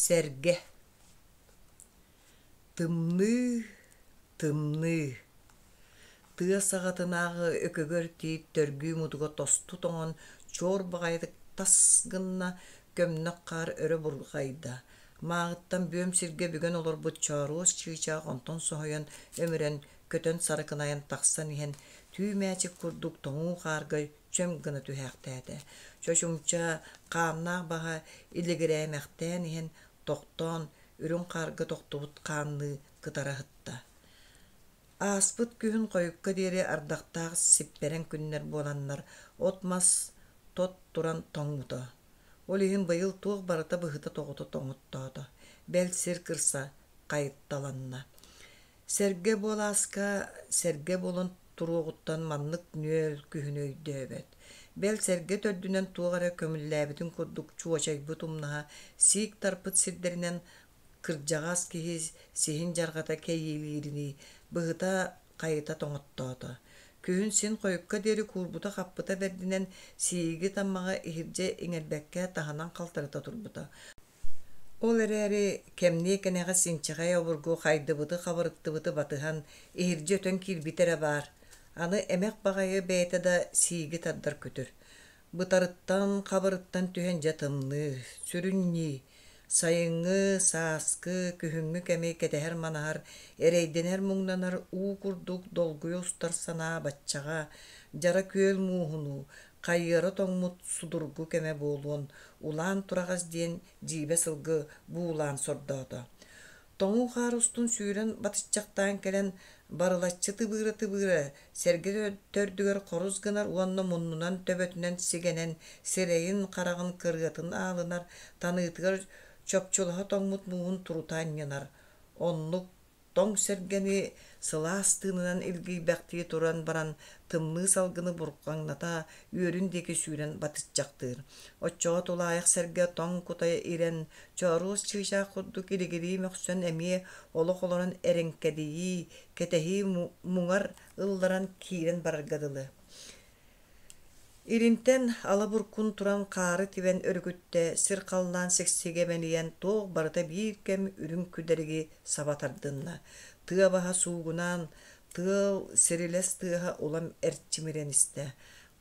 Сэргэ Тымныы, тымныы Тыа саҕатынааҕы өкөгөр тиит төргүү мутуга тосту тоҥон, чуор баҕайытык тас гынна, көмнөх хаар өрө бурҕайда. Мааҕыттан бүөм сиргэ бүгэн олорбут чооруос чыычаах онтон соһуйан, өмүрэн, көтөн сарыкынайан тахсан иһэн, түү мээчик курдук тоҥуу хаарга чөм гына түһээхтээтэ. Чочумча хааннаах баһа илигирээмэхтээн иһэн, тохтоон, үрүҥ хаарга тохтубут хаанныы кытара сытта. Ааспыт күһүн хойукка диэри ардахтаах сиппэрэҥ күннэр буоланнар, от-мас тот туран тоҥмута. Ол иһин быйыл туох барыта быһыта-тоҕута тоҥоттоото, бэл сир кырса хайытталанна. Сэргэ буолааска сэргэ буолан туруоҕуттан маннык нүөл күһүнү өйдөөбөт. Бэл сэргэ төрдүнэн туох эрэ көмүллээбитин курдук чуочайбыт умнаһа сиик тарпыт сирдэринэн кырдьаҕас киһи сиһин дьарҕата кэйиилииринии быһыта хайыта тоҥоттоото. Күһүн син хойукка диэри куурбута-хаппыта бэрдинэн сииги таммаҕа иһирдьэ иҥэрбэккэ таһынан халтарыта турбута. Ол эрээри кэмниэ кэнэҕэс инчэҕэй обургу хайдыбыты-хабырыттыбыты батыһан иһирдьэ өтөн киирбитэ эрэ баар, аны эмэх баҕайы бэйэтэ да сииги тардар күтүр. Бытарыттан, хабырыттан түһэн дьэ тымныы, сүрүн ньии, сайыҥҥы, сааскы, күһүҥҥү кэми кэтэһэр-манаһар, эрэйдэнэр-муҥнанар уу курдук долгуйа устар санаа баччаҕа, дьара күөл мууһунуу, хайыара тоҥмут судургу кэмэ буолуон улаан тураҕас диэн дьиибэ сылгы буулаан сордоото. Тоҥуу хаар устун сүүрэн батыччахтаан кэлэн барылаччы тыбыыра-тыбыыра сэргэ төрдүгэр хорус гынар уонна муннунан төбөтүнэн сигэнэн сирэйин хараҕын кырыатын аалынар, таныытыгар чопчулаһа тоҥмут мууһун турута анньынар. Оннук Тоҥ сэргэни сылаас тыынынан илгийбэхтии туран баран тымныы салгыны бурҕаҥната үөрүн диэки сүүрэн батыччахтыыр. Оччоҕо тулаайах сэргэ тоҥ кута ирэн, чооруос чыычаах курдук илигирии мөхсөн эмиэ олох олорон эрэҥкэдийии, кэтэһии муҥар ылларан киирэн барарга дылы. Илинтэн ала буркун туран хаары тибэн өрүкүттэ, сир-халлаан сиксигэ мэлийэн туох барыта биир кэм үрүҥ күдэриги саба тардынна. Тыа баһа суугунаан, тыал сирилэс тыаһа улам эрчимирэн истэ.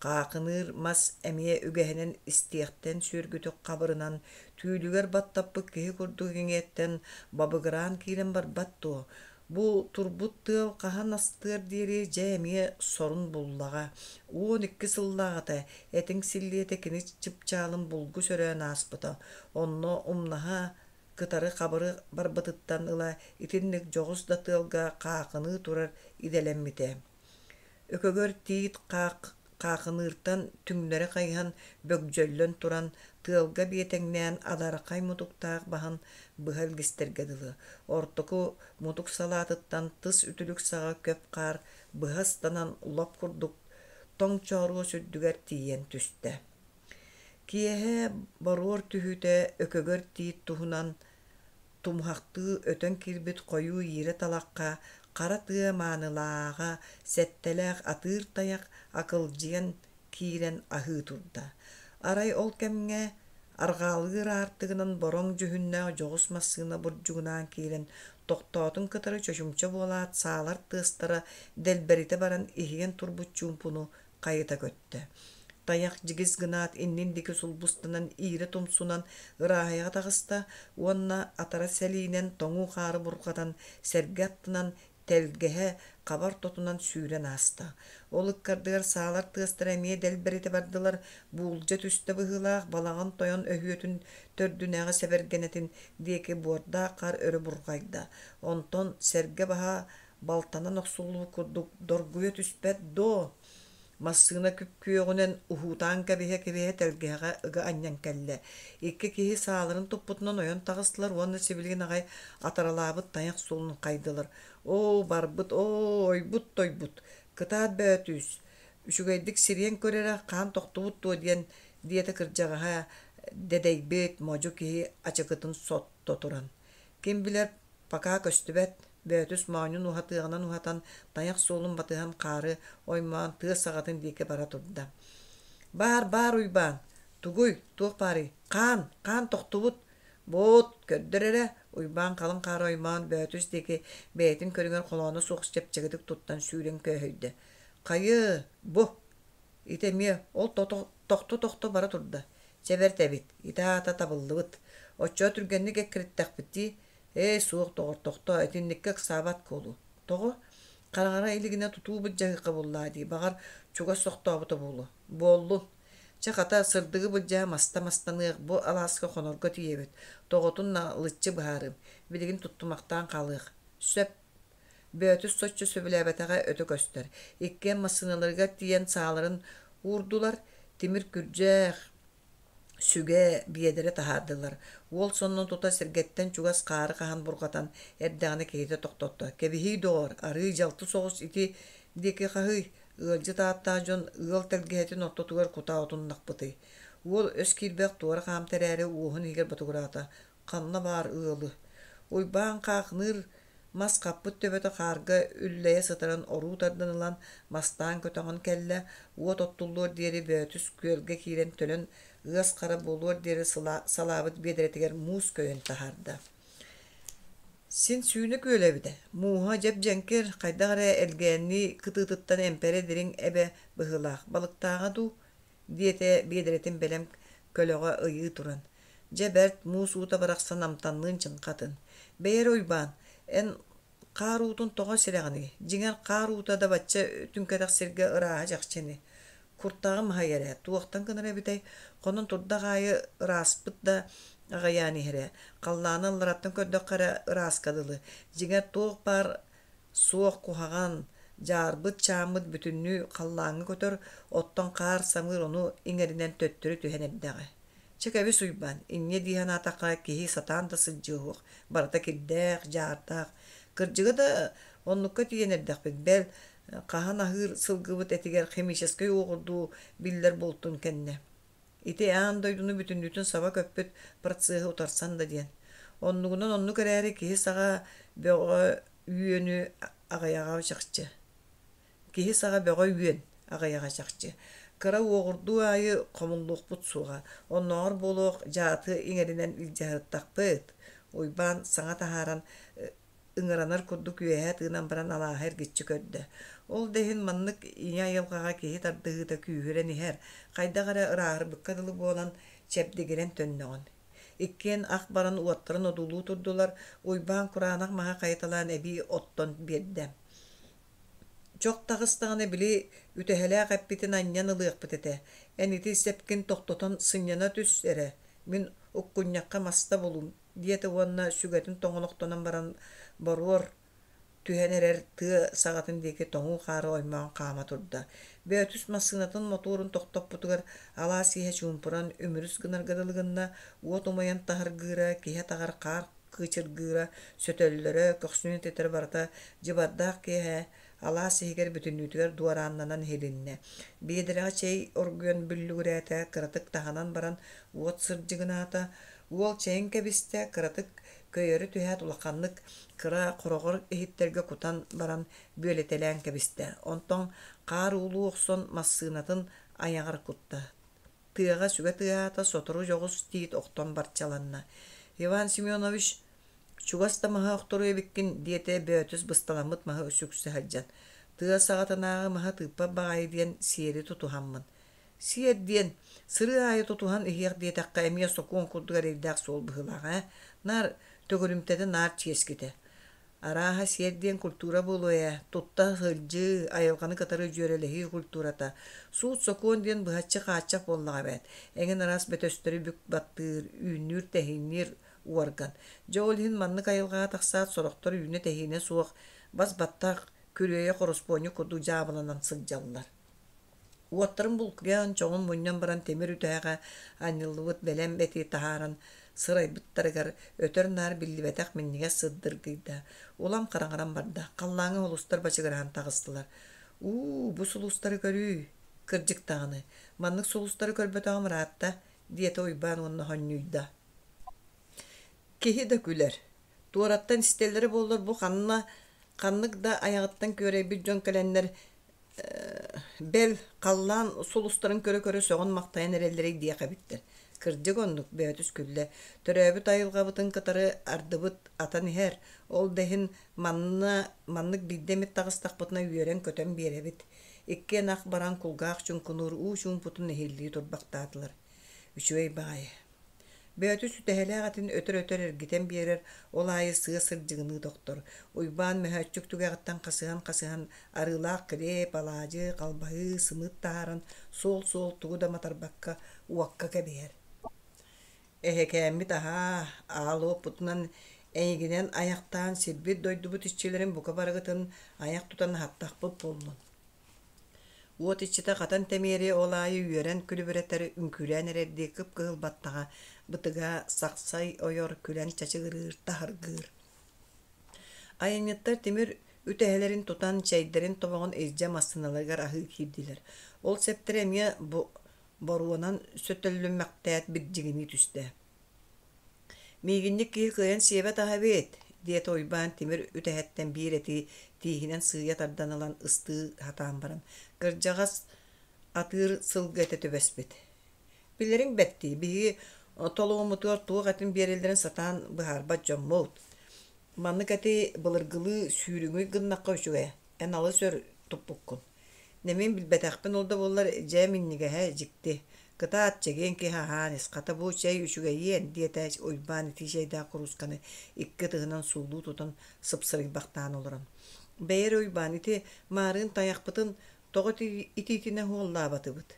Хаахыныыр мас эмиэ үгэһинэн истиэхтэн сүөргүтүк хабырынан, түүлүгэр баттаппыт киһи курдук иҥиэттэн бабыгыраан киирэн барбат дуо? Бу турбут тыал хаһан астыар диэри дьэ эмиэ сорун буллаҕа. 12 сыллааҕыта этиҥ силлиэтэ кини чыпчаалын булгу сөрөөн ааспыта. Онно умнаһа кытары хабыры барбытыттан ыла итинник дьоҕус да тыалга хаахыныы турар идэлэммитэ. Өкөгөр тиит хаах хаахыныыртан түҥнэри хайыһан бөгдьөллөн туран, тыалга биэтэҥнээн адархай мутуктаах баһын быһа илгистэргэ дылы, ортоку мутук салаатыттан тыс үтүлүк саҕа көп хаар быһа ыстанан лоп курдук тоҥ чооруос үрдүгэр тиийэн түстэ. Киэһэ боруор түһүүтэ Өкөгөр тиит туһунан Тумуһахтыы өтөн киирбит хойуу иирэ талахха хара тыа маанылааҕа сэттэлээх атыыр тайах акылдьыйан киирэн аһыы турда. Арай ол кэмҥэ арҕаалыыр аартыгынан бороҥ дьүһүннээх дьоҕус массыына бурдьугунаан киирэн тохтоотун кытары чочумча буолаат саалар тыастара дэлбэритэ баран иһийэн турбут чуумпуну хайыта көттө. Тайах дьигис гынаат иннин диэки сулбустанан иирэ тумсунан ырааһыйаҕа таҕыста уонна атара сэлиинэн тоҥуу хаары бурҕатан сэргэ аттынан тэлгэһэ хабар тотунан сүүрэн ааста. Ол ыккардыгар саалар тыастара эмиэ дэлбэритэ бардылар, буулдьа түстэ быһыылаах балаҕан тойон өһүөтүн төрдүнээҕи сэбэргэнэтин диэки буордаах хаар өрө бурҕайда. Онтон сэргэ баһа балтанан охсуллубут курдук доргуйа түспэт дуо? Массыына күп-күөҕүнэн уһуутаан кэбиһэ-кэбиһэ тэлгэһэҕэ ыга анньан кэллэ. Икки киһи сааларын туппутунан ойон таҕыстылар уонна сибилигин аҕай атаралаабыт тайах суолун хайдылар. Оо, барбыт, оо, ойбут-тойбут! Кытаат бөөтүүс! Үчүгэйдик сириэн көр эрэ, хаан тохтубут дуо диэн, диэтэ кырдьаҕаһа дэдэйбит модьу киһи ачыкытын сотто туран. Ким билэр, пока көстүбэт, Бөөтүс моонньун уһатыаҕынан уһатан, тайах суолун батыһан хаары оймоон тыа саҕатын диэки бара турда. «Баар, баар Уйбаан! Тугуй, туох баарый? Хаан, хаан тохтубут!» Буут, көрдөр эрэ, Уйбаан халыҥ хаары оймоон Бөөтүс диэки бэйэтин көрүҥэр холооно суох чэпчэкитик туттан сүүрэн көөһүйдэ. Хайы, бу, ити эмиэ ол тохто-тохто бара турда. Чэ бэрт эбит, ити аата табыллыбыт. Оччоҕо түргэнник эккирэттэхпит дии. Ээ, суох доҕор, тохтоо, итинниккэ ыксаабат куолу. Тоҕо? Хараҥара илигинэ тутуу былдьаһыахха буллаа дии, баҕар, чугас сохтообута буолуо. Буоллун. Чэ, хата, сырдыгы былдьаһа маста мастаныах, бу алааска хонорго тиийэбит. Тоҕотун налыччы быһаарыым. Билигин туттумахтаан хаалыах. Сөп. Бөөтүс соччо сөбүлээбэтэҕэ өтө көстөр. Иккиэн массыыналарыгар тиийэн сааларын уурдулар, тимир күрдьэх, сүгэ, биэдэрэ таһаардылар. Уол сонно тута сиргэттэн чугас хаары хаһан бурҕатан эрдэҕинэ киһитэ тохтотто: «Кэбиһиий, доҕор, арыый дьалты соҕус ити диэки хаһый, ыалдьыт ааттаах дьон ыал тэлгэһэтин ортотугар кутаа отуннахпытый?» Уол өс киирбэх туора хаамта эрээри уоһун иһигэр ботугураата: «Ханна баар ыалы?» Уйбаан хаахыныыр Мас хаппыт төбөтө хаарга үллэйэ сытарын оруу тардан ылан, мастаан көтөҕөн кэллэ, уот оттуллуор диэри Бөөтүс күөлгэ киирэн төлөн ыас хара буолуор диэри салаабыт биэдэрэтигэр муус көйөн таһаарда. Син сүүнэ күөлэ эбитэ. Мууһа дьэп-дьэҥкир, хайдах эрэ элгээннии кытыытыттан эмпэрэ дириҥ эбэ быһыылаах. Балыктааҕа дуу? диэтэ биэдэрэтин бэлэм көлөҕө ыйыы туран. Дьэ бэрт, муус уута барахсан амтанныын чыҥхатын. Бэйэ эрэ Уйбаан, эн хаар уутун тоҕо сирэҕиний? Дьиҥэр, хаар уута да бачча түҥкэтэх сиргэ ырааһа чахчы ини. Куртаҕым аһай эрэ, туохтан гынар эбитэй? Хонон турдах аайы ырааспыт да аҕыйаан иһэрэ. Халлааны аллараттан көрдөххө эрэ ырааска дылы. Дьиҥэр, туох баар суох куһаҕан, дьаарбыт чааммыт бүтүннүү халлааҥҥа көтөр, оттон хаар самыыр ону иҥэринэн төттөрү түһэн эрдэҕэ. Чэ кэбис Уйбаан, инньэ дии санаатахха киһи сатаан да сылдьыа суох, барыта кирдээх, дьаардаах. Кырдьыга да оннукка тиийэн эрдэхпит, бэл, хаһан аһыыр сылгыбыт этигэр химическэй уоҕурдуу биллэр буолтун кэннэ. Ити аан дойдуну бүтүннүүтүн саба көппүт процеһы утарсан да диэн. Оннугунан оннук эрээри киһи саҕа бөҕө үөнү аҕыйаҕа чахчы. Киһи саҕа бөҕө үөн аҕыйаҕа чахчы. Кыра уоҕурдуу аайы хомуллуохпут суоҕа. Оннооҕор буолуох дьааты иҥэринэн илдьэ сырыттахпыт. Уйбаан саҥа таһааран ыҥыранар курдук үөһэ тыынан баран алааһы эргиччи көрдө. Ол да иһин маннык ийэ айылҕаҕа киһи тардыһыыта күүһүрэн иһэр, хайдах эрэ ырааһырбыкка дылы буолан, чэбдигирэн төннөҕүн. Иккиэн ах баран уоттарын одуулуу турдулар, Уйбаан кураанах маһы хайыталаан эбии оттон биэрдэ. Чох таҕыстаҕына били үтэһэлээх эппитин анньан ылыахпыт этэ, эн ити сэпкин тохтотон сынньана түс эрэ, мин уккунньахха маста булуум диэтэ уонна сүгэтин тоҥолохтонон баран боруор түһэн эрэр тыа саҕатын диэки тоҥуу хаары оймоон хаама турда. Бөөтүс массыынатын мотуорун тохтоппутугар алаас иһэ чуумпуран үмүрүс гынарга дылы гынна, уот умайан таһыргыыра, киһи атаҕар хаар кыычыргыыра, сөтөллөрө, көхсүн этитэрэ барыта дьыбардаах киэһэ алаас иһигэр бүтүннүүтүгэр дуорааннанан иһилиннэ. Биэдэрэҕэ чэй оргуйан бүллүгүрээтэ, кыратык таһынан баран уот сырдьыгынаата, Уол чэйин кэбистэ, кыратык көйөрө түһээт улаханнык кыра хороҕор иһиттэргэ кутан баран бүөлэтэлээн кэбистэ. Онтон хаар уулуу охсон массыынатын айаҕар кутта. Тыаҕа сүгэ тыаһаата, сотору дьоҕус тиит охтон барчаланна. Иван Семенович, чугас да маһы охторуо эбиккин, диэтэ Бөөтүс бысталаммыт маһы сүксэ сылдьан. Тыа саҕатынааҕы маһы тыыппат баҕайы диэн сиэри тутуһаммын. Сиэр диэн, сырыы аайы тутуһан иһиэх диэтэххэ эмиэ сокуон курдук эрэйдээх суол быһыылаах ээ. Наар төгүрүмтэтэ наар чиэскитэ. Арааһа сиэр диэн культура буолуо ээ, тутта сылдьыы, айылҕаны кытары дьүөрэлэһии культурата. Суут-сокуон диэн быһаччы хааччах буоллаҕа эбээт. Эҥин араас бөтөстөрү бүк баттыыр, үүннүүр-тэһиинниир уорган. Дьэ ол иһин маннык айылҕаҕа тахсаат сорохтор үүнэ-тэһиинэ суох, бас-баттах, күрүөйэх ороспуонньук курдук дьаабыланан сылдьаллар. Уоттарын булкуйан, чоҕун мунньан баран тимир үтэһэҕэ анньыллыбыт бэлэм эти таһааран сырайбыттарыгар өтөр-наар биллибэтэх минньигэс сыт дыргыйда. Улам хараҥаран барда, халлааҥҥа сулустар бачыгыраһан таҕыстылар. «Уу, бу сулустары көрүүй, кырдьык даҕаны, маннык сулустары көрбөтөҕүм ыраатта», диэтэ Уйбаан уонна сонньуйда. Киһи да күлэр. Туораттан истэллэрэ буоллар бу ханна ханнык да айаҕыттан күөрэйбит дьон кэлэннэр Бэл, халлаан сулустарын көрө-көрө сөҕөн-махтайан эрэллэрэй диэх эбиттэр. Кырдьык оннук, Бөөтүс күллэ. Төрөөбүт айылҕабытын кытары ардыбыт атан иһэр. Ол да иһин манна маннык биирдэ эмит таҕыстахпытына үөрэн-көтөн биэрэбит. Иккиэн ах баран кулгаах чуҥкунуур уу чуумпутун иһиллии турбахтаатылар. Үчүгэй баҕайы. Бөөтүс үтэһэлээх этин өтөр-өтөр эргитэн биэрэр, ол аайы сыа сырдьыгыныы тохтор. Уйбаан мөһөөччүк түгэҕиттэн хасыһан-хасыһан арыылаах килиэп, алаадьы, халбаһыы, сымыыт таһааран суол-суол тугу да матарбакка уокка кэбиһэр. Эһэкээммит аһаа, аал уоппутунан эйигинэн айахтаан сирбит-дойдубут иччилэрин бука барыгытын айах тутан аһаттахпыт буоллун. Уот иччитэ хатан тэмиэри ол аайы үөрэн күлүбүрэтэр, үҥкүүлээн эрэрдии кып-кыһыл баттаҕа, бытыга сахсай ойор, күлэн чачыгырыыр, таһыргыыр. Айанньыттар тимир үтэһэлэрин тутан, чэйдэрин тобоҕун илдьэ массыыналарыгар аһыы киирдилэр. Ол сэптэрэ эмиэ боруонан сөтөллүмэхтээт бирдьигинии түстэ. «Миигинньик киһи кыайан сиэбэт аһа эбит» диэтэ Уйбаан тимир үтэһэттэн биир этии тииһинэн сыыйа тардан ылан ыстыы сатаан баран, кырдьаҕас атыыр сылгы этэ түбэспит. «Билэриҥ бэрт дии, биһиги толуоммутугар туох этин биэрэллэрин сатаан быһаарбат дьоммут. Маннык эти былыргылыы сүүрүҥүй гыннахха үчүгэй, эн алыс өр туппуккун. Нэмин билбэтэхпин ол да буоллар, дьэ минньигэһэ дьикти. Кытаат, чэгиэн киһи аһаан ис, хата бу чэй үчүгэйиэн, диэтэ Уйбаан итии чэйдээх куруусканы икки ытыһынан суулуу тутан сыпсырыйбахтаан олорон. Бэйэ эрэ Уйбаан, ити маарыын тайахпытын тоҕо итиитинэ уһуоллаабатыбыт?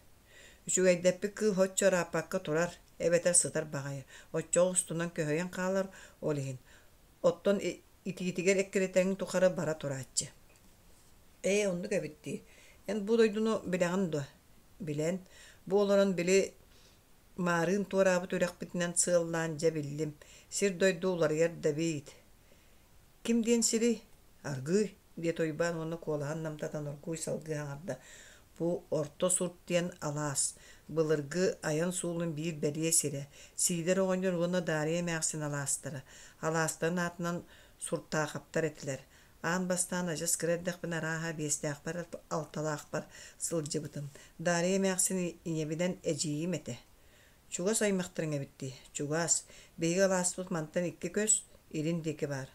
Үчүгэйдэппит кыыл оччо ырааппакка турар, эбэтэр сытар баҕайы, оччоҕо устунан көһүйэн хаалар, ол иһин. Оттон итиитигэр эккирэтэриҥ тухары бара турааччы. Ээ, оннук эбит дии. Эн бу дойдуну билэҕин дуо? Билэн. Бу олорон били маарыын туораабыт үрэхпитинэн сыаллаан дьэ биллим. Сир-дойду уларыйар да эбит. Ким диэн сирий? Аргыый, диэтэ Уйбаан уонна куолаһын намтатан оргууй салгыы аҥарда. Бу Орто Сурт диэн алаас, былыргы айан суолун биир бэлиэ сирэ. Сиидэр оҕонньор уонна Даарыйа эмээхсин алаастара. Алаастарын аатынан Суртаахаптар этилэр. Аан бастаан адьас кыра эрдэхпинэ арааһа биэстээхпэр алталаахпар сылдьыбытым. Даарыйа эмээхсин ийэбинэн эдьиийим этэ. Чугас аймахтарыҥ эбит дии, чугас. Биһиги алааспыт мантан икки көс, илин диэки баар.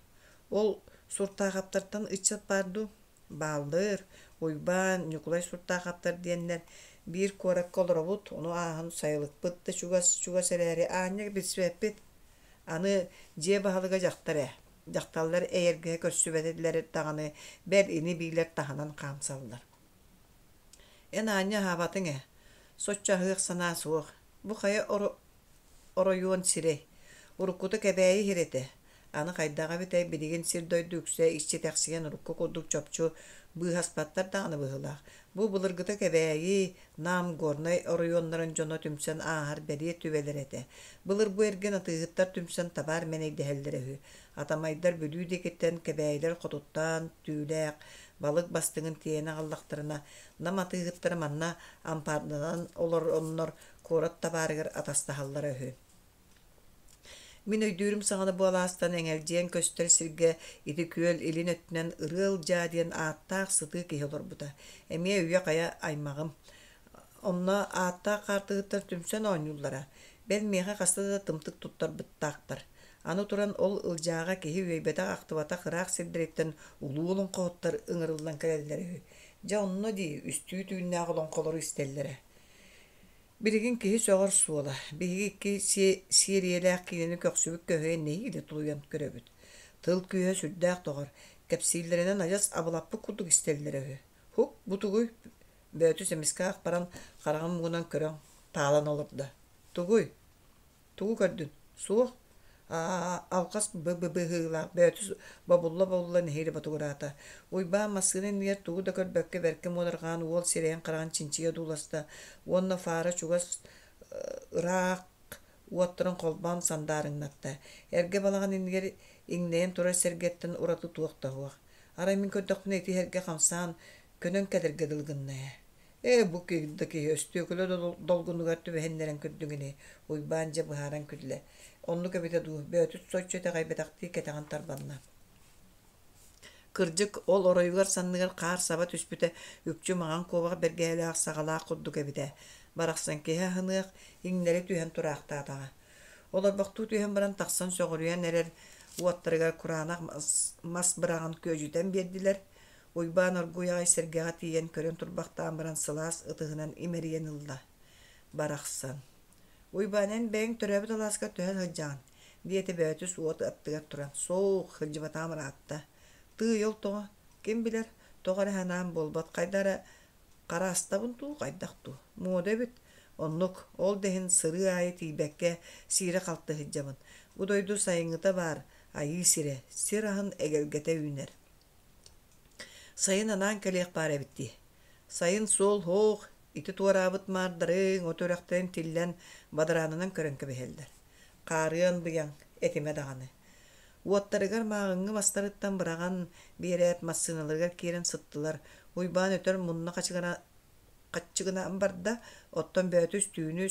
Ол Суртаахаптартан ыччат баар дуу? Бааллыр, Уйбаан, Ньукулай Суртаахаптар диэннэр биир куоракка олоробут, ону ааһан сайылыкпыт да чугас-чугас эрээри аанньа билсибэппит. Аны дьиэ баһылыга дьахтар ээ. Дьахталлар эйэргэһэ көрсүбэтилэр даҕаны бэл ини-биилэр таһынан хаамсаллар. Эн аанньа аһаабатыҥ ээ, соччо аһыах санаа суох. Бу хайа оройуон сирэй? Уруккута Кэбээйи иһэр этэ. Аны хайдаҕа эбитэй, билигин сир-дойду үксэ иччитэхсийэн урукку курдук чопчу быыһаспаттар даҕаны быһыылаах. Бу былыргыта Кэбээйи, Нам, Горнай оройуоннарын дьоно түмсэн ааһар бэлиэ түбэлэрэ этэ. Былыр бу эргин атыыһыттар түмсэн табаар мэнэйдэһэллэрэ үһү. Атамайдар Бүлүү диэкиттэн Кэбээйилэр хотуттаан түүлээх, балык бастыҥын тиэйэн аҕаллахтарына, Нам атыыһыттара манна ампаарданан олороннор куорат табаарыгар атастаһаллара үһү. Мин өйдүүрүм саҕана бу алаастан эҥэлдьийэн көстөр сиргэ ити күөл илин өттүнэн Ырыа Ылдьаа диэн ааттаах сытыы киһи олорбута. Эмиэ үйэ-хайа аймаҕым. Онно ааттаах хаартыһыттар түмсэн оонньууллара. Бэл миэхэ хаста да тымтык туттарбыттаахтар. Аны туран ол Ылдьааҕа киһи үөйбэтэх-ахтыбатах ыраах сирдэриттэн улуу олоҥхоһуттар ыҥырыллан кэлэллэрэ үһү. Дьэ онно дии үстүү түүннээх олоҥхолору истэллэрэ. Билигин киһи сөҕөр суола, биһиги икки сиэрийэлээх киинэни көхсүбүт көһүйэн нэһиилэ тулуйан көрөбүт. Тыл күүһэ сүрдээх доҕор, кэпсииллэринэн адьас абылаппыт курдук истэллэрэ үһү. Һук, бу тугуй? Бөөтүс эмискэ ах баран хараҕын муҥунан көрөн таалан олордо. Тугуй? Тугу көрдүн? Суох. Алҕас быһыылаах Бөөтүс бобулла-бобулла нэһиилэ ботугураата. Уйбаан массыына иннигэр тугу да көрбөккө бэркэ муодарҕаан уол сирэйин-хараҕын чинчийэ одууласта уонна фара чугас ыраах уоттарын холбоон сандаарыҥнатта. Эргэ балаҕан иннигэр иҥнэйэн турар сэргэттэн ураты туох да суох. Арай мин көрдөхпүнэ ити иһэргэ хамсаан көнөн кэлэргэ дылы гынна ээ. Ээ, бу да киһи өстүөкүлэ долгунугар түбэһиннэрэн көрдүҥ ини, Уйбаан дьэ быһааран күллэ. Оннук эбитэ дуу, Бөөтүт соччо итэҕэйбэтэхтии кэтэҕин тарбанна. Кырдьык, ол оройугар-санныгар хаар саба түспүтэ үкчү маҥан куобах бэргэһэлээх саҕалаах курдук эбитэ. Барахсан киһи аһыныах, иҥнэри түһэн тураахтаатаҕа. Олорбохтуу түһэн баран тахсан сөҕүрүйэн эрэр уоттарыгар кураанах мас быраҕан күөдьүтэн биэрдилэр. Уйбаан оргууй аҕай сэргэҕэ тиийэн көрөн турбахтаан баран сылаас ытыһынан имэрийэн ылла. Барахсан. Уйбаан эн бэйэҥ төрөөбүт алааскар төһө сылдьаҕын? диэтэ Бөөтүс уот аттыгар туран. Суох, сылдьыбатаҕым ыраатта. Тыый, ол тоҕо? Ким билэр, тоҕо эрэ санаам буолбат, хайда эрэ хараастабын дуу, хайдах дуу. Муода эбит. Оннук, ол да иһин сырыы аайы тиийбэккэ сиирэ-халты сылдьабын. Бу дойду сайыҥҥыта баар, айыы сирэ, сир аһын эгэлгэтэ үүнэр. Сайын анаан кэлиэх баар эбит дии. Сайын суол һуох, ити туораабыт маардарыҥ от үрэхтэрин тиллэн бадараанынан көрөн кэбиһэллэр. Хаарыан быйаҥ, этимэ даҕаны. Уоттарыгар мааҕыҥҥы мастарыттан быраҕан биэрээт массыыналарыгар киирэн сыттылар. Уйбаан өтөр мунна хаччыгынаан барда, оттон Бөөтүс түүнү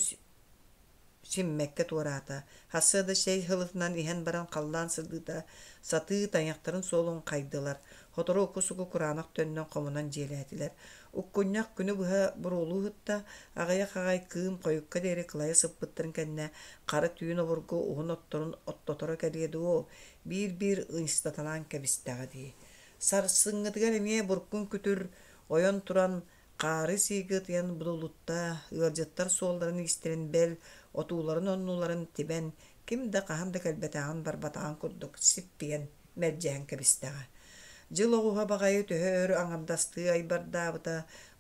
симмэккэ туораата. Сарсыарда чэй һылытынан иһэн баран халлаан сырдыыта сатыы тайахтарын суолун хайдылар. Сотору уку-суку кураанах төннөн хомунан дьиэлээтилэр. Уккунньах күнү быһа буруолуу сытта, аҕыйах аҕай кыым хойукка диэри кылайа сыппыттарын кэннэ хара түүн обургу уһун отторун оттоторо кэлиэ дуо, биир-биир ыйыстаталаан кэбистэҕэ дии. Сарсыҥҥытыгар эмиэ буркун күтүр ойон туран Хаары сииги ытыйан будулутта, ыалдьыттар суолларын-иистэрин бэл, отууларын-оннуларын тибэн, ким да хаһан да кэлбэтэҕин-барбатаҕын курдук сиппийэн, мэлдьэһэн кэбистэҕэ. Дьыл оҕуһа баҕайы төһө өр аҥардастыы айбардаабыта,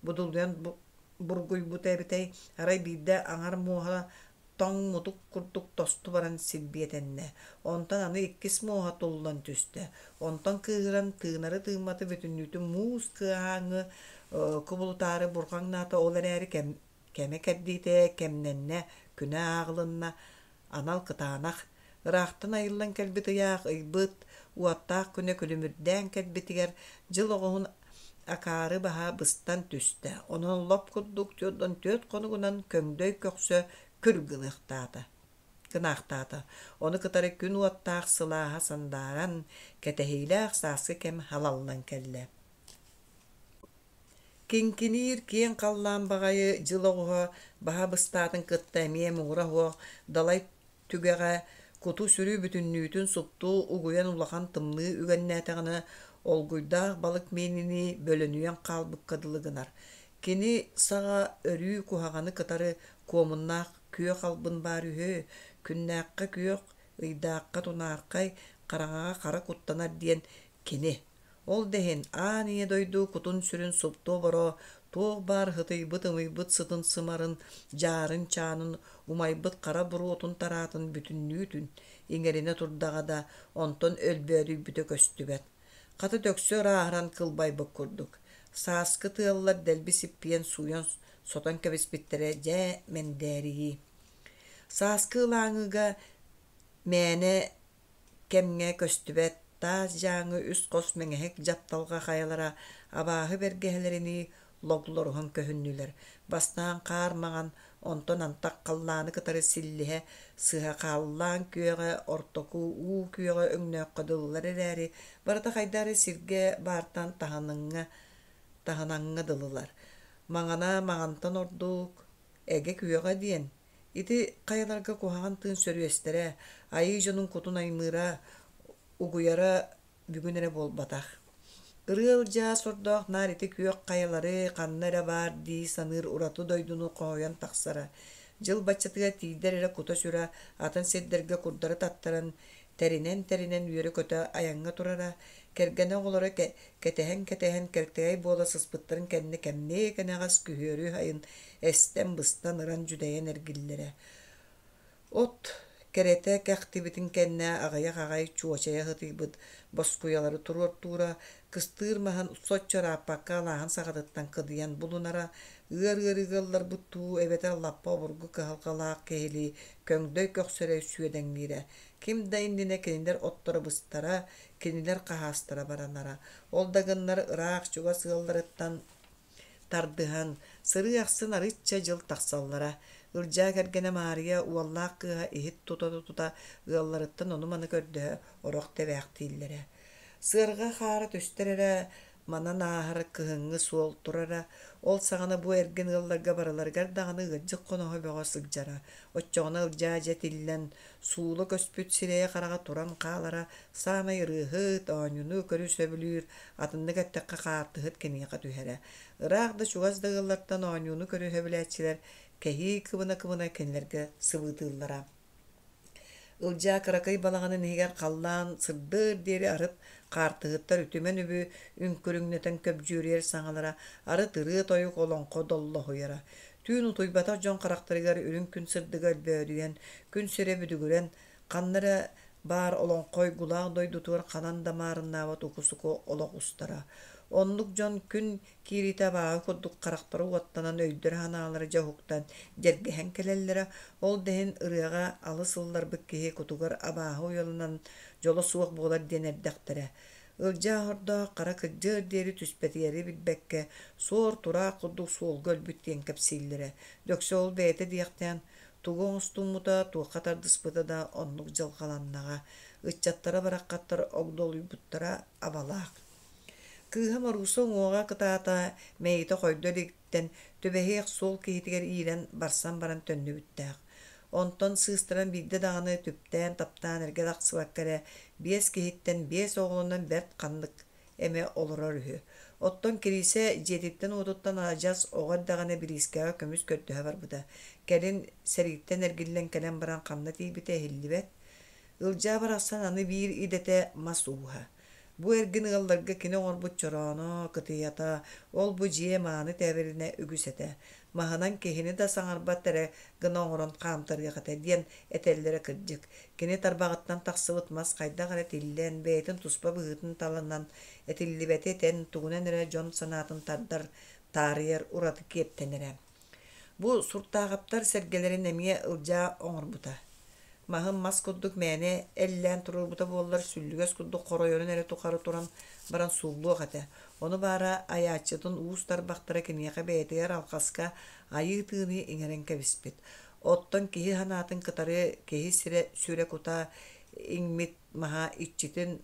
будулуйан бургуйбута эбитэй, арай биирдэ аҥар муоһа тоҥ мутук курдук тосту баран силбиэтэннэ. Онтон аны иккис муоһа туллан түстэ. Онтон кыыһыран тыынары-тыымматы бүтүннүүтүн муус кыаһааҥҥы кубулутаары бурҕаҥнаата, ол эрээри кэм, кэмэ кэрдиитэ кэмнэннэ, күнэ ааҕылынна, анал кытаанах. Ыраахтан айыллан кэлбит ыйаах ыйбыт уоттаах күнэ күлүмүрдээн кэлбитигэр дьыл оҕуһун акаары баһа быстан түстэ, онон лоп курдук 44 хонугунан көҥдөй көхсө күр гыныахтаата гынаахтаата. Ону кытары күн уоттаах сылааһа сандааран, кэтэһиилээх сааскы кэм халаллан кэллэ. Киҥкиниир киэҥ халлаан баҕайы дьыл оҕуһа баһа быстаатын кытта эмиэ муҥура суох далай түгэҕэ куту-сүрү бүтүннүүтүн супту угуйан улахан тымныы үгэннээтэҕинэ олгуйдаах балык миининии бөлөнүйэн хаалбыкка дылы гынар. Кини саҕа өрүү куһаҕаны кытары куомуннаах күөх албын баар үһү, күннээххэ күөх, ыйдаахха тунаархай, хараҥаҕа хара куттанар диэн кини. Ол да иһин аан ийэ дойду кутун-сүрүн супту оборо, туох баар һытыйбыт-ымыйбыт сытын-сымарын, дьаарын-чаанын, умайбыт хара буруотун-тараатын бүтүннүүтүн иҥэринэ турдаҕа да, онтон өлбөөдүйбүтэ көстүбэт. Хата дөксө ырааһыран кылбайбыт курдук. Сааскы тыаллар дэлби сиппийэн сууйан сотон кэбиспиттэрэ дьэ мэндээрийии. Сааскы ылааҥыга мээнэ кэмҥэ көстүбэт таас дьааҥы үс хос мэҥэһик дьапталҕа хайалара абааһы бэргэһэлэринии логлоруһан көһүннүлэр. Бастаан хаар маҥан, онтон антах халлааны кытары силлиһэ сыһа хааллаан күөҕэ, ортоку уу күөҕэ өҥнөөххө дылылар эрээри, барыта хайда эрэ сиргэ баартан таһыныҥҥа таһынаҥҥа дылылар. Маҥана маҥантан ордук, эгэ күөҕэ диэн Ити хайаларга куһаҕан тыын сөрүөстэрэ, айыы дьонун кутун аймыыра, угуйара бүгүн эрэ буолбатах. Ырыа-ылдьаа сордоох наар ити күөх хайалары ханна эрэ баар дии саныыр ураты дойдуну хоһуйан тахсара. Дьыл баччатыгар тиийдэр эрэ кута-сүрэ атын сирдэргэ курдары таттаран, тэринэн-тэринэн үөрэ-көтө айаҥҥа турара, кэргэнэ оҕолоро кэтэһэн-кэтэһэн кэлтэгэй буола сыспыттарын кэннэ кэмниэ-кэнэҕэс күһүөрү айын эстэн-быстан ыран-дьүдэйэн эргиллэрэ. От кэрэтэ кэхтибитин кэннэ аҕыйах аҕай чуочайа сытыйбыт боскуйалары туруортуура, кыстыыр маһын соччо ырааппакка алааһын саҕатыттан кыдыйан булунара, ыар ыарыыга ылларбыт туу эбэтэр лаппа обургу кыһалҕалаах киһилии көҥдөй көхсөрө сүөдэҥниирэ. Ким да иннинэ кинилэр отторо быстара, кинилэр хаһаастара баранара. Ол да гыннар ыраах-чугас ыалларыттан тардыһан, сырыы ахсын арыычча дьыл тахсаллара. Ылдьаа кэргэнэ Маарыйа уоллаах кыыһа иһит тута-тута ыалларыттан ону-маны көрдөһө орох тэбээхтииллэрэ. Сыарҕа хаара түстэр эрэ манан ааһар кыһыҥҥы суол турара. Ол саҕана бу эргин ыалларга барыларыгар даҕаны ыалдьыт-хоноһо бөҕө сылдьара. Оччоҕуна Ылдьаа дьэ тиллэн, суула көспүт сирэйэ-хараҕа туран хаалара, саамай ырыаһыт, оонньууну-көрү сөбүлүүр, атыннык эттэххэ хаартыһыт киниэхэ түһэрэ. Ыраах да чугас да ыаллартан оонньууну-көрү сөбүлээччилэр кэһии кыбына-кыбына кинилэргэ сыбыытыыллара. Ылдьаа кыракый балаҕанын иһигэр халлаан сырдыыр диэри арыт хаартыһыттар үтүмэн үбү үҥкүрүҥнэтэн көбдьүөрүйэр саҥалара, арыт ырыа-тойук олоҥхо доллоһуйара. Түүн утуйбатах дьон харахтарыгар үрүҥ күн сырдыга өлбөөдүйэн, күн сирэ бүдүгүрэн, ханна эрэ баар олоҥхо уйгулаах дойдутугар ханан да маарыннаабат уку-суку олох устара. Оннук дьон күн Киириитэ абааһы курдук харахтара уоттанан, өйдөрө-санаалара дьэ уһуктан, дьэргэһэн кэлэллэрэ. Ол да иһин ырыаҕа алыс ылларбыт киһи кутугар абааһы уйаланан дьоло суох буолар диэн эрдэхтэрэ. Ылдьаа оһордоох хара кырдьыар диэри түспэтийэри билбэккэ, суор-тураах курдук суолга өлбүт диэн кэпсииллэрэ. Дөксө ол бэйэтэ диэхтээн, тугу оҥостуммута, туохха тардыспыта да оннук дьылҕаланнаҕа. Ыччаттара бараххаттар огдолуйбуттара абалаах. Кыыһа Морууса уҥуоҕа кытаата, мэйиитэ хойдо илигиттэн, түбэһиэх суол киһитигэр иирэн барсан баран төннүбүттээх. Онтон сыыстаран биирдэ даҕаны түптээн-таптаан эргэ тахсыбакка эрэ биэс киһиттэн биэс оҕолонон бэрт ханнык эмэ олорор үһү. Оттон Кириисэ дьиэтиттэн-уотуттан адьас оҕо эрдэҕинэ бириискэҕэ көмүс көрдөһө барбыта. Кэлин сэрииттэн эргиллэн кэлэн баран ханна тиийбитэ иһиллибэт. Ылдьаа барахсан аны биир идэтэ мас ууһа. Бу эргин ыалларга кини оҥорбут чорооно, кытыйата, ол-бу дьиэ мааны тээбиринэ үгүс этэ. Маһынан киһини да саҥарбат эрэ гына оҥорон хаамтарыах этэ диэн этэллэрэ кырдьык. Кини тарбаҕыттан тахсыбыт мас хайдах эрэ тиллэн, бэйэтин туспа быһыытын таланан, этиллибэти этэн, тугунан эрэ дьон санаатын тардар, таарыйар ураты киэптэнэрэ. Бу Суртааҕаптар сэргэлэрин эмиэ Ылдьаа оҥорбута. Маһым мас курдук мээнэ эллээн туруорбута буоллар, сүллүгэс курдук хоройорун эрэ тухары туран баран сууллуох этэ. Ону баара айааччытын уус тарбахтара киниэхэ бэйэтигэр алҕаска айыы тыыны иҥэрэн кэбиспит. Оттон киһи санаатын кытары киһи сирэ сүрэ кута иҥмит маһа иччитин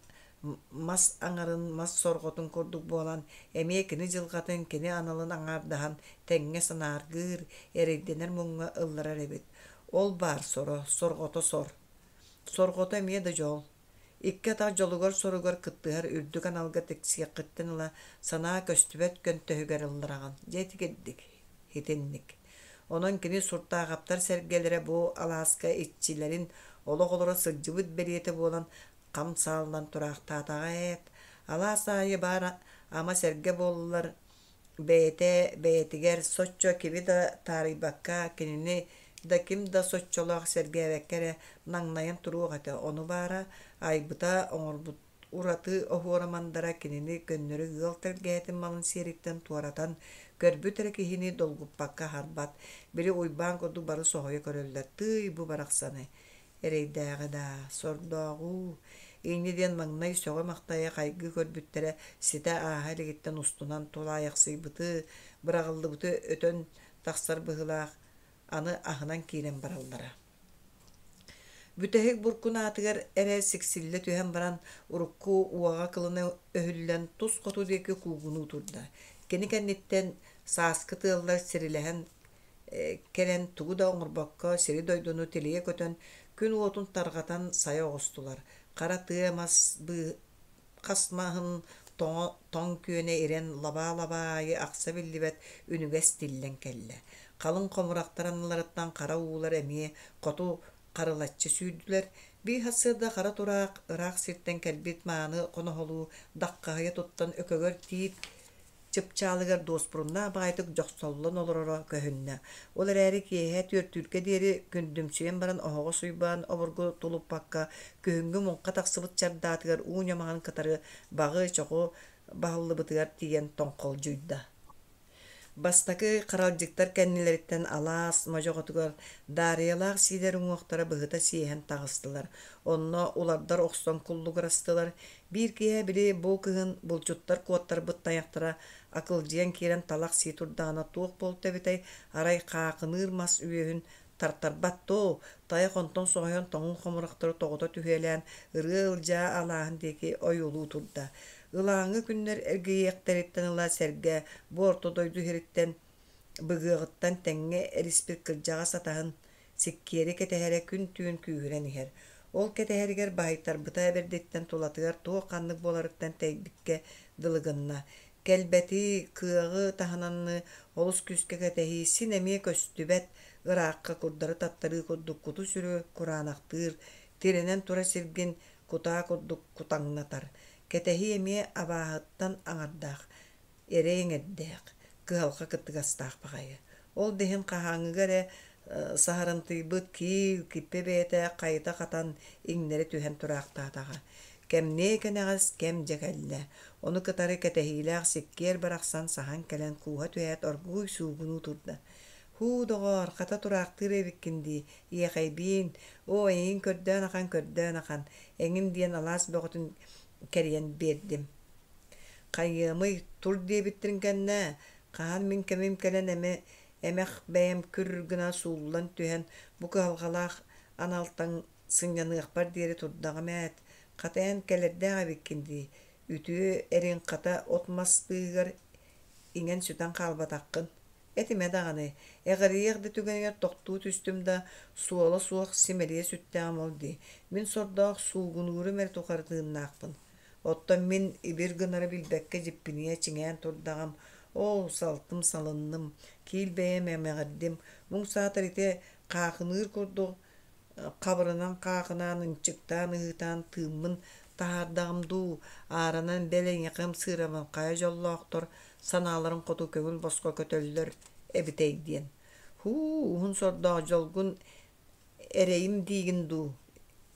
мас аҥарын мас сорҕотун курдук буолан, эмиэ кини дьылҕатын, кини аналын аҥаардаһан тэҥҥэ санааргыыр, эрэйдэнэр муҥҥа ылларар эбит. Ол баар соро, сорҕото сор. Сорҕото эмиэ да дьол. Икки атах дьолугар-соругар кыттыһар үрдүк аналга тиксиэххиттэн ыла санаа көстүбэт көнтөһүгэр ыллараҕын. Дьэ итигирдик, итинник. Онон кини Суртаахаптар сэргэлэрэ бу алааска иччилэрин олох олоро сылдьыбыт бэлиэтэ буолан хам сааллан тураахтаатаҕа ээт, алаас аайы баар ама сэргэ буоллар бэйэтэ бэйэтигэр соччо кими да таарыйбакка, кинини да ким да соччолоох сэргээбэккэ эрэ наҥнайан туруох этэ, ону баара айбыта оҥорбут ураты оһуора-мандара кинини көннөрү ыал тэлгэһэтин малын сиэриттэн туоратан, көрбүт эрэ киһини долгуппакка аһарбат, били Уйбаан курдук бары соһуйа көрөллөр, тыый бу барахсаны Эрэйдээҕи даа, сордооҕуу, инньэ диэн маҥнай сөҕө-махтайа хайгыы көрбүттэрэ ситэ ааһа илигиттэн устунан тулаайахсыйбыты, быраҕыллыбыты өтөн тахсар быһыылаах, аны аһынан киирэн бараллара. Бүтэһик буркун аатыгар эрэ сиксиллэ түһэн баран, урукку уоҕа кылына өһүллэн тус хоту диэки куугунуу турда. Кини кэнниттэн сааскы тыаллар сирилэһэн кэлэн тугу да оҥорбокко сири-дойдуну тилийэ көтөн, күн уотун тарҕатан сайа оҕустулар. Хара тыа мас хас маһын тоҥо тоҥ күөнэ ирэн лабаа-лабаа аайы ахса биллибэт үнүгэс тиллэн кэллэ. Халыҥ хомурахтар анныларыттан хара уулар эмиэ хоту харылаччы сүүрдүлэр. Биир сарсыарда хара тураах ыраах сиртэн кэлбит мааны хоноһолуу даххаһыйа туттан өкөгөр тиит чыпчаалыгар дуоспуруннаах баҕайытык дьохсоллон олороро көһүннэ. Ол эрээри киэһэ түөртүүргэ диэри күндүмсүйэн баран оһоҕос Уйбаан обургу тулуппакка күһүҥҥү муҥха тахсыбыт чардаатыгар уу ньамаҕын кытары баҕы-чоҕу баһыллыбытыгар тиийэн тоҥхолдьуйда. Бастакы харалдьыктар кэннилэриттэн алаас модьоҕотугар Даарыйалаах Сиидэр уҥуохтара быһыта сиэһэн таҕыстылар. Онно улардар охсон куллугурастылар. Биир киэһэ били бу кыһын булчуттар куоттарбыт тайахтара акылдьыйан киирэн талах сии турдаҕына туох буолта эбитэй, арай хаахыныыр мас үөһүн Тартарбат доо, тайах онтон соһуйан тоҥуу хомурахтары тоҕута түһүөлээн Ырыа Ылдьаа алааһын диэки ойуулуу турда. Ылааҥы күннэр эргийиэхтэриттэн ыла сэргэ бу орто дойду иһириттэн быгыаҕыттан тэҥҥэ эриспит кырдьаҕас атаһын сиккиэри кэтэһэрэ күн-түүн күүһүрэн иһэр. Ол кэтэһэригэр баһыйтарбыта бэрдиттэн тулатыгар туох-ханнык буоларыттан тэйбиккэ дылы гынна. Кэлбэти, кыаҕы таһынанны олус күүскэ кэтэһии син эмиэ көстүбэт, ыраахха курдары таттарыы курдук куту-сүрү кураанахтыыр, тирэнэн турар сиргин кутаа курдук кутаҥнатар. Кэтэһии эмиэ абааһыттан аҥардаах, эрэй эҥэрдээх, кыһалҕа кыттыгастаах баҕайы. Ол да иһин хаһааҥҥыга эрэ саһарымтыйбыт киил, киппэ бэйэтэ хайыта хатан, иҥнэри түһэн тураахтаатаҕа. Кэмниэ кэнэҕэс кэм дьэ кэллэ. Ону кытары кэтэһиилээх сиккиэр барахсан саһан кэлэн кууһа түһээт оргууй суугунуу турда. «Һуу, доҕоор, хата тураахтыыр эбиккин дии, иэхэйбиин, оо, эйигин көрдөөн ахан, көрдөөн ахан, эҥин» диэн алаас бөҕөтүн кэрийэн биэрдим. Хайыамый, тур диэбиттэрин кэннэ, хаһан мин кэмим кэлэн эмэ эмэх бэйэм күр гына сууллан түһэн, бу кыһалҕалаах аналтан сынньаныахпар диэри турдаҕым ээт, хата эн кэлэрдээх эбиккин дии, үтүө эриҥ хата от-мас быыһыгар иҥэн-сүтэн хаалбатаххын. Этимэ даҕаны, эҕирийиэх да түгэнигэр тохтуу түстүм да, суола суох симэлийэ сүттэҕим ол дии. Мин сордоох суугунуурум эрэ тухары тыыннаахпын. Оттон мин ибир гынары билбэккэ дьиппинийэ чиҥээн турдаҕым, оо, салтым салынным, киил бэйэм эмэҕирдим, муҥ саатар ити хаахыныыр курдук хабырынан хаахынаан, ынчыктаан ыһыытаан тыыммын таһаардаҕым дуу, ааранан бэл эйиэхэ ымсыырабын, хайа дьоллоохтор санааларын хоту көҥүл босхо көтөллөр эбитэй диэн. Һуу, уһун сордоох дьолгун эрэйим диигин дуу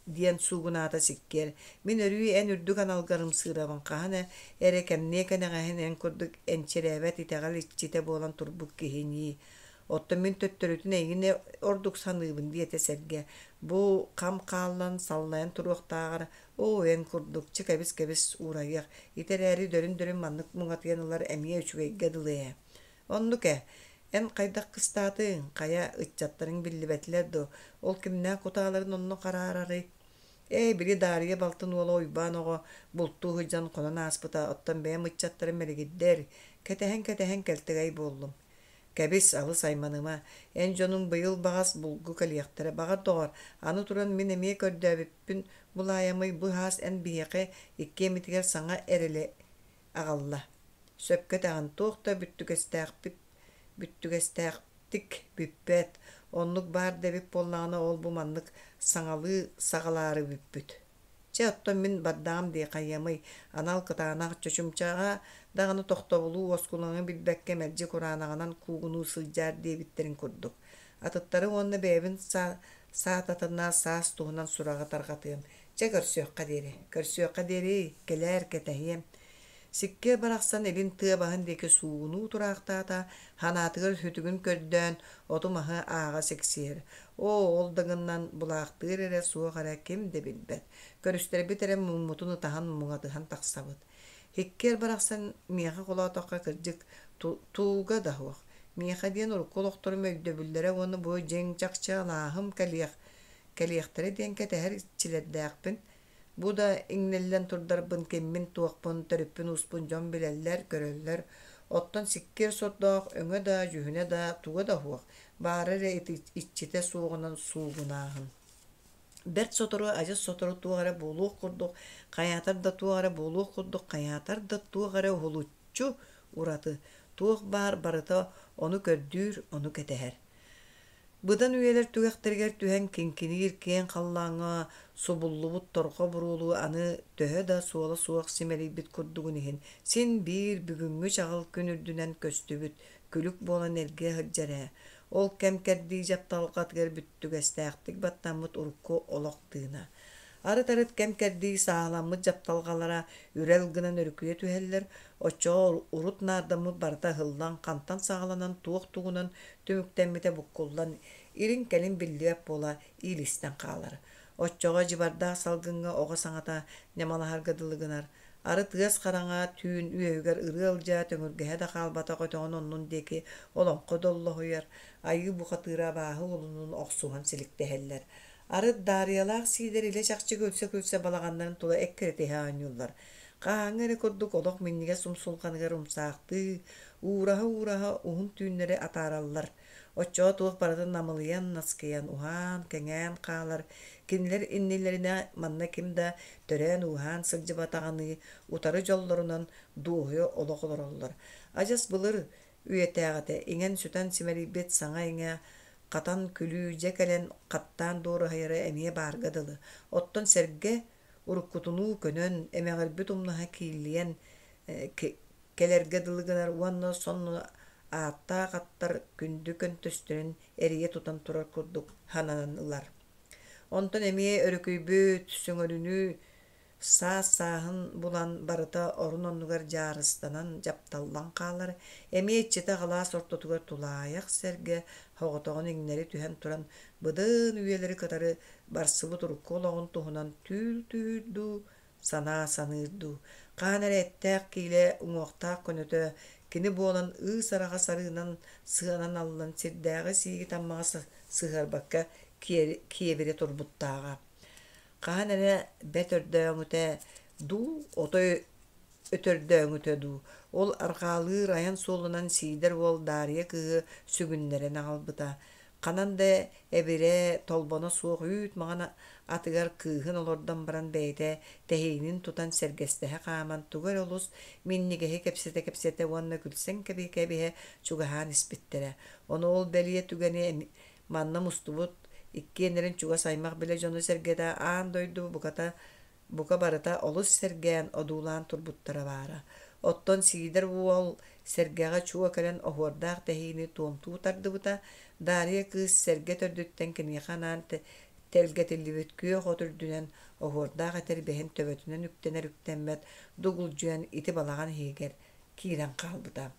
диэн суугунаата сиккиэр. Мин өрүү эн үрдүк аналгар ымсыырабын, хаһан эрэ кэмниэ кэнэҕэһин эн курдук энчирээбэт итэҕэл иччитэ буолан турбут киһи ньии. Оттон мин төттөрүтүн эйигин ордук саныыбын диэтэ Сэргэ. Бу хам хааллан, саллайан туруохтааҕар, оо, эн курдук, чэ кэбис-кэбис уурайыах. Ити эрээри дөрүн-дөрүн маннык муҥатыйан ылар эмиэ үчүгэйгэ дылы ээ. Оннук ээ. Эн хайдах кыстаатыҥ, хайа, ыччаттарыҥ биллибэтилэр дуо? Ол кимнээх кутааларын онно хараарарый? Ээ, били Даарыйа балтын уола Уйбаан оҕо бултуу сылдьан хонон ааспыта, оттон бэйэм ыччаттарым мэлигирдэр, кэтэһэн-кэтэһэн кэлтэгэй буоллум. Кэбис, алыс айманыма, эн дьонуҥ быйыл баҕас булгу кэлиэхтэрэ, баҕар доҕор, аны туран мин эмиэ көрдөөбүппүн булаайамый, бу саас эн биһиэхэ иккиэммитигэр саҥа эрэли аҕалла. Сөпкө этэҕин, туох да бүттүгэстээхпит бүттүгэстээхтик бүппэт, оннук баар да эбит буоллаҕына ол-бу маннык саҥалыы саҕалаары бүппүт. Чэ, оттон мин бардаҕым дии хайыамый, анал кытаанах чочумчаҕа даҕаны тохтобулу уоскулаҥы билбэккэ мэлдьи кураанаҕынан куугунуу сылдьаар диэбиттэрин курдук. Атыттары уонна бэйэбин саататына саас туһунан сураҕы тарҕатыам. Чэ, көрсүөххэ диэри. Көрсүөххэ диэри, кэлээр, кэтэһиэм. Сиккиэр барахсан илин тыа баһын диэки суугунуу тураахтаата, ханаатыгар сүтүгүн көрдөөн, оту-маһы ааҕа сиксиэр. Оо, ол да гынан булаахтыыр эрэ, суох эрэ ким да билбэт. Көрүстэрбит эрэ муммутун ытаһан муҥатыһан тахсабыт. Иккиэр барахсан миэхэ холоотоххо кырдьык тууга да суох. Миэхэ диэн урукку олохторум өйдөбүллэрэ уонна бу дьиҥ-чахчы алааһым кэлиэх, кэлиэхтэрэ диэн кэтэһэр иччилэрдээхпин. Бу да иҥнэллэн турдарбын киммин-туохпун, төрүппүн-ууспун дьон билэллэр, көрөллөр. Оттон сиккиэр сордоох өҥө да, дьүһүнэ да, туга да суох, баара эрэ иччитэ суоҕунан суугунааһын. Бэрт сотору, адьас сотору туох эрэ буолуох курдук, хайаатар да туох эрэ буолуох курдук, хайаатар да туох эрэ уһулуччу ураты, туох баар барыта ону көрдүүр, ону кэтэһэр. Быдан үйэлэр түгэхтэригэр түһэн киҥкиниир киэҥ халлааҥҥа субуллубут торҕо буруолуу аны төһө да суола суох симэлийбит курдугун иһин, син биир бүгүҥҥү чаҕыл күн үрдүнэн көстүбүт, күлүк буолан эргийэ сылдьар ээ. Ол кэм-кэрдии дьапталҕатыгар бүттүгэстээхтик баттаммыт урукку олох тыына. Арыт-арыт кэм-кэрдии сааһыламмыт дьапталҕалара үрэл гынан өрүкүйэ түһэллэр, оччоҕо урут наардаммыт барыта ыһыллан, хантан саҕаланан, туох тугунан түмүктэммитэ буккуллан, илин-кэлин биллибэт буола иилистэн хаалар. Оччоҕо дьыбардаах салгыҥҥа оҕо саҥата ньамалаһарга дылы гынар. Арыт ыас хараҥа түүн үөһүгэр ырыа ылдьаа төҥүргэһэ да хаалбатах өтөҕүн оннун диэки олоҥхо доллоһуйар, айыы бухатыыра абааһы уолунуун охсуһан силиктэһэллэр. Арыт Даарыйалаах Сиидэр илэ-чахчы күлсэ-күлсэ балаҕаннарын тула эккирэтиһэ оонньууллар. Хаһааҥҥы эрэ курдук олох минньигэс умсулҕаныгар умсаахтыы, уураһа-уураһа уһун түүннэри атаараллар. Оччоҕо туох барыта намылыйан, наскыйан, уһаан-кэҥээн хаалар. Кинилэр иннилэринэ манна ким да төрөөн-ууһаан сылдьыбатаҕыныы утары дьоллорунан дуоһуйа олох олороллор. Адьас былыр үйэтээҕитэ иҥэн-сүтэн симэлийбит саҥа-иҥэ хатан күлүү дьэ кэлэн хаттаан дуораһыйара эмиэ баарга дылы. Оттон сэргэ уруккутунуу көнөн, эмэҕирбит умнаһа кииллийэн кэлэргэ дылы гынар уонна сонно ааттаах аттар күндү көнтөстөрүн эрийэ тутан турар курдук сананан ылар. Онтон эмиэ өрүкүйбүт, сөҥөрүнүү саас-сааһын булан барыта орун-оннугар дьаарыстанан дьапталлан хаалар, эмиэ иччитэх алаас ортотугар тулаайах сэргэ соҕотоҕун иҥнэри түһэн туран быдан үйэлэри кытары барсыбыт урукку олоҕун туһунан түүл түһүүр дуу, санаа саныыр дуу, хаһан эрэ эттээх киилэ уҥуохтаах көнөтө кини буолан ыыс араҕас арыынан сыанан аллан сирдээҕи сииги таммаҕа сыһыарбакка киэбирэ турбуттааҕа. Хаһан эрэ бэрт өрдөөҕүтэ дуу, отой өтөрдөөҥүтэ дуу, ол арҕаалыыр айан суолунан Сиидэр уол Даарыйа кыыһы сүгүннэрэн аҕалбыта. Ханан да эбирэ, толбоно суох үүт маҥан атыгар кыыһын олордон баран бэйэтэ тэһиинин тутан сэргэстэһэ хааман тугу эрэ олус минньигэһи кэпсэтэ-кэпсэтэ уонна күлсэн кэбиһэ-кэбиһэ чугаһаан испиттэрэ. Ону ол бэлиэ түгэни манна мустубут иккиэннэрин чугас аймах-билэ дьоно-сэргэтэ аан дойду буката бука барыта олус сэргээн одуулаан турбуттара баара. Оттон Сиидэр уол сэргэҕэ чуо кэлэн оһуордаах тэһиини туомтуу тардыбыта, Дарья кыыс сэргэ төрдүттэн киниэхэ анаан тэлгэтиллибит күөх от үрдүнэн оһуордаах этэрбэһин төбөтүнэн үктэнэр-үктэммэт дугулдьуйан ити балаҕан иһигэр киирэн хаалбыта.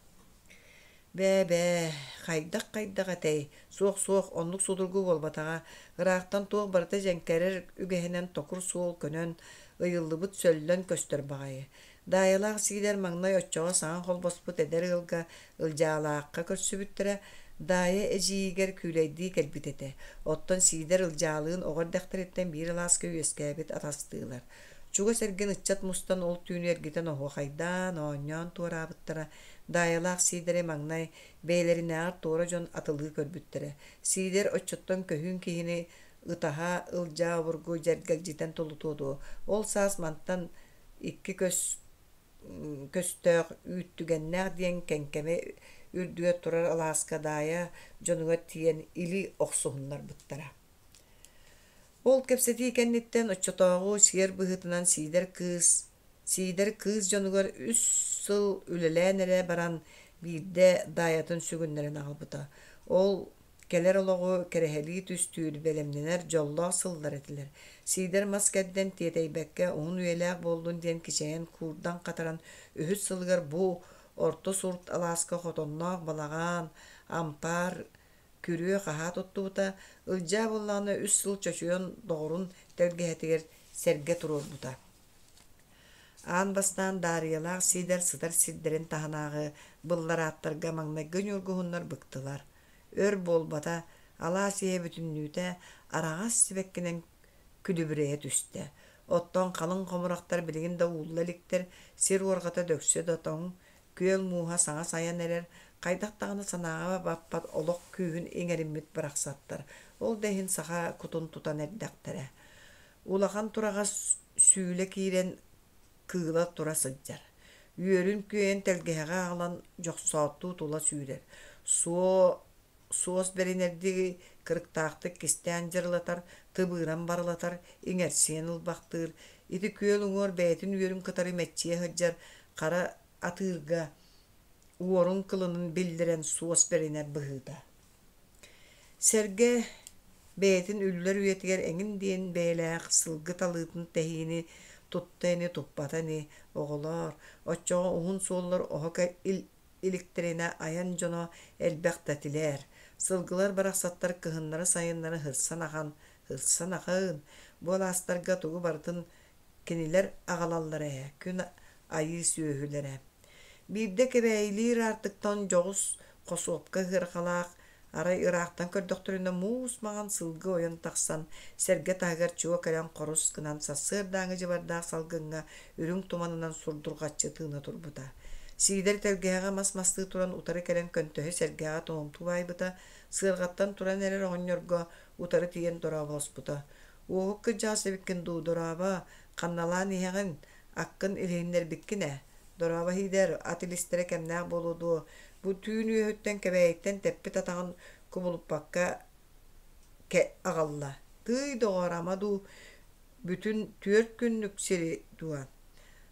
Бээ-бээ, хайдах-хайдах этэй, суох-суох, оннук судургу буолбатаҕа, ыраахтан туох барыта дьэҥкэрэр үгэһинэн токур суол көнөн, ыйыллыбыт сөллөн көстөр баҕайы. Даайалаах Сиидэр маҥнай оччоҕо саҥа холбоспут эдэр ыалга Ылдьаалаахха көрсүбүттэрэ, Даайа эдьиийигэр күүлэйдии кэлбит этэ, оттон Сиидэр Ылдьаалыын оҕо эрдэхтэриттэн биир алааска үөскээбит атастыылар. Чугас эргин ыччат мустан ол түүнү эргитэн оһуохайдаан, оонньоон туораабыттара, Даайалаах Сиидэри маҥнай бэйэлэринээҕэр туора дьон атылыы көрбүттэрэ. Сиидэр оччоттон көһүүн киһини ытаһа, Ылдьаа обургу дьэргэлдьитэн тулутуо дуо, ол саас мантан икки көс көстөөх Үүттүгэннээх диэн Кэҥкэмэ үрдүгэр турар алааска Даайа дьонугар тиийэн илии охсуһуннарбыттара. Ол кэпсэтии кэнниттэн оччотооҕу сиэр быһыытынан Сиидэр кыыс Сиидэр кыыс дьонугар үс сыл үлэлээн эрэ баран биирдэ Даайатын сүгүннэрэн аҕалбыта. Ол кэлэр олоҕу кэрэһэлии түстүүр, бэлэмнэнэр дьоллоох сыллар этилэр. Сиидэр мас кэрдэн тиэтэйбэккэ уһун үйэлээх буоллун диэн кичэйэн куурдан-хатаран үһүс сылыгар бу Орто Сурт алааска хотонноох балаҕан, ампаар, күрүө-хаһаа туттубута, Ылдьаа буоллаҕына үс сыл чочуйан доҕорун тэлгэһэтигэр сэргэ туруорбута. Аан бастаан Даарыйалаах Сиидэр сытар сирдэрин таһынааҕы былларааттарга маҥнайгы ньургуһуннар быктылар. Өр буолбата, алаас иһэ бүтүннүүтэ араҕас сибэккинэн күлүбүрэйэ түстэ. Оттон халыҥ хомурахтар билигин да уулла иликтэр, сир уорҕата дөксө да тоҥ, күөл мууһа саҥа сайан эрэр, хайдах даҕаны санааҕа баппат олох күүһүн иҥэриммит барахсаттар. Ол да иһин саха кутун тутан эрдэхтэрэ. Улахан тураҕас сүүлэ киирэн кыыла тура сылдьар. Үөрүн күөйэн тэлгэһэҕэ аҕалан дьохсооттуу тула сүүрэр. Суо суос бэринэрдии кырыктаахтык кистээн дьырылатар, тыбыыран барылатар, иҥэрсийэн ылбахтыыр. Ити күөл уҥуор бэйэтин үөрүн кытары мэччийэ сылдьар хара атыырга уорун кылынын биллэрэн суос бэринэр быһыыта. Сэргэ бэйэтин үллэр үйэтигэр эҥин диэн бэйэлээх сылгы талыытын тэһиини тутта ини, туппата ини, оҕолоор, оччоҕо уһун суоллар оһо иликтэринэ айан дьоно элбэх да этилэр. Сылгылар барахсаттар кыһыннары-сайыннары һырсан ахан, һырсан ахын, бу алаастарга тугу барытын кинилэр аҕалаллар ээ, күн айыы сүөһүлэрэ. Биирдэ Кэбээйилиир аартыктан дьоҕус хосуопка ыарҕалаах, арай ыраахтан көрдөхтөрүнэ муус маҥан сылгы ойон тахсан, сэргэ таһыгар чуо кэлэн хорус гынан сарсыардааҥҥы дьыбардаах салгыҥҥа үрүҥ туманынан сурдурҕаччы тыына турбута. Сиидэр тэлгэһэҕэ мас мастыы туран утары кэлэн көнтөһү сэргэҕэ туомтуу баайбыта, сыарҕаттан туран эрэр оҕонньорго утары тиийэн дорооболоспута. «Уоһук кырдьаҕас эбиккин дуу, дорообо, ханналаан иһэҕин, аккын илиһиннэрбиккин ээ?» Дорообо иһиидэр, ат илистэрэ кэмнээх буолуо дуо, бу түүн үөһүттэн Кэбээйиттэн тэппит атаҕын кубулуппакка аҕалла. Тыый, доҕоор, ама дуу, бүтүн түөрт күннүк сири дуо?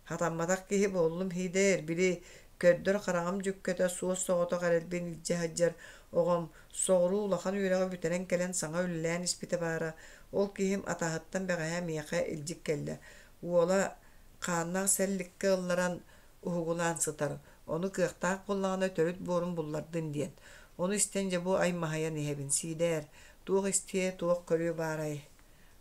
Хатамматах киһи буоллум иһиидэр, били көрдөр хараҕым дьүккэтэ суос-соҕотох эрэлбин илдьэ сылдьар оҕом соҕуруу улахан үөрэҕи бүтэрэн кэлэн саҥа үлэлээн испитэ баара, ол киһим атаһыттан бэҕэһээ миэхэ илдьит кэллэ. Уола хааннаах сэлликкэ ылларан уһугулаан сытар, ону кыахтаах буоллаҕына төрүт буорун буллардын диэн. Ону истэн дьэ бу аймаһыйан иһэбин, Сиидээр, туох истиэ, туох көрүө баарай?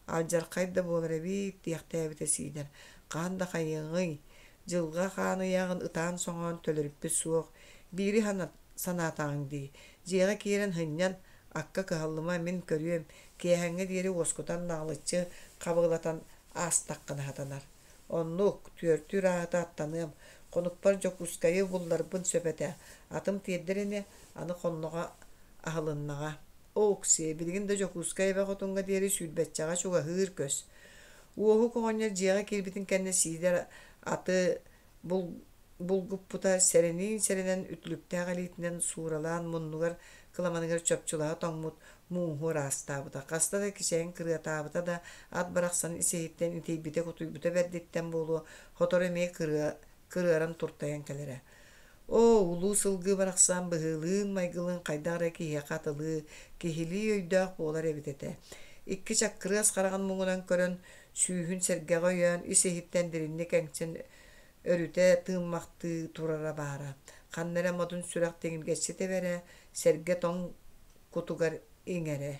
Алдьархай да буолар эбиит, диэхтээбитэ Сиидэр. Хаһан да хайыаҥый, дьылҕа хаан ыйааҕын ытаан-соҥоон төлөрүппүт суох, биири санаатаҕыҥ дии, дьиэҕэ киирэн һынньан, акка кыһаллыма, мин көрүөм, киэһэҥҥэ диэри уоскутан наҕылыччы хабыалатан аастаххына сатанар. Оннук, түөртүүр ааһыта аттаныам, хонукпар Дьокуускайы булларбын сөп этэ, атым тиэрдэр ини, аны хонноҕо аһылыннаҕа. Оо, Оксиэ, билигин да Дьокуускай эбэ хотуҥҥа диэри сүүрбэччэҕэ чугаһыыр көс. Уоһук оҕонньор дьиэҕэ киирбитин кэннэ Сиидэр аты булгуппута сэрэниин-сэрэнэн үтүлүктээх илиитинэн сууралаан муннугар кыламаныгар чопчулаһа тоҥмут мууһу ыраастаабыта, хаста да кичэйэн кырыатаабыта да, ат барахсан ис-иһиттэн итийбитэ-кутуйбута бэрдиттэн буолуо, сотору эмиэ кырыаран туртайан кэлэрэ. Оо, улуу сылгы барахсан быһыылыын-майгылыын хайдах эрэ киһиэхэ атылыы, киһилии өйдөөх буолар эбит этэ. Икки чаккырыас хараҕын муҥунан көрөн, сүүһүн сэргэҕэ өйөөн, ис-иһиттэн дириҥник эҥсэн өрүтэ тыыммахтыы турара баара. Ханна эрэ модун сүрэх тиҥиргэччи тэбэрэ, сэргэ тоҥ кутугар иҥэрэ.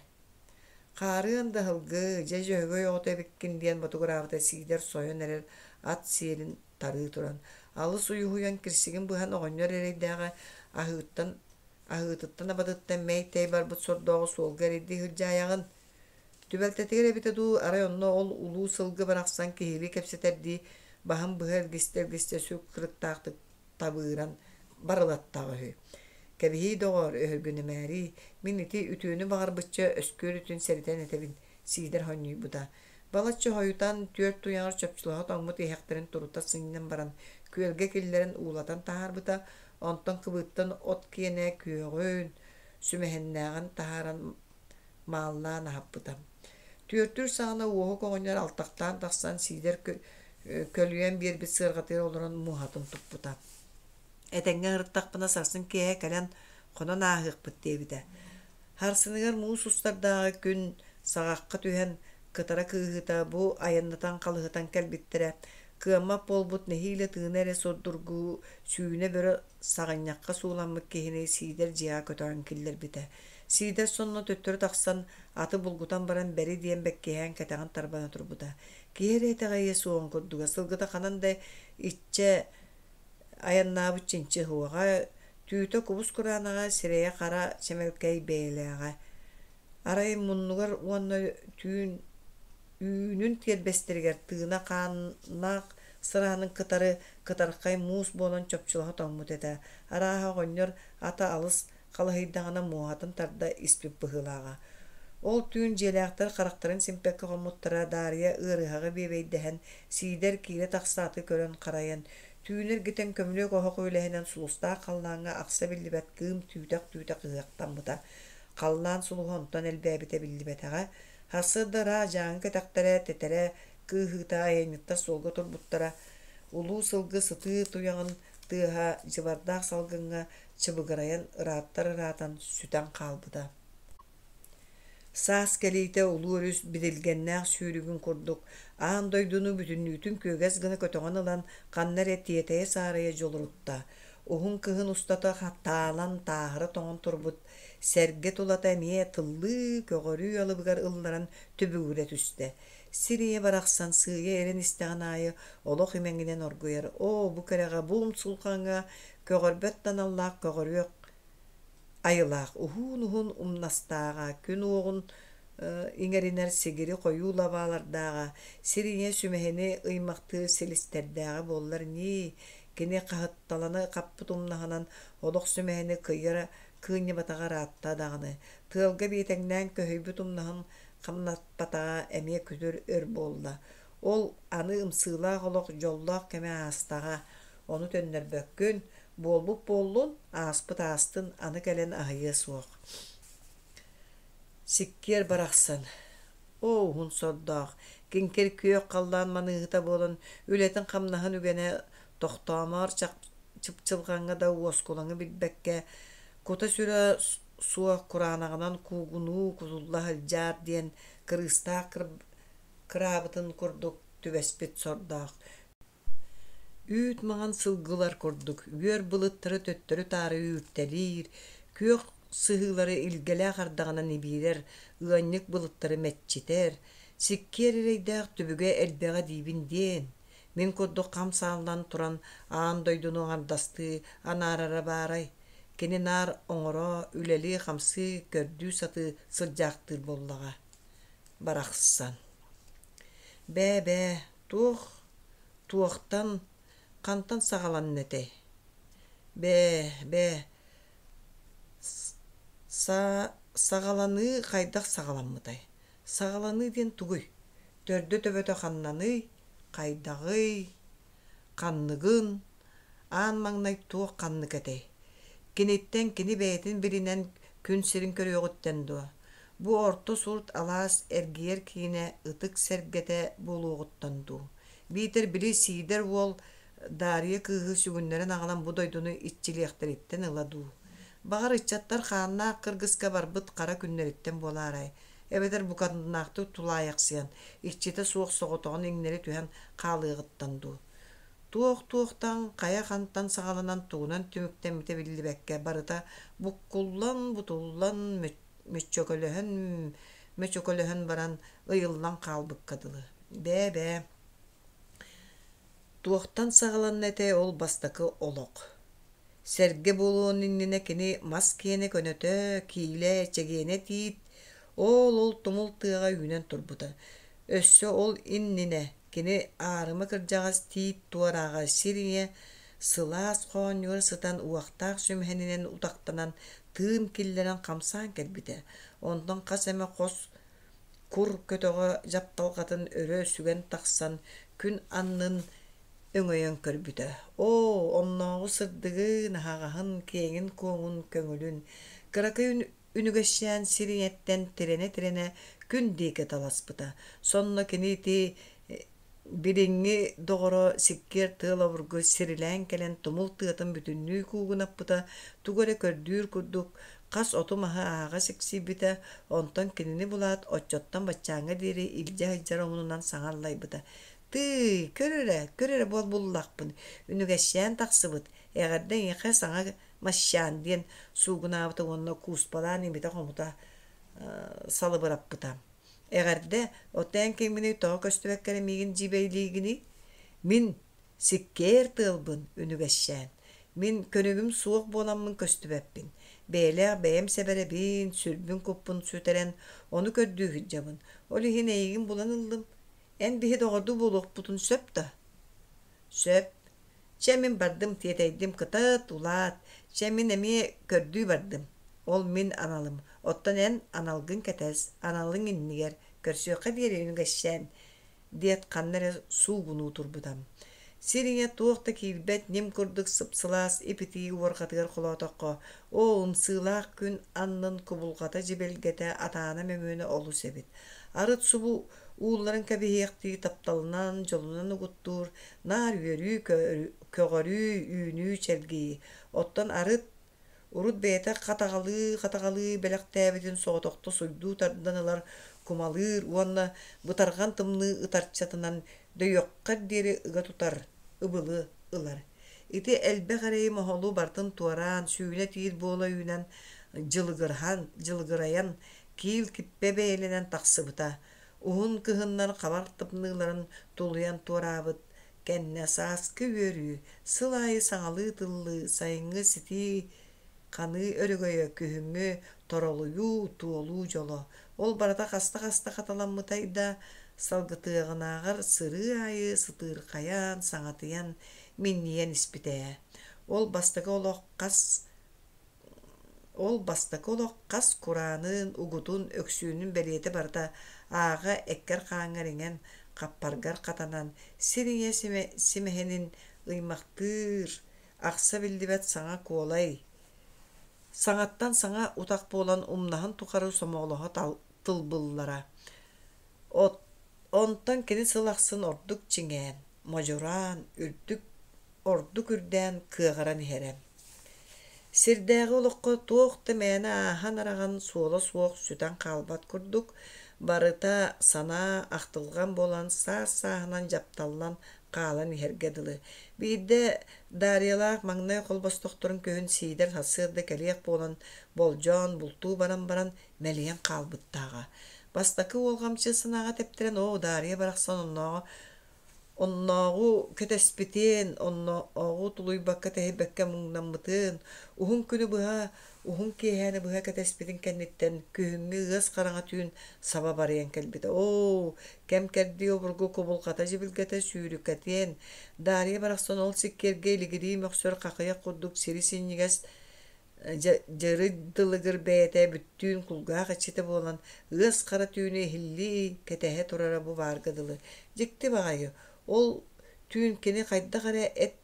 Хаарыан да ыһылгы, дьэ дьөһөгөй оҕото эбиккин диэн ботугураабыта Сиидэр сойон эрэр ат сиэлин тарыы туран, алыс уйуһуйан кирсигин быһан оҕонньор эрэйдээҕи аһыыттан аһыытыттан-абатыттан мэй-тэй барбыт сордооҕу суолга эрэйдии сылдьаайаҕын. Түбэлтэтигэр эбитэ дуу, арай онно ол улуу сылгы барахсан киһилии кэпсэтэрдии баһын быһа эргистэ-эргистэ сүр кырыктаахтык табыыран барылаттаҕа үһү. Кэбиһиий доҕоор, өһүргүнүмээрий, мин ити үтүөнү баҕарбычча өскүөр үтүн сэрэтэн этэбин, Сиидэр сонньуйбута. Балачча хойутаан, түөрт туйаҕар чопчулаһа тоҥмут иһэхтэрин турута сынньан баран, күөлгэ киллэрэн уулатан таһаарбыта, онтон кыбыыттан от киэнэ күөҕүн, сүмэһиннээҕин таһааран мааллаан аһаппыта. Түөртүүр саҕана Уоһук оҕонньор алтахтаан тахсан Сиидэр көлүйэн биэрбит сыарҕатыгар олорон муоһатын туппута. Этэҥҥэ ыһыртахпына сарсын киэһэ кэлэн хонон ааһыахпыт диэбитэ. Сарсыныгар муус устардааҕы күн саҕахха түһэн кытара кыыһыыта бу айаннатан халыһытан кэлбиттэрэ. Кыаммат буолбут нэһиилэ тыына эрэ сурдургуу сүүнэ бөрө саҕынньахха сууламмыт киһини Сиидэр дьиэҕэ көтөҕөн киллэрбитэ. Сиидэр сонно төттөрү тахсан, аты булгутан баран бэри диэн бэккиһээн кэтэҕин тарбана турбута. Киһи эрэ итэҕэйиэ суоҕун курдуга, сылгыта ханан да иччэ айаннаабыт чинчи уһуоҕа, түүтэ кубус кураанаҕа, сирэйэ хара чэмэлкэй бэйэлээҕэ. Арай муннугар уонна түүн үүнүн тиэрбэстэригэр тыына хааннаах сыраанын кытары кытархай муус буолан чопчулаһа тоҥмут этэ. Арааһа оҕонньор ата алыс халыһыйдаҕына муоһатын тарда испит быһыылааҕа. Ол түүн дьиэлээхтэр харахтарын симпэккэ хоммуттара Даарыйа ыарыһаҕы биэбэйдэһэн, Сиидэр киирэ-тахса аты көрөн-харайан, түүнү эргитэн көмүлүөк оһох үөлэһинэн сулустаах халлааҥҥа ахса биллибэт кыым түүтэх-түүтэх ыһыахтаммыта. Халлаан сулуһа онтон элбээбитэ биллибэтэҕэ. Сарсыарда ыраах Дьааҥы кэтэхтэрэ, тэтэрэ кыыһыыта айанньыттар суолга турбуттара. Улуу сылгы сытыы туйаҕын тыаһа дьыбардаах салгыҥҥа чыбыгырайан ырааттар ыраатан сүтэн хаалбыта. Саас кэлиитэ улуу өрүс бидилгэннээх сүүрүгүн курдук аан дойдуну бүтүннүүтүн күөгэс гына көтөҕөн ылан ханна эрэ тиэтэйэ-саарайа дьулурутта. Уһун кыһын устата таалан тааһыра тоҥон турбут сэргэ тулата эмиэ тыллыы, көҕөрүү алыбыгар ылларан түбүгүрэ түстэ. Сир ийэ барахсан сыыйа ирэн истэҕин аайы олох имэҥинэн оргуйар. Оо, бу кэрэҕэ, бу умсулҕаҥҥа көҕөрбөт да аналлаах көҕөрүөх айылаах уһуун-уһун умнастааҕа, күн уоҕун иҥэринэр сигири хойуу лабаалардааҕа, сир ийэ сүмэһини ыймахтыыр силистэрдээҕэ буоллар ньии, кини хаһытталаны хаппыт умнаһынан олох сүмэһини кыйара кыынньыбатаҕа ыраатта даҕаны, тыалга биэтэҥнээн көһүйбүт умнаһын хамнаппатаҕа эмиэ күтүр өр буолла. Ол аны ымсыылаах олох дьоллоох кэмэ аастаҕа, ону төннөрбөккүн, буолбут буоллун, ааспыт аастын, аны кэлэн аһыйыа суох. Сиккиэр барахсан, оо, уһун сордоох, киҥкир күөх халлаан маныыһыта буолан, үлэтин-хамнаһын үгэнэ тохтоомоор чыпчылҕаҥҥа да уоскулаҥы билбэккэ, кута-сүрэ суох кураанаҕынан куугунуу кутулла сылдьаар диэн кырыыстаах кыраабытын курдук түбэспит сордоох. Үүт маҥан сылгылар курдук үөр былыттары төттөрү-таары үүртэлиир, күөх сыһыылары илгэлээх ардаҕынан ибиирэр, ыанньык былыттары мэччитэр, сиккиэр эрэйдээх түбүгэ элбэҕэ диибин диэн, мин курдук хам сааллан туран аан дойдуну аҥардастыы анаарара баарай, кини наар оҥоро, үлэлии-хамсыы, көрдүү сатыы сылдьаахтыыр буоллаҕа. Барахсан. Бээ-бээ, туох туохтан, хантан саҕаланна этэй? Бээ, бээ, саҕаланыы хайдах саҕаламмытай? Саҕаланыы диэн тугуй? Төрдө-төбөтө ханнаный, хайдаҕый, ханныгын, аан маҥнай туох ханнык этэй? Киниттэн кини бэйэтин билинэн күн сирин көрүөҕүттэн дуо? Бу орто сурт алаас эргийэр киинэ ытык сэргэтэ буолуоҕуттан дуу? Биитэр били Сиидэр уол Даарыйа кыыһы сүгүннэрэн аҕалан бу дойдуну иччилиэхтэриттэн ыла дуу? Баҕар ыччаттар хааннаах кыргыска барбыт хара күннэриттэн буолаарай? Эбэтэр букатыннаахтык тулаайахсыйан, иччитэ суох соҕотоҕун иҥнэри түһэн хаалыаҕыттан дуу? Туох-туохтан, хайа хантан саҕаланан тугунан түмүктэммитэ биллибэккэ барыта буккуллан-бутуллан, мүччөкөлөһөн мөчөкөлөһөн баран ыйыллан хаалбыкка дылы. Бээ-бээ, туохтан саҕаланна этэй ол бастакы олох? Сэргэ буолуон иннинэ кини мас киэнэ көнөтө, киилэ, чэгиэнэ тиит, оол-ол тумул тыаҕа үүнэн турбута. Өссө ол иннинэ кини аарыма кырдьаҕас тиит туорааҕа сир ийэ сылаас хоонньугар сытан уохтаах сүмэһининэн утахтанан тыын киллэрэн хамсаан кэлбитэ. Онтон хас эмэ хос кур көтөҕө дьапталҕатын өрө сүгэн тахсан күн аннын өҥөйөн көрбүтэ. Оо, оннооҕу сырдыгын, аһаҕаһын, киэҥин-куоҥун, көҥүлүн, кыракый үнүгэсчээн сир ийэттэн тирэнэ-тирэнэ күн диэки таласпыта. Сонно кини ити билиҥҥи доҕоро сиккиэр тыал обургу сирилээн кэлэн тумул тыатын бүтүннүү куугунаппыта, тугу эрэ көрдүүр курдук хас оту-маһы ааҕа сиксийбитэ, онтон кинини булаат оччоттон баччааҥҥа диэри илдьэ сылдьар омунунан саҥа аллайбыта: «Тыый, көр эрэ, көр эрэ буол буллахпын, үнүгэсчээн тахсыбыт, эҕэрдэ эйиэхэ саҥа Масчаан диэн суугунаабыта уонна кууспалаан имитэ-хомута салыбыраппыта. Эҕэрдэ, оттон эн кимҥиний, тоҕо көстүбэккэ эрэ миигин дьиибэйдиигиний? Мин сиккиэр тыалбын, үнүгэсчээн. Мин көнүгүм суох буоламмын көстүбэппин. Бэйэлээх бэйэм сэбэрэбин, сүрбүн-куппун сүтэрэн, ону көрдүү сылдьабын. Ол иһин эйигин булан ыллым. Эн биһи доҕордуу буолуохпутун сөп да? Сөп. Чэ, мин бардым, тиэтэйдим, кытат, улаат. Чэ, мин эмиэ көрдүү бардым. Ол мин аналым. Оттон эн аналгын кэтэс, аналыҥ иннигэр көрсүөххэ диэри үнүгэсчээн, диэт ханна эрэ суугунуу турбута. Сир ийэ туох да киирбэт ньим курдук сып-сылаас ип-итии уорҕатыгар холоотоххо, оо, ымсыылаах күн аннын кубулҕата дьибэлгэтэ атаана мөҥүөнэ олус эбит. Арыт субу уулларан кэбиһиэхтии тапталынан, дьолунан угуттуур, наар үөрүү, көҕөрүү, үүнүү, чэлгийии. Оттон арыт урут бэйэтэ хатаҕалыы-хатаҕалыы бэлэхтээбитин соҕотохто суйдуу тардан ылар, кумалыыр уонна бытарҕан тымныы ытарчатынан дөйүөххэр диэри ыга тутар, ыбылы ылар. Ити элбэх эрэйи моһолу барытын туораан, сүүнэ тиит буола үүнэн, дьылыгырһан, дьылыгырайан, киил киппэ бэйэлэнэн тахсыбыта. Уһун кыһыннар хабар тымныыларын тулуйан туораабыт кэннэ сааскы үөрүү, сыл аайы саҥалыы тыллыы, сайыҥҥы ситии-ханыы өрөгөйө, күһүҥҥү торолуйуу, туолуу дьоло. Ол барыта хаста-хаста хатыламмытай да, салгытыаҕынааҕар сырыы аайы сытыырхайан, саҥатыйан, минньийэн испитэ ээ. Ол бастакы олох хас Ол бастакы олох хас кураанын, угутун, өксүүнүн бэлиэтэ барыта ааҕа эккэр-хааҥҥар иҥэн, хаппаргар хатанан, сир ийэ симэһинин ыймахтыыр, ахса биллибэт саҥа куолай, саҥаттан саҥа утах буолан умнаһын тухары сомоҕолоһо тылбыллара. Онтон кини сыл ахсын ордук чиҥээн, модьураан, үрдүк ордук үрдээн кыаҕыран иһэрэ. Сирдээҕи олоххо туох да мээнэ ааһан-араҕан суола суох сүтэн хаалбат курдук, барыта санаа, ахтылҕан буолан саас-сааһынан дьапталлан хаалан иһэргэ дылы. Биирдэ Дарьялаах маҥнай холбостохторун күһүн Сиидэр сарсыарда кэлиэх буолан болдьоон бултуу баран баран мэлийэн хаалбыттааҕа. Бастакы уолҕамчы санааҕа тэптэрэн оо, Дарья барахсан оннооҕу Оннооҕу кэтэспитин, оннооҕу тулуйбакка-тэһийбэккэ муҥнаммытын, уһун күнү быһа, уһун киэһээни быһа кэтэспитин кэнниттэн күһүҥҥү ыас хараҥа түүн саба барыйан кэлбитэ. Оо, кэм-кэрдии обургу кубулҕата-дьибилгэтэ сүүрүкэтиэн, Дарья барахсан ол сиккиэргэ илигирии мөхсөр хахыйах курдук сири синньигэс Дьыры дылыгыр бэйэтэ бүттүүн кулгаах иччитэ буолан, ыас хара түүнү иһиллии, кэтэһэ турара бу баарга дылы. Дьикти баҕайы, ол түүн кини хайдах эрэ эт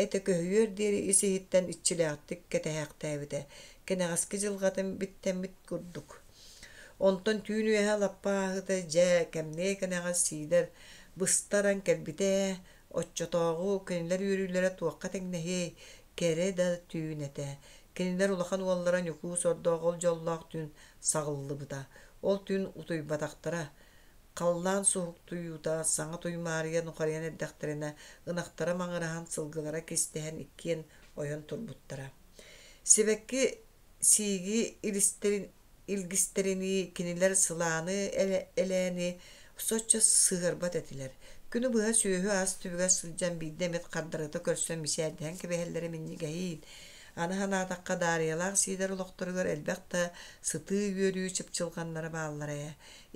этэ көһүйүөр диэри ис-иһиттэн иччилээхтик кэтэһээхтээбитэ, кэнэҕэски дьылҕатын биттэммит курдук. Онтон түүн үөһэ лаппа ааһыыта дьэ, кэмниэ кэнэҕэс Сиидэр быста ыран кэлбитэ ээ, Оччотооҕу кинилэр үөрүүлэрэ туохха тэҥнэһиэй, кэрэ да түүн этэ. Кинилэр улахан уоллара Ньукуу сордоох ол дьоллоох түүн саҕыллыбыта. Ол түүн утуйбатахтара. Халлаан суһуктуйуута саҥа туймаарыйа нухарыйан эрдэхтэринэ, ынахтара маҥыраһан, сылгылара кистэһэн иккиэн ойон турбуттара. Сибэкки сииги илистэрин илгистэринии кинилэр сылааны элээни соччо сыһыарбат этилэр. Күнү быһа сүөһү-ас түбүгэр сылдьан биирдэ эмит хардарыта көрсөн мичээрдэһэн кэбиһэллэрэ минньигэһиин. Аны санаатахха Даарыйалаах Сиидэр олохторугар элбэх да сытыы үөрүү чыпчылҕаннара бааллара ээ.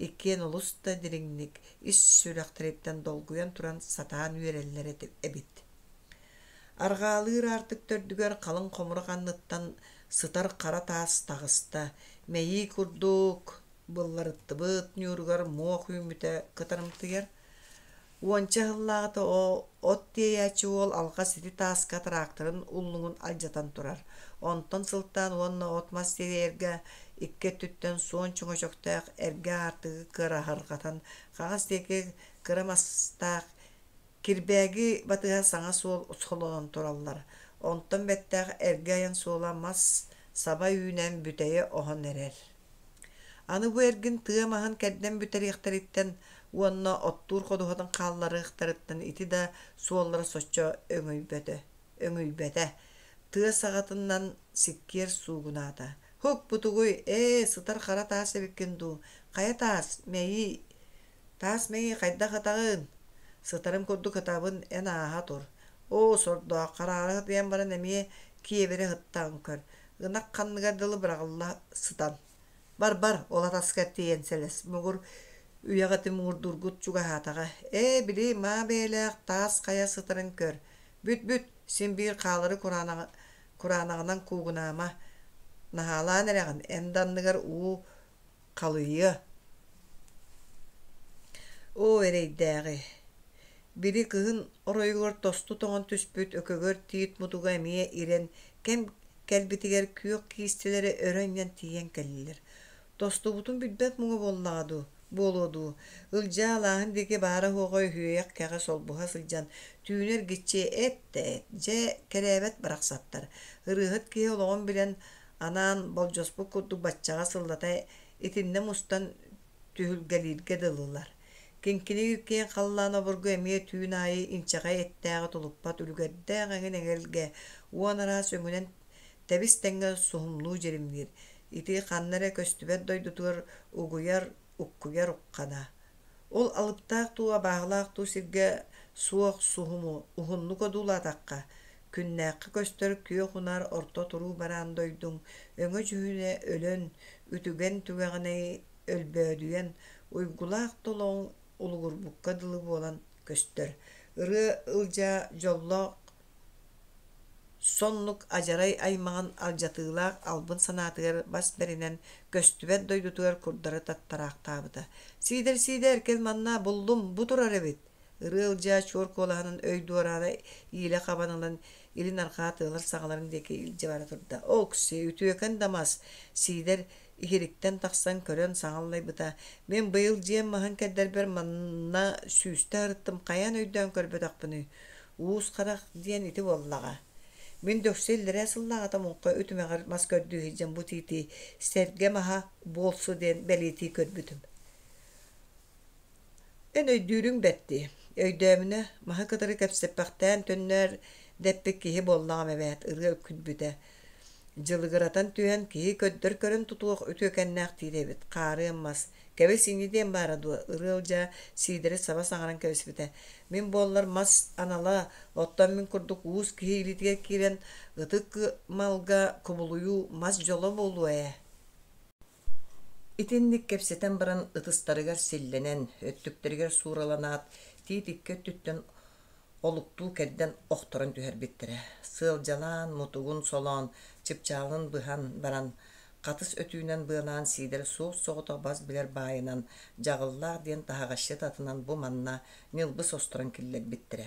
Иккиэн олус да дириҥник, ис сүрэхтэриттэн долгуйан туран сатаан үөрэллэр эбит. Арҕаалыыр аартык төрдүгэр халыҥ хомурах анныттан сытар хара таас таҕыста, мэйии курдук былларыттыбыт ньууругар муох үүммүтэ кытарымтыйар. Уонча сыллааҕыта от тиэйээччи уол алҕас ити тааска тракторын уллуҥун алдьатан турар. Онтон сылтаан уонна от-мас тиэйэргэ икки өттүттэн суон чөҥөчөктөөх эргэ аартыгы кыраһырҕатан хаҥас диэки кыра мастаах Кирбээги батыһа саҥа суол солонон тураллар, онтон бэттэх эргэ айан суола мас саба үүнэн бүтэйэ оһон эрэр. Аны бу эргин тыа маһын кэрдэн бүтэриэхтэриттэн уонна оттуур ходуһатын хаалларыахтарыттан ити да суоллара соччо өҥөйбөтө, өҥүйбэтэ. Тыа саҕатынан сиккиэр суугунаата. «Һук, бу тугуй, ээ, сытар хара таас эбиккин дуу, хайа таас, мэйии Таас мэйии хайдах ытаҕын? Сытарым курдук ытабын, эн ааһа тур. Оо, сордоох, хараара сытыйан баран эмиэ киэбирэ сыттаҕын көр. Ынах ханныгар дылы быраҕылла сытан. Бар-бар, ол атаскар тиийэн сэлэс, муҥур үйэҕити муҥурдуургут чугаһаатаҕа. Ээ, били маа бэйэлээх таас хайа сытарын көр. Бүт-бүт, син биир хаалары кураанаҕынан куугунаама. Наһаалаан эрэҕин, эн да анныгар уу халыйыа. Оо, эрэйдээҕи, били кыһын оройугар тосту тоҥон түспүт өкөгөр тиит мутуга эмиэ ирэн, кэм кэлбитигэр күөх киистэлэрэ өрө анньан тиийэн кэллилэр. Тостубутун билбэт муҥа буоллаҕа дуу, буолуо дуу, Ылдьаа алааһын диэки баара-суоҕа үһүөйэх кэҕэ солбуһа сылдьан, түүнү эргиччи эт да эт, дьэ, кэрээбэт барахсаттар. Ырыаһыт киһи олоҕун билэн, Анаан болдьоспут курдук баччаҕа сыллата итиннэ мустан түһүлгэлииргэ дылылар. Киҥкиниир киэҥ халлаан обургу эмиэ түүн аайы инчэҕэй эттээҕи тулуппат үлүгэрдээх эҥин эгэлгэ уон араас өҥүнэн тэбис-тэҥҥэ суһумнуу дьиримниир. Ити ханна эрэ көстүбэт дойдутугар угуйар, уккуйар уххана. Ол алыптаах дуу, абааһылаах дуу сиргэ суох суһуму уһуннук одуулаатахха, күннээххэ көстөр күөх унаар орто туруу бараан дойдуҥ өҥө-дьүһүнэ өлөн, үтүгэн түгэҕинэй өлбөөдүйэн, уйгулаах да олоҕуҥ улугурбукка дылы буолан көстөр. Ырыа Ылдьаа дьоллоох Соннук адьарай аймаҕын алдьатыылаах албын санаатыгар бас бэринэн, көстүбэт дойдутугар курдары таттараахтаабыта: «Сиидэр, Сиидэр, кэл манна, буллум, бу турар эбит!» Ырыа Ылдьаа чуор куолаһынан өй дуораана иилэ хабан ылан, илин арҕаа тыалар саҕаларын диэки илдьэ бара турда: «Окси, үтүөкэн да мас!» Сиидэр иһириктэн тахсан көрөн саҥа аллайбыта: «Мин быйыл дьиэм маһын кэрдэрбэр манна сүүстэ ырыттым, хайаан өйдөөн көрбөтөхпүнүй? Уус Харах диэн ити буоллаҕа. Мин дөксө иллэрээ сыллааҕыта муҥха үтүмэҕэр мас көрдүү сылдьан бу тиити сэргэ маһа буолсу диэн бэлиэтии көрбүтүм. Эн өйдүүрүҥ бэрт дии. Өйдөөмүнэ, маһы кытары кэпсэппэхтээн төннөөр дэппит киһи буоллаҕым эбээт, ырыа күлбүтэ. Дьылыгыратан түһэн киһи көрдөр көрөн тутуох үтүөкэннээх диир эбит, хаарыан мас. Кэбис инньэ диэн баара дуо, Ырыа Ылдьаа Сиидэри саба саҥаран кэбиспитэ. Мин буоллар мас анала, оттон мин курдук уус киһи илиитигэр киирэн ытык малга кубулуйуу мас дьоло буолуо ээ. Итинник кэпсэтэн баран ытыстарыгар силлэнэн, өттүктэригэр суураланаат, тиит икки өттүттэн олуктуу кэрдэн охторон түһэрбиттэрэ. Сыалдьалаан, мутугун солоон, чыпчаалын быһан баран, хатыс өтүүнэн быалаан Сиидэр суос-соҕотох бас билэр баайынан Дьаҕыллаах диэн таһаҕасчыт атынан бу манна ньылбы состорон киллэрбиттэрэ.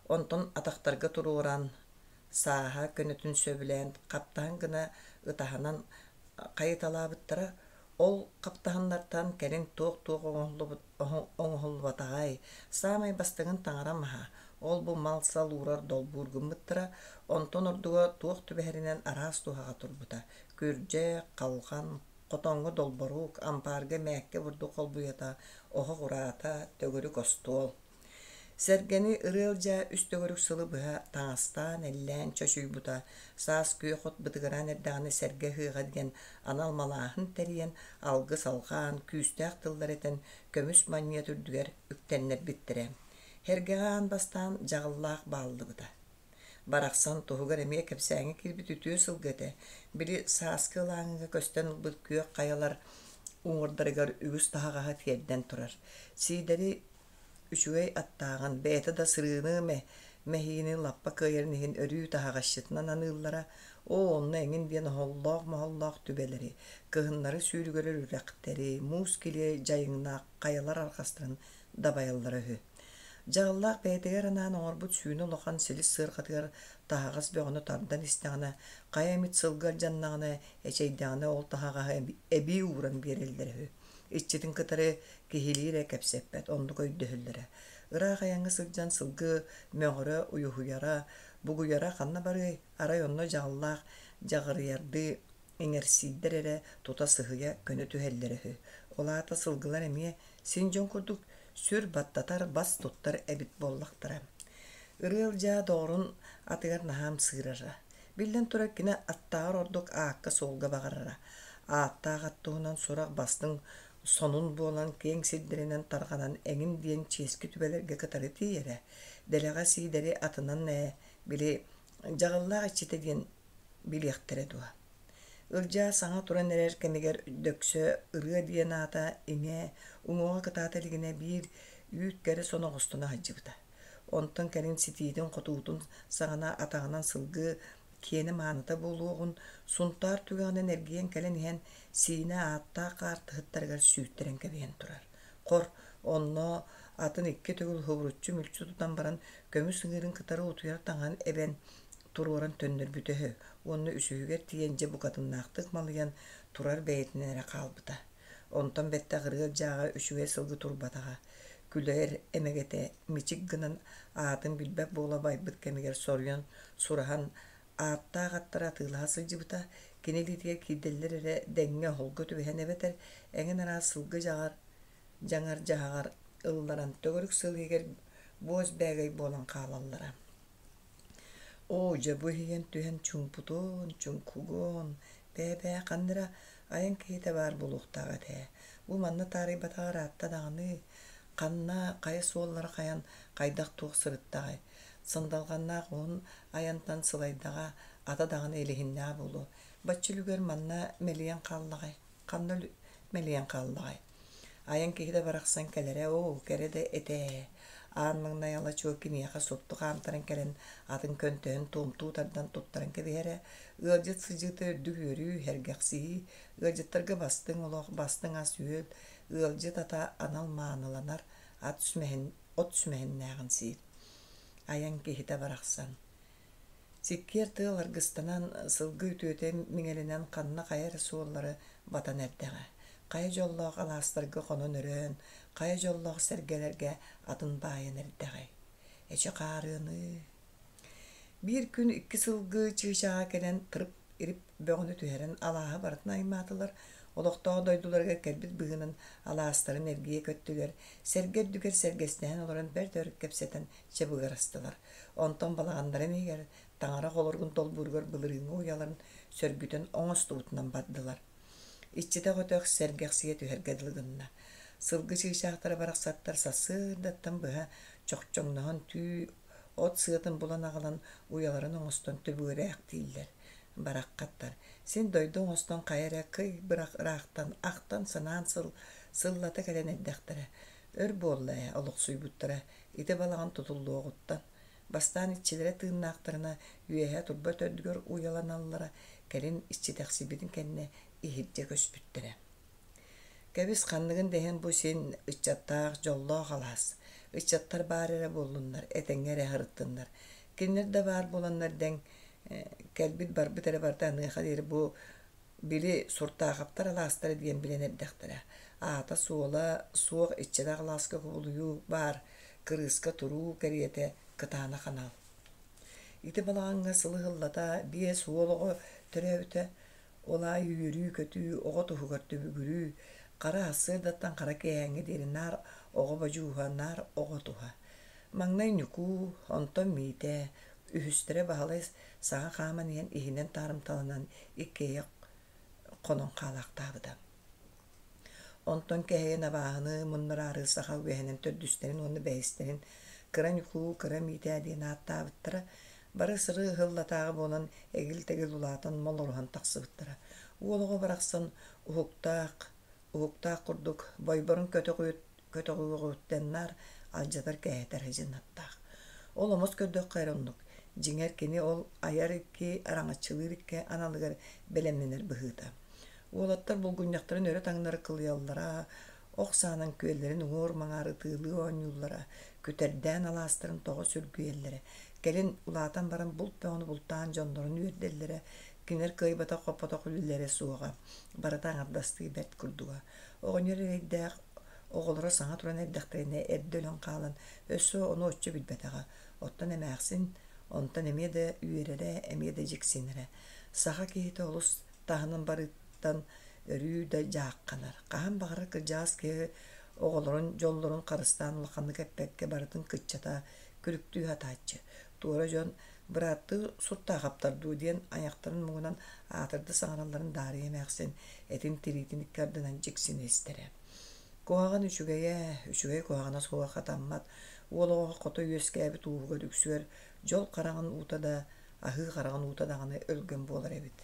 Онтон атахтарга туруоран, сааһа көнөтүн сөбүлээн, хаптаһын гына ытаһанан хайыталаабыттара. Ол хаптаһыннартан кэлин туох-туох оҥоһуллубатаҕай, саамай бастыҥын таҥара маһа, ол-бу мал-сал уурар долбуур гыммыттара, онтон ордуга туох түбэһэринэн араас туһаҕа турбута: күрдьэх, халҕан, хотоҥҥо долборук, ампаарга мээккэ бурдук холбуйата, оһох ураата, төгүрүк остуол. Сэргэни Ырыа Ылдьаа үс төгүрүк сылы быһа таҥастаан, эллээн чочуйбута, саас күөх от бытыгыраан эрдэҕинэ сэргэ ыһыаҕа диэн анал малааһын тэрийэн, алгыс алҕаан, күүстээх тыллар этэн, көмүс манньыат үрдүгэр үктэннэрбиттэрэ. Сэргэҕэ аан бастаан дьаҕыллаах бааллыбыта. Барахсан туһугар эмиэ кэпсээҥҥэ киирбит үтүө сылгы этэ. Били сааскы ылааҥыга көстөн ылбыт күөх хайалар уҥуордарыгар үгүс таһаҕаһы тиэрдэн турар. Сиидэри үчүгэй аттааҕын, бэйэтэ да сырыыны мэһиини лаппа кыайарын иһин өрүү таһаҕасчытынан аныыллара. Оо, онно эҥин диэн оһоллоох-моһоллоох түбэлэри, кыһыннары сүүрүгүрэр үрэхтэри, муус килиэ дьайыҥнаах хайалар арҕастарын дабайаллара үһү. Дьаҕыллаах бэйэтигэр анаан оҥорбут сүүнэ улахан силис сыарҕатыгар таһаҕас бөҕөнү тардан истэҕинэ, хайа эмит сылгы алдьаннаҕына, эчэйдэҕинэ ол таһаҕаһы эбии ууран биэрэллэрэ үһү. Иччитин кытары киһилии эрэ кэпсэппэт, оннук өйдөһөллөрө. Ыраах айаҥҥа сылдьан сылгы мөҕөрө, уйуһуйара, бугуйара ханна барыай, арай онно дьаҕыллаах дьаҕырыйардыы иҥэрсийдэр эрэ тута сыһыйа көнө түһэллэрэ үһү. Ол аата сылгылар эмиэ син дьон курдук сүр баттатар, бас туттар эбит буоллахтара. Ырыа Ылдьаа доҕорун атыгар наһаа ымсыырара. Биллэн турар, кини аттааҕар ордук аакка-суолга баҕарара. Ааттаах ат туһунан сурах бастыҥ сонун буолан киэҥ сирдэринэн тарҕанан эҥин диэн чиэски түбэлэргэ кытары тиийэрэ. Дэлэҕэ Сиидэри атынан ээ, били, дьаҕыллаах иччитэ диэн билиэхтэрэ дуо? Ылдьаа саҥа туран эрэр кэмигэр дөксө ырыа диэн аата иҥэ, уҥуоҕа кытаата илигинэ биир үүт кэрэ соноҕостоно сылдьыбыта. Онтон кэлин ситиитин-хотуутун саҕана атаҕынан сылгы киэнэ мааныта буолуоҕун, Сунтаар түгэҕинэн эргийэн кэлэн иһэн Сиинэ ааттаах хаартыһыттарыгар сүүттэрэн кэбиһэн турар. Хор, онно атын икки төгүл хобуруччу мүлчү тутан баран көмүс ыҥыырын кытары утуйар таҥаһын эбэн туруоран төннөрбүтэ үһү уонна үсүһүгэр тиийэн дьэ букатыннаахтык малыйан турар бэйэтинэн эрэ хаалбыта. Онтон бэттэх ырыа дьааҕа үчүгэй сылгы турбатаҕа. Күлэр эмэгэтэ мичик гынан аатын билбэт буола байбыт кэмигэр соруйан сураһан ааттаах аттары атыылаһа сылдьыбыта, кини илиитигэр киирдэллэр эрэ дэҥҥэ оһолго түбэһэн эбэтэр эҥин араас сылгы дьаҕар дьаҥар дьаһаҕар ылларан төгүрүк сыл иһигэр буос бээгэй буолан хаалаллара. Оо, дьэ бу иһийэн түһэн чуумпутун, чуҥкугун, бээ-бээ ханна эрэ айан киһитэ баар буолуохтаах этэ. Бу манна таарыйбатаҕа ыраатта даҕаны. Ханна, хайа суоллара хайан, хайдах-туох сырыттаҕай? Сындалҕаннаах уһун айантан сылайдаҕа, ата даҕаны илиһиннэҕэ буолуо. Бачча үлүгэр манна мэлийэн хааллаҕай? Ханна мэлийэн хааллаҕай? Айан киһитэ барахсан кэлэрэ, оо, кэрэ да этэ ээ. Аан маҥнай ала-чуо киниэхэ супту хаамтаран кэлэн, атын көнтөһүн туомтуу тардан туттаран кэбиһэрэ, ыалдьыт сыдьыыта үрдүк үөрүү, сэргэхсийии, ыалдьыттарга бастыҥ олох, бастыҥ ас-үөл, ыалдьыт ата анал мааныланар, ат сүмэһин, от сүмэһиннээҕин сиир. Айан киһитэ барахсан Сиккиэр тыал аргыстанан, сылгы үтүөтэ миҥэлэнэн ханна хайа эрэ суоллары батан эрдэҕэ. Хайа дьоллоох алаастарга хонон-өрөөн, хайа дьоллоох сэргэлэргэ атын баайан эрдэҕэй. Эчи хаарыаныы. Биир күн икки сылгы чыычааҕа кэлэн тырып-ирип бөҕөнү түһэрэн алааһы барытын аймаатылар, олохтоох дойдуларыгар кэлбит быһыынан алаастарын эргийэ көттүлэр, сэргэ үрдүгэр сэргэстэһэн олорон бэрт өр кэпсэтэн чабыгырастылар. Онтон балаҕаннарын иһигэр таҥара холоругун долбууругар былырыыҥҥы уйаларын сөргүтэн оҥостубутунан бардылар. Иччитэх өтөх сэргэхсийэ түһэргэ дылы гынна. Сылгы чыычаахтара барахсаттар сарсыардаттан быһа чохчоҥноһон түү от сыатын булан аҕалан уйаларын оҥостон түбүгүрээхтииллэр. Бараххаттар син дойду оҥостон хайа эрэ кый бырах ыраахтан ахтан-санаан сыл сыллата кэлэн эрдэхтэрэ. Өр буолла ээ олохсуйбуттара Ити балаҕан тутуллуоҕуттан, бастаан иччилэрэ тыыннаахтарына үөһэ турба төрдүгэр уйаланаллара, кэлин иччитэхсийбитин кэннэ иһирдьэ көспүттэрэ. Кэбис ханныгын да иһин бу син ыччаттаах, дьоллоох алаас. Ыччаттар баар эрэ буоллуннар, этэҥҥэ эрэ сырыттыннар. Кинилэр да баар буоланнар дэҥ кэлбит-барбыт эрэ барыта аныаха диэри бу Били Суртаахаптар алаастара диэн билэн эрдэхтэрэ. Аата-суола суох иччилээх алааска кубулуйуу баар, кырыыска туруу кэриэтэ кытаанах анал. Ити балаҕаҥҥа сылы сыллата биэс уол оҕо төрөөбүтэ. Ол аайы үөрүү-көтүү, оҕо туһугар түбүгүрүү, хара сарсыардаттан хара киэһээҥҥэ диэри наар оҕо бодьууһа, наар оҕо туһа. Маҥнай Ньукуу, онтон Миитээ, үһүстэрэ Баһылай саҥа хааман иһэн иһинэн таарымталанан иккиэйэх хонон хаалаахтаабыта. Онтон кэһэйэн абааһыны муннараары саха үгэһинэн төрдүстэрин уонна бэһистэрин Кыра Ньукуу, Кыра Миитээ диэн ааттаабыттара. Бары сырыы ыһыллатааҕы буолан эгил-тэгил улаатан молоруһан тахсыбыттара. Уол оҕо барахсан уһуктаах, уһуктаах курдук бойборун көтөҕүөҕүттэн наар алдьатар-кээһэтэр сыдьыннаттаах. Ол омос көрдөххө эрэ оннук. Дьиҥэр кини ол айар икки, араҥаччылыыр икки аналыгар бэлэмнэнэр быһыыта. Уолаттар булгунньахтарын өрө-таҥнары кылыйаллара, ох саанан күөллэрин уҥуор-маҥаар ытыалыы оонньууллара, күтэрдээн алаастарын тоҕо сүргүйэллэрэ. Кэлин улаатан баран булт бөҕөнү бултаан дьоннорун үөрдэллэрэ, кинилэр кыайбатах-хоппотох үлэлэрэ суоҕа, барыта аҥардастыы бэрт курдуга. Оҕонньор эрэйдээх оҕолоро саҥа туран эрдэхтэринэ эрдэ өлөн хаалан, өссө ону оччо билбэтэҕэ. Оттон эмээхсин онтон эмиэ да үөрэрэ, эмиэ да дьиксинэрэ. Саха киһитэ олус таһынан барыыттан өрүү да дьаахханар. Хаһан баҕарар кырдьаҕас киһи оҕолорун, дьоллорун харыстаан улаханнык эппэккэ барытын кыччата, күлүктүү сатааччы. Туора дьон бырааттыы суртаахаптар дуу диэн айахтарын муҥунан аатырда саҥаралларын Даарыйа эмээхсин этин тириитин икки ардынан дьиксинэ истэрэ. Куһаҕан үчүгэйэ, үчүгэй куһаҕана суоҕа хатаммат, уол оҕо хото үөскээбит ууһугар үксүгэр дьол хараҕын уута да, аһыы хараҕын уута даҕаны өлгөм буолар эбит.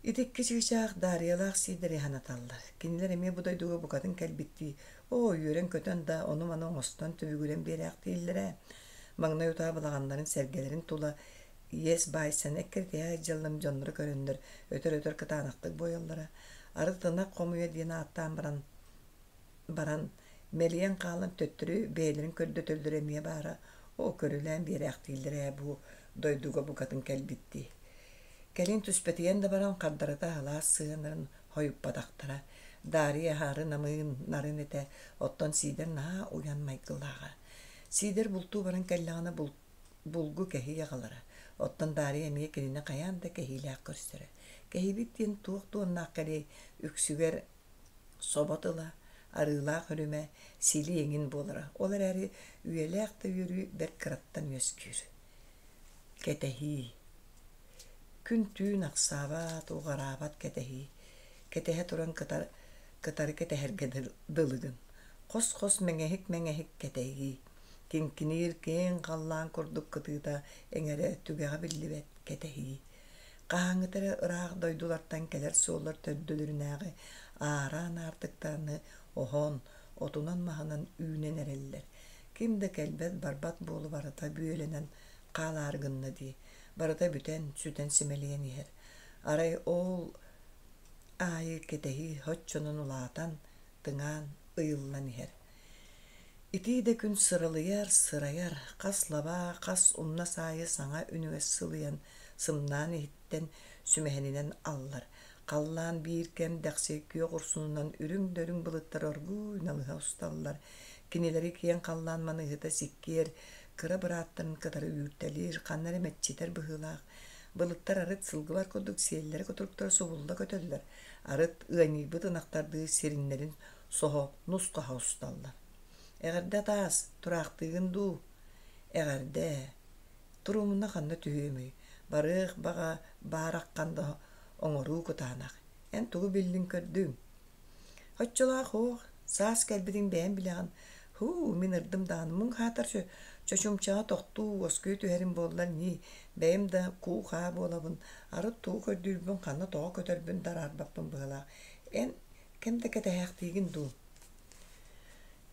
Ити икки чыычаах Даарыйалаах Сиидэри санаталлар. Кинилэр эмиэ бу дойдуга букатын кэлбиттии, оо, үөрэн-көтөн да, ону-маны оҥостон түбүгүрэн биэрээхтииллэрэ. Маҥнай утаа балаҕаннарын сэргэлэрин тула иэс баайсан эккирэтиһэ сылдьалларын дьонноро көрөннөр өтөр-өтөр кытаанахтык буойаллара. Арыт ынах хомуйа диэн ааттаан баран баран мэлийэн хаалан төттөрү бэйэлэрин көрдөтөллөрө эмиэ баара. Оо, көрүлээн биэрээхтииллэрэ ээ бу дойдуга букатын кэлбиттии. Кэлин түспэтийэн да баран хардарыта аһылаас сыһыаннарын хойуппатахтара. Даарыйа аһаары намыын, нарын этэ, оттон Сиидэр наһаа уйан майгылааҕа. Сиидэр бултуу баран кэллэҕинэ булгу кэһии аҕалара, оттон Даарыйа эмиэ кинини хайаан да кэһиилээх көрсөрө. Кэһиибит диэн туох дуоннаах кэлиэй, үксүгэр собо тыла, арыылаах үрүмэ, сили эҥин буолара. Ол эрээри үйэлээх да үөрүү бэрт кыраттан үөскүүр. Кэтэһии. Күн-түүн ахсаабат, уҕараабат кэтэһии. Кэтэһэ туран кытары кэтэһэргэ дылыгын. Хос-хос мэҥэһик-мэҥэһик кэтэһии. Киҥкиниир киэҥ халлаан курдук кытыыта эҥэрэ түгэҕэ биллибэт кэтэһии. Хаһааҥҥыта эрэ ыраах дойдулартан кэлэр суоллар төрдүлэринээҕи аараан аартыктараны оһон, отунан-маһынан үүнэн эрэллэр. Ким да кэлбэт-барбат буола барыта бүөлэнэн хаалаары гынна дии, барыта бүтэн, сүтэн симэлийэн иһэр. Арай ол аайы кэтэһии соччонон улаатан, тыҥаан, ыйыллан иһэр. Итии да күн сыралыйар, сырайар, хас лабаа, хас умнас аайы саҥа үнүгэс сылыйан, сымнаан иһиттэн сүмэһининэн аллар. Халлаан биир кэм дэхси күөх урсунунан үрүҥ да үрүҥ былыттар оргууй налыһа усталлар. Кинилэри киэҥ халлаан маныыһыта сиккиэр, кыра бырааттарын кытары үүртэлиир, ханна эрэ мэччитэр быһыылаах. Былыттар арыт сылгылар курдук сиэллэрэ-кутуруктара субулла көтөллөр, арыт ыанньыйбыт ынахтардыы сириннэрин соһо нус-хаһа усталлар. Эҕэрдэ атаас, тураахтыыгын дуу? Эҕэрдэ. Турумуна ханна түһүөмүй? Барыах баҕа баар аххан да оҥоруу кытаанах. Эн тугу биллиҥ-көрдүҥ? Оччолоох уох, саас кэлбитин бэйэм билэҕин. Һуу, мин ырдым даҕаны муҥ хаатар чочумчаҕа тохтуу, уоскуйа түһэрим буоллар ньии, бэйэм да куу-хаа буолабын, арыт тугу көрдүүрбүн, ханна тоҕо көтөрбүн да араарбаппын быһыылаах. Эн кэм да кэтэһээхтиигин дуу?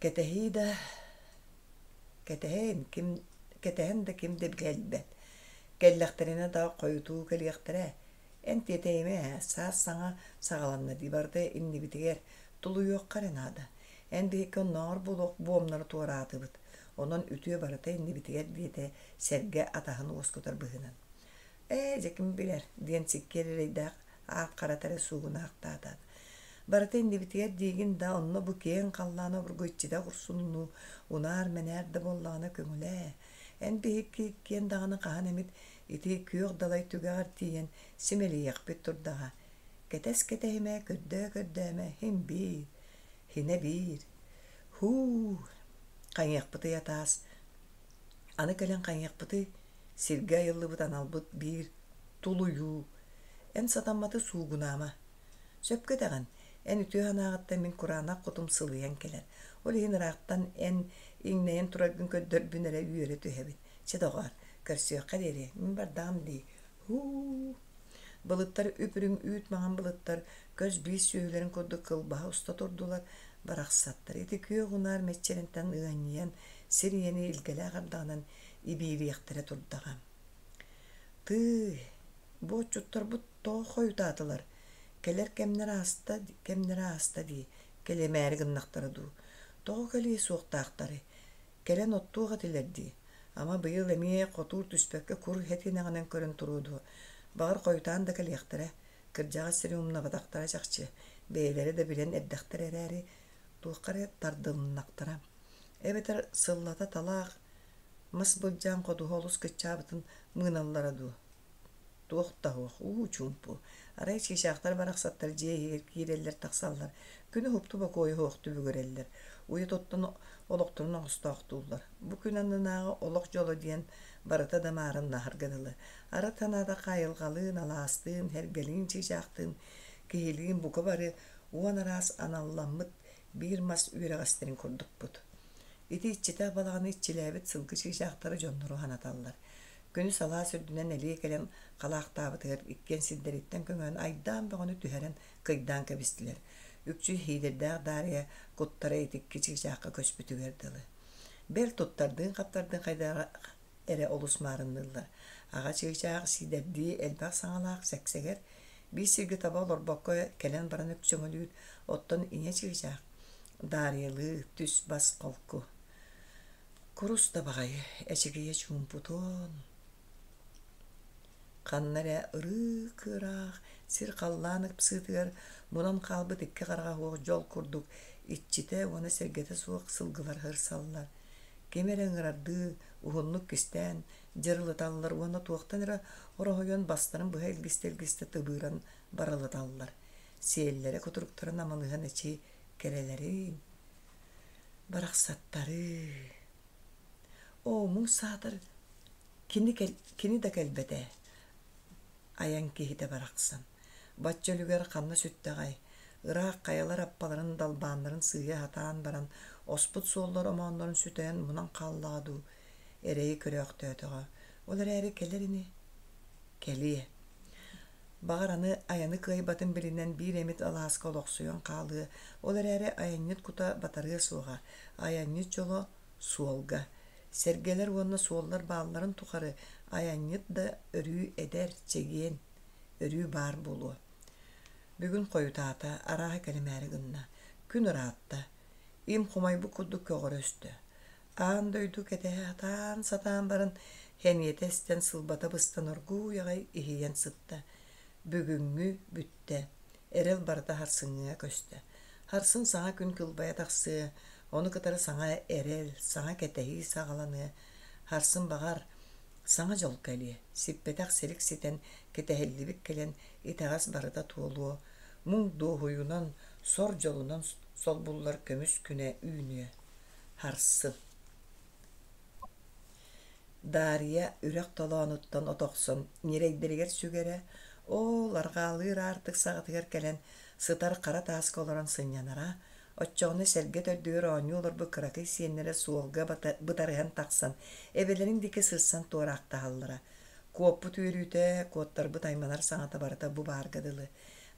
Кэтэһии да кэтэһэн ким кэтэһэн да ким да кэлбэт. Кэллэхтэринэ да хойутуу кэлиэхтэрэ. Эн тиэтэйимэ ээ, саас саҥа саҕаланна дии барыта иннибитигэр, тулуйуохха эрэ наада. Эн биһикки оннооҕор буолуох буомнары туораатыбыт, онон үтүө барыта иннибитигэр диэтэ сэргэ атаһын уоскутар быһыынан. Ээ, дьэ ким билэр, диэн сиккиэр эрэйдээх аат харата эрэ суугунаахтаата. Барыта иннибитигэр диигин да, онно бу киэҥ халлаан обургу иччитэх урсуннуу, унаар-мэнээр да буоллаҕына көҥүлээ. Эн биһикки иккиэн даҕаны хаһан эмит ити күөх далай түгэҕэр тиийэн симэлийиэхпит турдаҕа. Кэтэс кэтэһимэ, көрдөө-көрдөөмө, һин биир, һинэ биир. Һуу, хайыахпытый атаас, аны кэлэн хайыахпытый, сиргэ айыллыбыт аналбыт биир тулуйуу. Эн сатамматы суугунаама. Сөпкө этэҕин, эн үтүө санааҕыттан мин кураанах кутум сылыйан кэлэр. Ол иһин ыраахтан эн иҥнэйэн тураргын көрдөрбүн эрэ үөрэ түһэбин. Чэ, доҕоор, көрсүөххэ диэри, мин бардаҕым дии. Һуу. Былыттар үп-үрүҥ үүт маҥан былыттар көс биис сүөһүлэрин курдук кылбаһа уста турдулар, барахсаттар. Ити күөх унаар мэччирэнтэн ыанньыйан, сир ийэни илгэлээх ардаҕынан ибиириэхтэрэ турдаҕа. Тыый, бу отчуттарбыт тоҕо хойутаатылар? Кэлэр кэмнэр ааста, кэмнэрэ ааста дии, кэлимээри гыннахтара дуу? Тоҕо кэлиэ суохтаахтарый? Кэлэн оттуох этилэр дии. Ама быйыл эмиэ хотуур түспэккэ кур хэтиэнэҕинэн көрөн туруо дуо? Баҕар хойутаан да кэлиэхтэрэ. Кырдьаҕас сири умнабатахтара чахчы. Бэйэлэрэ да билэн эрдэхтэрэ эрээри, туохха эрэ тардылыннахтара. Эбэтэр сыллата талаах мас былдьаан ходуһа олус кыччаабытын мыыналлара дуу? Туох да суох, уу чуумпу. Арай чыычаахтар барахсаттар дьиэ иһигэр киирэллэр-тахсаллар, күнү уһукту бокуойу суох түбүгүрэллэр, уйа туттан олохторун оҥостоохтууллар. Бу күн аннынааҕы олох дьоло диэн барыта да маарыннаһарга дылы. Арыт санаатахха айылҕалыын, алаастыын, эргэлиин чыычаахтыын, киһилиин бука бары уон араас аналламмыт биир мас үөрэҕэстэрин курдукпут. Ити иччитэх балаҕаны иччилээбит сылгы чыычаахтара дьоннору санаталлар. Күнүс алаас үрдүнэн элиэ кэлэн халаахтаабытыгар иккиэн сирдэриттэн көҥөөн айдаан бөҕөнү түһэрэн кыйдаан кэбистилэр. Үкчү Хиидэрдээх Даарыйа куттара итикки чыычаахха көспүтүгэр дылы. Бэл туттардыын-хаптардыын хайдах эрэ олус маарынныыллар. Аҕа чыычаах сиидэрдии элбэх саҥалаах сэксэгэр, биир сиргэ таба олорбокко кэлэн баран өксөҥөлүүр, оттон ийэ чыычаах Даарыйалыы түс-бас холку. Курус да баҕайы, эчигийэ чуумпутуон Ханна эрэ ырыы-кыыраах сир-халлаан ыпсыытыгар мунан хаалбыт икки хараҕа суох дьол курдук иччитэ уонна сэргэтэ суох сылгылар сырсаллар. Ким эрэ ыҥырардыы уһуннук кистээн дьырылыталлар уонна туохтан эрэ ороһуйан бастарын быһа илгистэ-илгистэ тыбыыран барылыталлар. Сиэллэрэ кутуруктарын амалыһан эчи кэрэлэрин, Барахсаттарыы! Оо, муҥ саатар кини, кини да кэлбэтэ, айан киһитэ барахсан. Бачча үлүгэр ханна сүттэҕэй, ыраах хайалар аппаларын далбааннарын сыыйа сатаан баран, Оспут суоллар омооннорун сүтэрэн мунан хааллаҕа дуу, эрэйи көрөөхтөөтөҕө. Ол эрээри кэлэр ини, кэлиэ. Баҕар аны айаны кыайбатын билинэн биир эмит алааска олохсуйан хаалыа, ол эрээри айанньыт кута батарыа суоҕа, айанньыт дьоло суолга. Сэргэлэр уонна суоллар баалларын тухары айанньыт да өрүү эдэр, чэгиэн, өрүү баар буолуо. Бүгүн хойутаата, арааһа кэлимээри гынна. Күн ыраатта, им хомойбут курдук көҕөрө өстө. Аан дойду кэтэһэ сатаан-сатаан баран, сэниэтэ эстэн сылбата быстан оргууй аҕай иһийэн сытта. Бүгүҥҥү бүттэ, эрэл барыта харсыҥҥыга көстө. Харсын саҥа күн кылбайа тахсыа, ону кытары саҥа эрэл, саҥа кэтэһии саҕаланыа. Харсын баҕар, саҥа дьол кэлиэ, сиппэтэх силик ситэн, кэтэһиллибит кэлэн, итэҕэс барыта туолуо, муҥ дуоһуйунан, сор дьолунан солбуллар көмүс күнэ үүнүө. Харсын. Дарья үрэх толоонуттан от охсон ньирэйдэригэр сүгэрэ, оол арҕаалыыр аартык саҕатыгар кэлэн сытар хара тааска олорон сынньанара, оччоҕуна сэргэ төрдүгэр оонньуу олорбут кыракый сиэннэрэ суолга бытарыһан тахсан, эбэлэрин диэки сырсан туораахтаһаллара. Куоппут үөрүүтэ, куоттарбыт айманар саҥата барыта бу баарга дылы.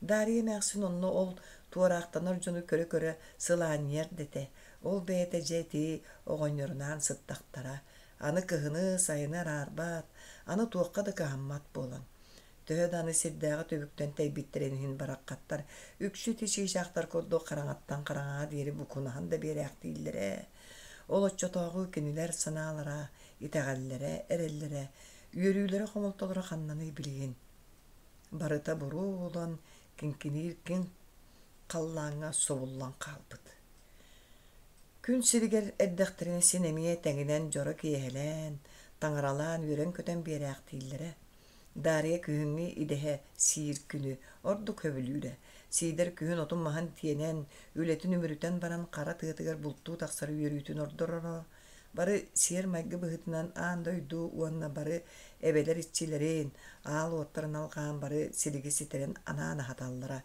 Дарья эмээхсин онно ол туораахтанар дьону көрө-көрө сылаанньыйар да этэ, ол бэйэтэ дьэ ити оҕонньорунаан сыттахтара. Аны кыһыны, сайыны араарбат, аны туохха да кыһаммат буолан. Төһө да аны сирдээҕи түбүктэн тэйбиттэрин иһин бараххаттар үксү ити чыычаахтар курдук хараҥаттан хараҥаҕа диэри букунаһан да биэрээхтииллэрэ. Ол оччотооҕу кинилэр санаалара, итэҕэллэрэ, эрэллэрэ, үөрүүлэрэ-хомолтолоро ханнаный билигин? Барыта буруо буолан, киҥкиниир киҥ халлааҥҥа субуллан хаалбыт. Күн сиригэр эрдэхтэринэ син эмиэ тэҥинэн дьоро киэһэлээн, таҥаралаан үөрэн-көтөн биэрээхтииллэрэ. Дарья күһүҥҥү идэһэ сиир күнү ордук сөбүлүүрэ. Сиидэр күһүн отун-маһын тиэнэн, үлэтин үмүрүтэн баран хара тыатыгар бултуу тахсар үөрүүтүн ордороро. Бары сиэр-майгы быһыытынан аан дойду уонна бары эбэлэр иччилэрин, аал уоттарын алҕаан бары силиги ситэрэн анаан аһаталлара.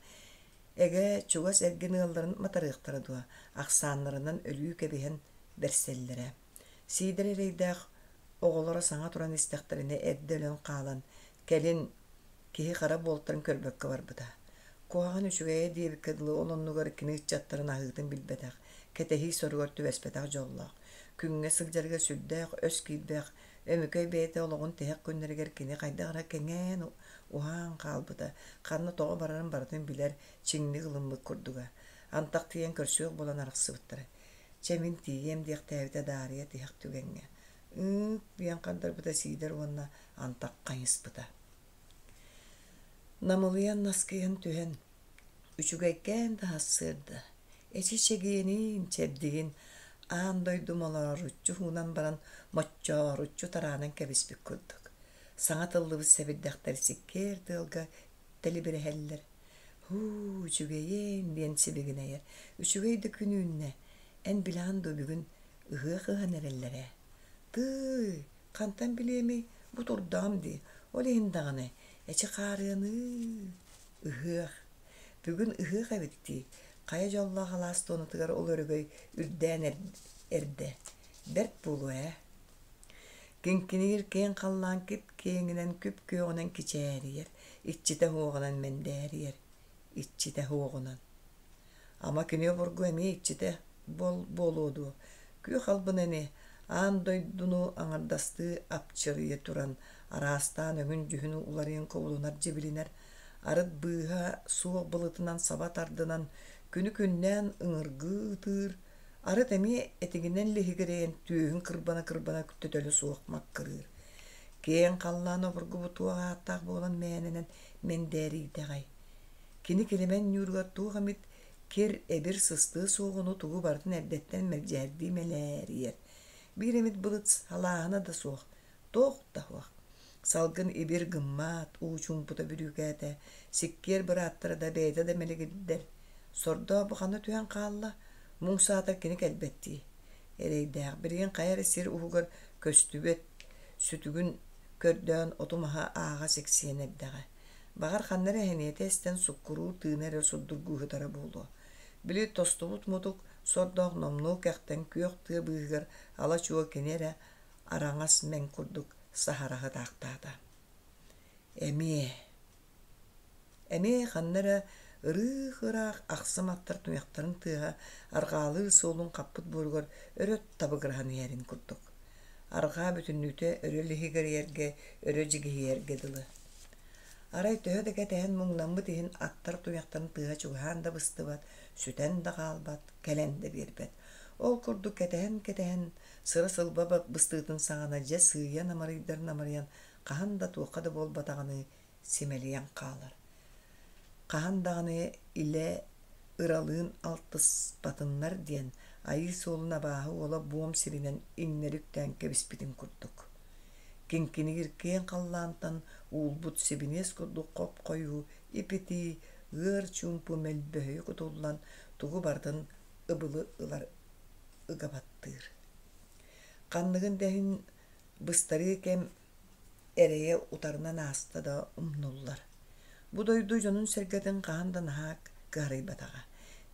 Эгэ, чугас эргин ыалларын матарыахтара дуо, ахсааннарынан өлүү кэбиһэн бэрсэллэрэ. Сиидэр эрэйдээх оҕолоро саҥа туран истэхтэринэ эрдэ өлөн хаалан, кэлин киһи-хара буолтарын көрбөккө барбыта. Куһаҕан үчүгэйэ диэбиккэ дылы ол оннугар кини ыччаттарын аһыытын билбэтэх, кэтэһии соругар түбэспэтэх дьоллоох. Күҥҥэ сылдьарыгар сүрдээх өс киирбэх, өмүкэй бэйэтэ олоҕун тиһэх күннэригэр кини хайдах эрэ кэҥээн, уһаан хаалбыта, ханна тоҕо барарын барытын билэр, чиҥник ылыммыт курдуга. Антах тиийэн көрсүөх буолан арахсыбыттара. Чэ, мин тиийиэм диэхтээбитэ Даарыйа тиһэх түгэҥҥэ. Ыык диэн хардарбыта Сиидэр уонна антах хайыспыта. Намылыйан наскыйан түһэн, үчүгэйкээн да сарсыарда, эчи чэгиэнин, чэбдигин аан дойду молооруччу уунан баран моччооруччу тараанан кэбиспит курдук. Саҥа тыллыбыт сэбирдэхтэр сиккиэр тыалга тэлибирэһэллэр. Һуу, үчүгэйиэн диэн сибигинэйэр. Үчүгэй да күн үүннэ. Эн билэҕин дуо бүгүн ыһыах ыһан эрэллэр ээ. Тыый, хантан билиэмий, бу турдаҕым дии, ол иһин даҕаны, эчи хаарыаныы, ыһыах. Бүгүн ыһыах эбит дии, хайа дьоллоох алаас туонатыгар ол өрөгөй үрдээн эрдэ. Бэрт буолуо ээ. Киҥкиниир киэҥ халлаан кип-киэҥинэн күп-күөҕүнэн кичээрийэр, иччитэ уоҕунан мэндээрийэр, иччитэ уоҕунан. Ама кини обургу эмиэ иччитэ буолуо дуо, күөх албын ини, аан дойдуну аҥардастыы апчарыйа туран, араастаан өҥүн-дьүһүн уларыйан кубулунар дьибилинэр, арыт быыһа суох былытынан саба тардынан, күнү-күннээн ыҥыргыы ытыыр, арыт эмиэ этигинэн лиһигирэйэн түөһүн кырбана-кырбана төтөлө суох маккырыыр. Киэҥ халлаан обургу бу туох ааттаах буолан мээнэнэн мэндээрийдэҕэй. Кини килэмэн ньууругар туох эмит кир эбир сыстыа суоҕуну тугу барытын эрдэттэн мэлдьэһэрдии мэлээрийэр. Биир эмит былыт салааһына да суох, туох да суох. Салгын ибир гыммат, уу чуумпута бүрүүкээтэ, сиккиэр бырааттара да бэйэтэ да мэлигирдэр. Сордоох бу ханна түһэн хаалла, муҥ саатар кини кэлбэт дии. Эрэйдээх билигин хайа эрэ сир уһугар көстүбэт сүтүгүн көрдөөн оту-маһы ааҕа сиксийэн эрдэҕэ. Баҕар ханна эрэ сэниэтэ эстэн суккуруур тыына эрэ сурдургуу сытара буолуо. Били тостубут мутук Сордоох номнуо кэхтэн күөх тыа быыһыгар ала-чуо кини эрэ араҥас мэҥ курдук саһара сытаахтаата. Эмиэ Эмиэ ханна эрэ ырыых-ыраах ахсым аттар туйахтарын тыаһа арҕаалыыр суолун хаппыт буоругар өрө табыгыраһан иһэрин курдук. Арҕаа бүтүннүүтэ өрө лиһигирийэргэ, өрө дьигиһийэргэ дылы. Арай төһө да кэтэһэн муҥнаммыт иһин аттар туйахтарын тыаһа чугаһаан да быстыбат, сүтэн да хаалбат, кэлэн да биэрбэт. Ол курдук кэтэһэн-кэтэһэн, сыра-сылба быстыытын саҕана дьэ сыыйа намырыйдар-намырыйан хаһан да туохха да буолбатаҕыныы симэлийэн хаалар. Хаһан даҕаны илэ ыралыын алтыспатыннар диэн айыы суолун абааһы уола буом сиринэн иҥнэри үктээн кэбиспитин курдук. Киҥкиниир киэҥ халлаантан уулбут сибиниэс курдук хоп-хойуу ип-итии, ыар чуумпу мөлбөһүйэ кутуллан тугу барытын ыбылы ылар ыга баттыыр. Ханныгын да иһин быстарыы кэм эрэйэ утарынан ааста да умнуллар. Бу дойду дьонун-сэргэтин хаһан да наһаа кыһарыйбатаҕа.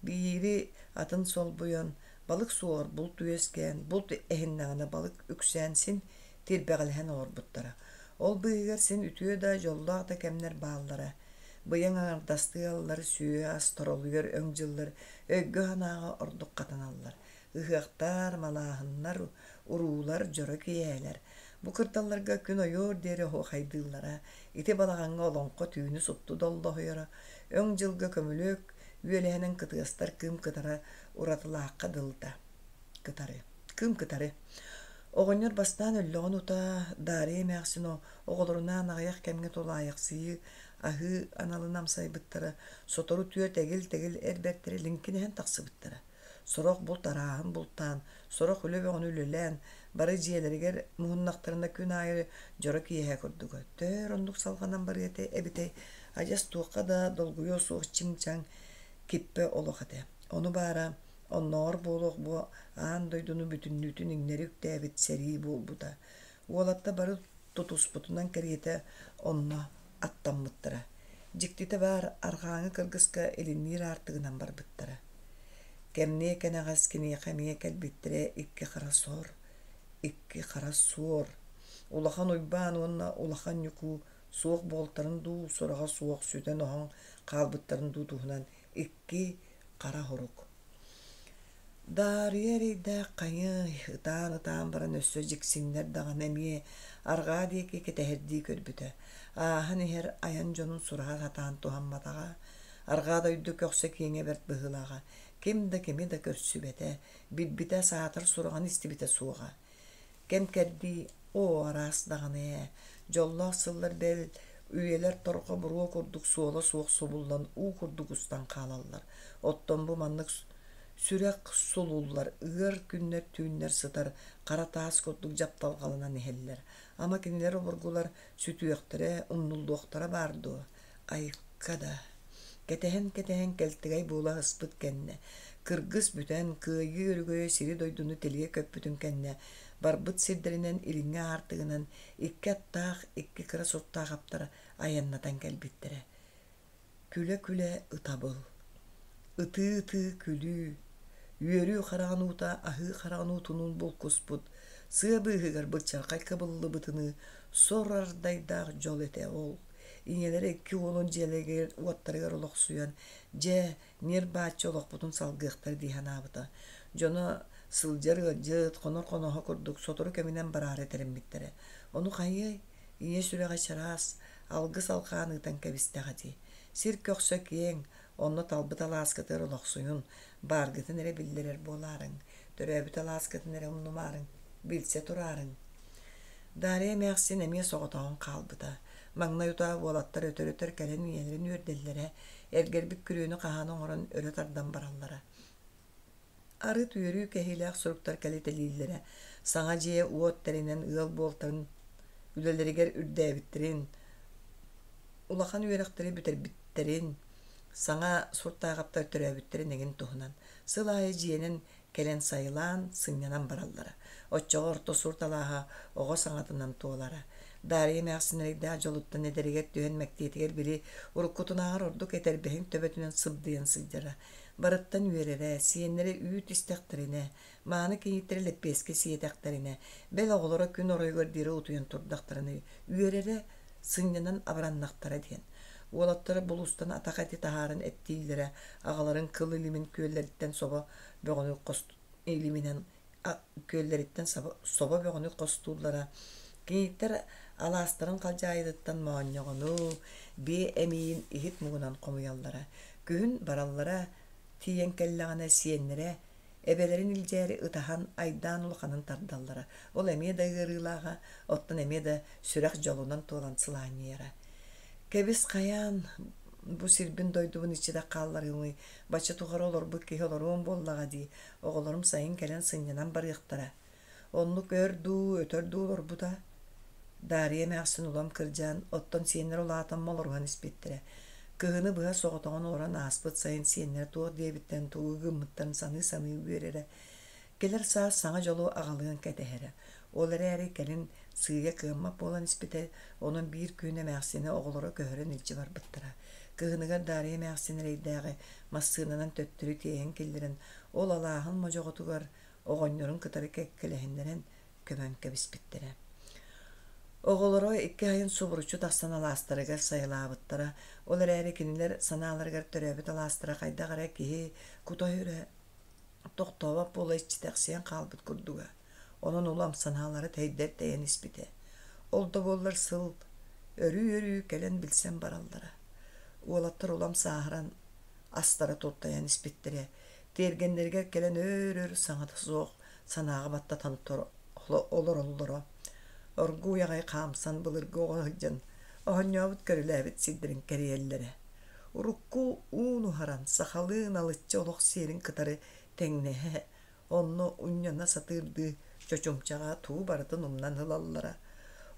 Биири атын солбуйан, балык суоҕар булт үөскээн, булт эһиннэҕинэ балык үксээн син тирбэҕэлэһэн олорбуттара. Ол быыһыгар син үтүө да, дьоллоох да кэмнэр бааллара. Быйаҥ аҥардастыы аллар, сүөһү-ас торолуйар өҥ дьыллар өйгө-санааҕа ордук хатаналлар. Ыһыахтар, малааһыннар, уруулар, дьоро киэһэлэр. Бу кырдалларга күн ойуор диэри оһуохайдыыллара, ити балаҕаҥҥа олоҥхо түүнү супту доллоһуйара, өҥ дьылга көмүлүөк үөлэһинэн кытыастар кыым кытара уратылаахха дылыта кытары кыым кытары. Оҕонньор бастаан өллөҕүн утаа Даарыйа эмээхсин оҕолорунаан аҕыйах кэмҥэ тулаайахсыйыы, аһыы аналын амсайбыттара, сотору түөрт эгил-тэгил эр бэртэрэ лиҥкинэһэн тахсыбыттара. Сорох булт арааһын бултаан, сорох үлэ бөҕөнү үлэлээн, бары дьиэлэригэр муһуннахтарына күн аайы дьоро киэһэ курдуга. Төһө оннук салҕанан барыа этэ эбитэй, адьас туохха да долгуйуо суох чиҥ-чаҥ киппэ олох этэ. Ону баара, оннооҕор буолуох бу аан дойдуну бүтүннүүтүн иҥнэри үктээбит сэрии буолбута. Уолаттар бары тутуспутунан кэриэтэ онно аттаммыттара. Дьиктитэ баар, арҕааҥы кыргыска илинниир аартыгынан барбыттара. Кэмниэ кэнэҕэс киниэхэ эмиэ кэлбиттэрэ икки хара сор, икки хара суор. Улахан Уйбаан уонна Улахан Ньукуу суох буолтарын дуу, сураҕа суох сүтэн-оһон хаалбыттарын дуу туһунан икки хара хорук. Даарыйа эрэйдээх хайыай, ытаан-ытаан баран өссө дьиксиннэр даҕаны эмиэ арҕаа диэки кэтэһэрдии көрбүтэ. Ааһан иһэр айан дьонун сураһа сатаан туһамматаҕа. Арҕаа дойду көхсө киэҥэ бэрт быһыылааҕа. Ким да кими да көрсүбэтэ, билбитэ, саатар сураҕын истибитэ суоҕа. Кэм-кэрдии, оо, араас даҕаны ээ, дьоллоох сыллар бэл, үйэлэр торҕо буруо курдук суола суох субуллан уу курдук устан хаалаллар. Оттон бу маннык сүрэх сулуллар, ыар күннэр-түүннэр сытар хара таас курдук дьапталҕаланан иһэллэр. Ама кинилэр обургулар сүтүөхтэрэ, умнуллуохтара баар дуо? Айыкка да Кэтэһэн-кэтэһэн кэлтэгэй буола аспыт кэннэ, кыргыс бүтэн, кыайыы өрөгөйө сири-дойдуну тилийэ көппүтүн кэннэ, барбыт сирдэринэн илиҥҥи аартыгынан икки аттаах, икки кыра суттаах аптара айаннатан кэлбиттэрэ. Күлэ-күлэ ытабыл, ытыы-ытыы күлүү, үөрүү хараҕын уута аһыы хараҕын уутунуун булкуспут, сыа быыһыгар быччархай кыбыллыбытыныы сор ардайдаах дьол этэ ол. Ийэлэрэ икки уолун дьиэлэригэр-уоттарыгар олохсуйан, дьэ, ньир-бааччы олохпутун салгыахтара дии санаабыта. Дьоно сылдьар ыалдьыт, хонор хоноһо курдук сотору кэминэн бараары тэриммиттэрэ. Ону хайыай, ийэ сүрэҕэ чараас, алгыс алҕаан ыытан кэбистэҕэ дии. Сир көхсө киэҥ, онно талбыт алааскытыгар олохсуйун, бааргытын эрэ биллэрэр буолаарыҥ, төрөөбүт алааскытын эрэ умнумаарыҥ, билсэ тураарыҥ. Дарья эмээхсин эмиэ соҕотоҕун хаалбыта. Маҥнай утаа уолаттар өтөр-өтөр кэлэн ийэлэрин үөрдэллэрэ, эргэрбит күрүөнү хаһаана оҥорон өрө тардан бараллара. Арыт үөрүү кэһиилээх суруктар кэлитэлииллэрэ, саҥа дьиэ уот тэринэн ыал буолтарын үлэлэригэр үрдээбиттэрин, улахан үөрэхтэри бүтэрбиттэрин, саҥа суртааҕаптар төрөөбүттэрин эҥин туһунан. Сыл аайы дьиэнэн кэлэн сайылаан, сынньанан бараллара. Оччоҕо орто сур талааһа оҕо саҥатынан туолара. Даарыйа эмээхсин эрэйдээх дьолуттан эдэригэр түһэн мэктиэтигэр били уруккутунааҕар ордук этэрбэһин төбөтүнэн сыбдыйан сылдьара. Барыттан үөрэрэ, сиэннэрэ үүт истэхтэринэ, мааны кийииттэрэ лэппиэскэ сиэтэхтэринэ, бэл оҕолоро күн оройугар диэри утуйан турдахтарына үөрэрэ, сынньанан абыраннахтара диэн. Уолаттара булуустан атах эти таһааран эттииллэрэ, аҕаларын кыл илимин күөллэриттэн собо бөҕөнү илиминэн күөллэриттэн собо бөҕөнү хостууллара. Киниттэр алаастарын халдьаайытыттан моонньоҕону, биэ эмиийин иһит муҥунан хомуйаллара. Күһүн бараллара тиийэн кэллэҕинэ сиэннэрэ эбэлэрин илдьээри ытаһан айдаан улаханын тардаллара. Ол эмиэ да ыарыылааҕа, оттон эмиэ да сүрэх дьолунан туолан сылаанньыйара. Кэбис хайаан, бу сирбин-дойдубун иччитэх хаалларыымый, бачча тухары олорбут киһи олоруом буоллаҕа дии, оҕолорум сайын кэлэн сынньанан барыахтара. Оннук өр дуу, өтөр дуу олорбута. Даарыйа эмээхсин улам кырдьан, оттон сиэннэр улаатан молоруһан испиттэрэ. Кыһыны быһа соҕотоҕун олорон ааспыт сайын сиэннэрэ туох диэбиттэрин тугу гыммыттарын саныы-саныы үөрэрэ. Кэлэр саас саҥа дьолу аҕалыан кэтэһэрэ. Ол эрээри кэлин сыыйа кыаммат буолан испитэ, онон биир күн эмээхсинэ оҕолоро көһөрөн илдьэ барбыттара. Кыһыныгар Даарыйа эмээхсин эрэйдээҕи массыынанан төттөрү тиэйэн киллэрэн, ол алааһын модьоҕотугар оҕонньорун кытары кэккэлэһиннэрэн көмөн кэбиспиттэрэ. Оҕолоро икки айын субуруччу тахсан алаастарыгар сайылаабыттара. Ол эрээри кинилэр санааларыгар төрөөбүт алаастара хайдах эрэ киһи кута-сүрэ тохтообот буола иччитэхсийэн хаалбыт курдуга. Онон улам санаалара тэйдэр тэйэн испитэ. Ол да буоллар сыл өрүү-өрүү кэлэн билсэн бараллара. Уолаттар улам сааһыран астара туртайан испиттэрэ. Тиэргэннэригэр кэлэн өөр-өр саҥата суох санааҕа баттатан олороллоро. Оргууй аҕай хаамсан былыргы оҕо сылдьан оонньообут-көрүлээбит сирдэрин кэрийэллэрэ. Урукку уун уһаран, сахалыы налыччы олох сиэрин кытары тэҥнэһэ, онно унньана сатыырдыы чочумчаҕа тугу барытын умнан ылаллара.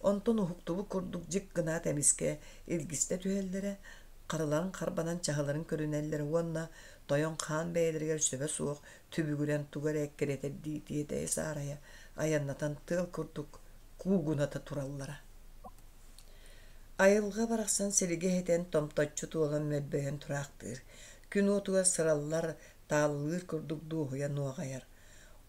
Онтон уһуктубут курдук дьик гынаат эмискэ илгистэ түһэллэрэ, харыларын харбанан чаһыларын көрүнэллэрэ уонна тойон хаан бэйэлэригэр сөбө суох түбүгүрэн тугу эрэ эккирэтэрдии тиэтэйэ-саарайа айаннатан тыал курдук куугуната тураллара. Айылҕа барахсан силигэ иһитэн томточчу туолан мөлбөйөн тураахтыыр, күн уотугар сыраллар, тааллыыр курдук дуоһуйа нуоҕайар.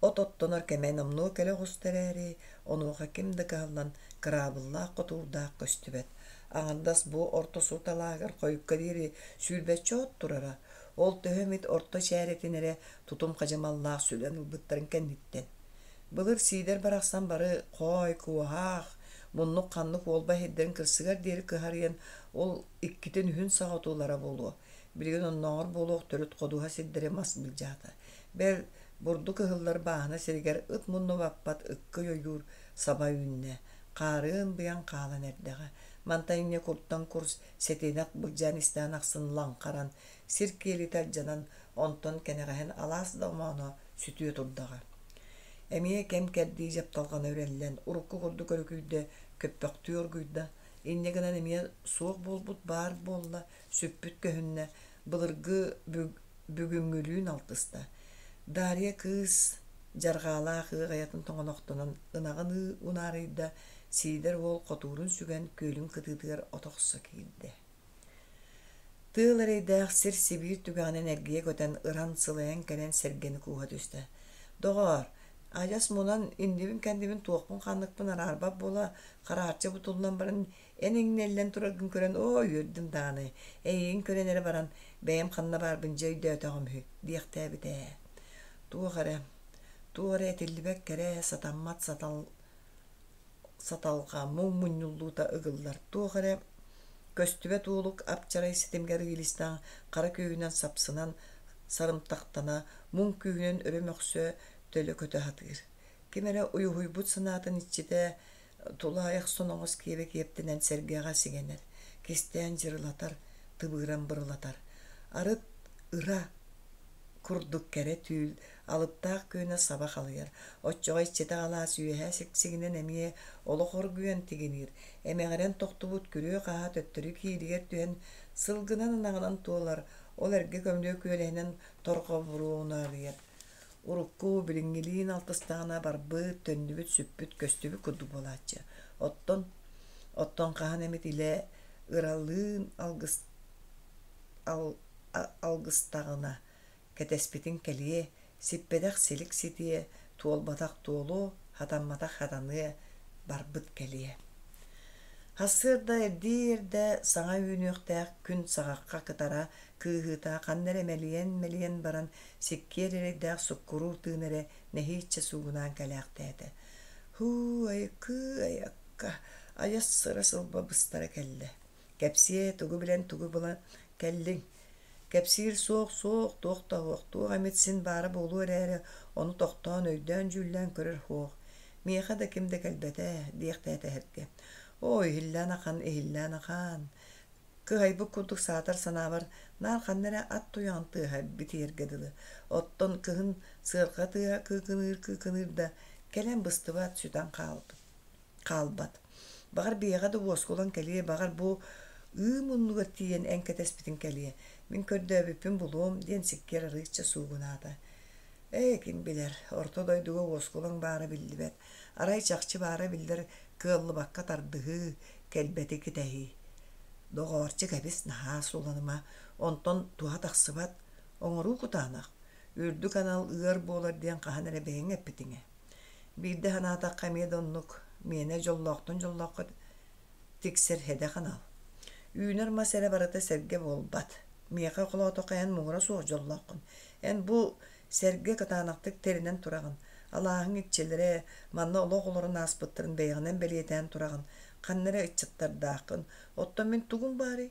От оттонор кэмэ номнуо кэлэ оҕуста эрээри, онуоха ким да кыһаллан кыраабыллаах-хотуурдаах көстүбэт. Аҥардас бу орто сурт алааһыгар хойукка диэри сүүрбэччэ от турара, ол төһө эмит орто чээрэтин эрэ тутум хадьымаллаах сүлэн ылбыттарын кэнниттэн. Былыр Сиидэр барахсан бары хоой, куоһаах, муннук-ханнык уолба иһирдэрин кырсыгар диэри кыһарыйан, ол иккитин үһүн саҕа отуулара буолуо. Билигин оннооҕор буолуох төрүт ходуһа сирдэри мас былдьаата. Бэл, бурдук ыһыллар бааһына сиригэр ыт мунну баппат ыккый ойуур саба үүннэ. Хаарыан быйаҥ хаалан эрдэҕэ. Мантан инньэ куртан курс сэтинэх былдьаан истэҕин ахсын лаҥхаран, сир киэлитэ алдьанан, онтон кэнэҕэһин алаас да омооно сүтүө турдаҕа. Эмиэ кэм-кэрдии дьапталҕана үрэллэн, урукку курдук өрүкүйдэ, көппөхтүү оргуйда, инньэ гынан эмиэ суох буолбут баар буолла, сүппүт көһүннэ, былыргы бүгүҥҥүлүүн алтыста. Дарья кыыс дьарҕаалаах ыаҕайатын тоҥонохтонон ынаҕын ыы унаарыйда, Сиидэр уол хотуурун сүгэн күөлүн кытыытыгар от охсо киирдэ. Тыал эрэйдээх сир-сибиир түгэҕинэн эргийэ көтөн, ыран, сылайан кэлэн сэргэни кууһа түстэ. «Доҕоор, адьас мунан иннибин-кэннибин туохпун-ханныкпын араарбат буола хараарчы бутуллан баран эн иҥнэллэн тураргын көрөн оо үөрдүм даҕаны, эйигин көрөн эрэ баран бэйэм ханна баарбын дьэ өйдөөтөҕүм үһү» диэхтээбитэ ээ. Туох эрэ, туох эрэ этиллибэт кэрэ, сатаммат сатал саталҕа муҥ мунньуллуута ыгыллар, туох эрэ көстүбэт уолук ап-чарай ситимигэр ыйылыстаан хара күүһүнэн сапсынан сарымтахтана, муҥ күүһүнэн өрө мөхсө, төлө көтө сатыыр. Ким эрэ уйуһуйбут санаатын иччитэ тулаайах соноҕос киэбэ киэптэнэн сэргэҕэ сигэнэр, кистээн дьырылатар, тыбыыран бырылатар. Арыт ыра курдук кэрэ түүл алыптаах күөнэ саба халыйар, оччоҕо иччитэх алаас үөһэ сиксигинэн эмиэ олох оргуйан тигиниир, эмэҕирэн тохтубут күрүө-хаһаа төттөрү кииригэр түһэн сылгынан-ынаҕынан туолар, ол эргэ көмүлүөк үөлэһинэн торҕобуруону арыйар. Урукку билиҥҥилиин алтыстаҕына барбыт, төннүбүт, сүппүт, көстүбүт курдук буолааччы. Оттон оттон хаһан эмит илэ ыралыын алгыс алгыстаҕына. Кэтэспитиҥ кэлиэ, сиппэтэх силик ситиэ, туолбатах туолуо, хатамматах хатаныа, барбыт кэлиэ. Сарсыарда эрдии-эрдэ саҥа үүнүөхтээх күн саҕахха кытара кыыһыыта ханна эрэ мэлийэн-мэлийэн баран сиккиэр эрэйдээх суккуруур тыын эрэ нэһииччэ суугунаан кэлээхтээтэ. Һуу, айыкыы, айакка, айас сыра-сылба быстара кэллэ. Кэпсиэ, тугу билэн тугу булан кэллиҥ? Кэпсиир суох, суох, туох да суох, туох эмит син баара буолуо эрээри, ону тохтоон өйдөөн-дьүүллээн көрөр суох. Миэхэ да ким да кэлбэтэ, диэхтээтэ эһэргэ. Оо, иһиллээн ахан, иһиллээн ахан. Кыһайбыт курдук саатар санаабар, наар ханна эрэ ат туйаҕын тыаһа битийэргэ дылы. Оттон кыһын сыарҕа тыаһа кыыкыныыр-кыыкыныыр да, кэлэн быстыбат, сүтэн хаалбыт. Хаалбат. Баҕар биһиэхэ да уоскулаҥ кэлиэ, баҕар бу ыы муннугар тиийэн эн кэтэспитиҥ кэлиэ, мин көрдөөбүппүн булуом диэн сиккиэр арыычча суугунаата. Ээ, ким билэр, орто дойдуга уоскулаҥ баара биллибэт, арай чахчы баара биллэр кыаллыбакка тардыһыы, кэлбэти кэтэһии. Доҕоорчу кэбис, наһаа суланыма, онтон туһа тахсыбат, оҥоруу кутаанах, үрдүк анал ыар буолар диэн хаһан эрэ бэйэҥ эппитиҥ ээ. Биирдэ санаатахха эмиэ да оннук, миэнэ дьоллоохтон дьоллооххо тиксэр сэдэх анал. Үүнэр мас эрэ барыта сэргэ буолбат. Миэхэ холоотоххо эн муҥура суох дьоллооххун. Эн бу сэргэ кытаанахтык тэринэн тураҕын. Алааһыҥ иччилэрэ манна олох олорон ааспыттарын бэйэҕинэн бэлиэтээн тураҕын. Ханна эрэ ыччаттардааххын. Оттон мин тугум баарый?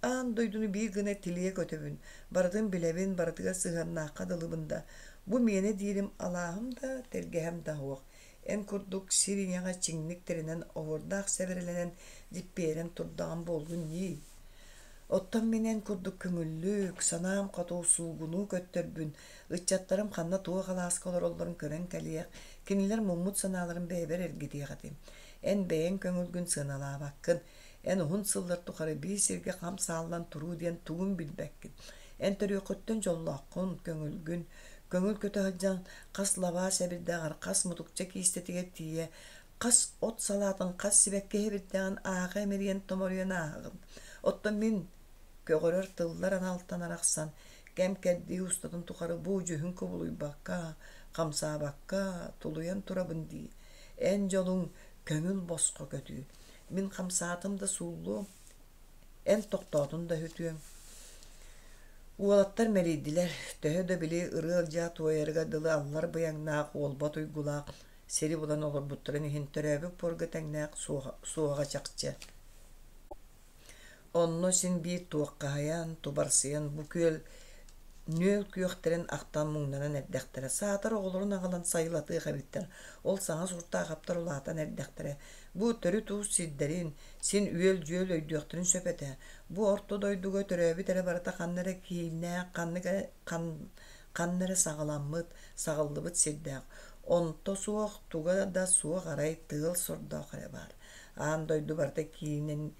Аан дойдуну биир гына тилийэ көтөбүн, барытын билэбин, барытыгар сыһыаннаахха дылыбын да, бу миэнэ диирим алааһым да, тэлгэһэм да суох. Эн курдук сир ийэҕэ чиҥник тэринэн оһуордаах сэбэрэлэнэн дьиппиэрэн турдаҕым буоллун ньии. Оттон мин эн курдук көҥүллүк, санаам хоту суугунуу көттөрбүн, ыччаттарым ханна туох алааска олороллорун көрөн кэлиэх, кинилэр муммут санааларын бэйэбэр эргитиэх этим. Эн бэйэҥ көҥүлгүн сыаналаабаккын, Эн уһун сыллар тухары биир сиргэ хам сааллан туруу диэн тугун билбэккин. Эн төрүөххүттэн дьоллооххун, көҥүлгүн. Көҥүл көтө сылдьан хас лабаа сэбирдэҕэр, хас мутукча киистэтигэр тиийэ, хас от салаатын, хас сибэкки сэбирдэҕин ааҕа имэрийэн томоруйан ааһаҕын. Оттон мин көҕөрөр тыллар аналтан арахсан, кэм-кэрдии устатын тухары бу дьүһүн кубулуйбакка, хамсаабакка, тулуйан турабын дии. Эн дьолуҥ көҥүл босхо көтүү. Мин хамсаатым да сууллуом, эн тохтоотун да өһүтүөм. Уолаттар мэлийдилэр, төһө да били ырыа-ылдьаа туойарыгар дылы аллар быйаҥнаах, уолбат уйгулаах сири булан олорбуттарын иһин төрөөбүт буорга тэҥнээх суоҕа чахчы. Онно син биир туоххаһыйан, тубарсыйан бу күөл нүөл күөхтэрин ахтан муҥнанан эрдэхтэрэ. Саатар оҕолорун аҕалан сайылатыах эбиттэр. Ол саҥа суртаахаптар улаатан эрдэхтэрэ. Бу төрүт уус сирдэрин, син үөл-дьүөл өйдүөхтэрин сөп этэ. Бу орто дойдуга төрөөбүт эрэ барыта ханна эрэ кииннээх, ханнык эрэ ханна эрэ саҕаламмыт, саҕыллыбыт сирдээх. Онто суох, туга да суох арай тыал сордоох эрэ баар. Аан дойду барыта киинэн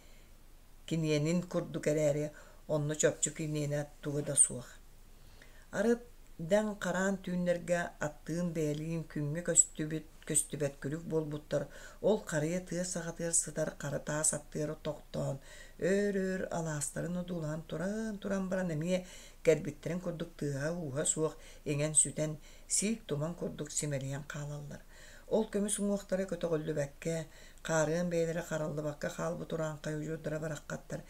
киниэнин курдук эрээри, онно чопчу киниэнэ туга да суох. Арыт дэҥ хараан түүннэргэ аттыын бэйэлиин күҥҥэ көстүбүт көстүбэт күлүк буолбуттар ол харыйа тыа саҕатыгар сытар хара таас аттыгар тохтоон өөр-өөр алаастарын одуулаһан туран-туран баран эмиэ кэлбиттэрин курдук тыаһа-ууһа суох иҥэн-сүтэн сиик туман курдук симэлийэн хаалаллар. Ол көмүс уҥуохтара көтөҕүллүбэккэ, хаарыан бэйэлэрэ хараллыбакка хаалбыт урааҥхай удьуордара бараххаттар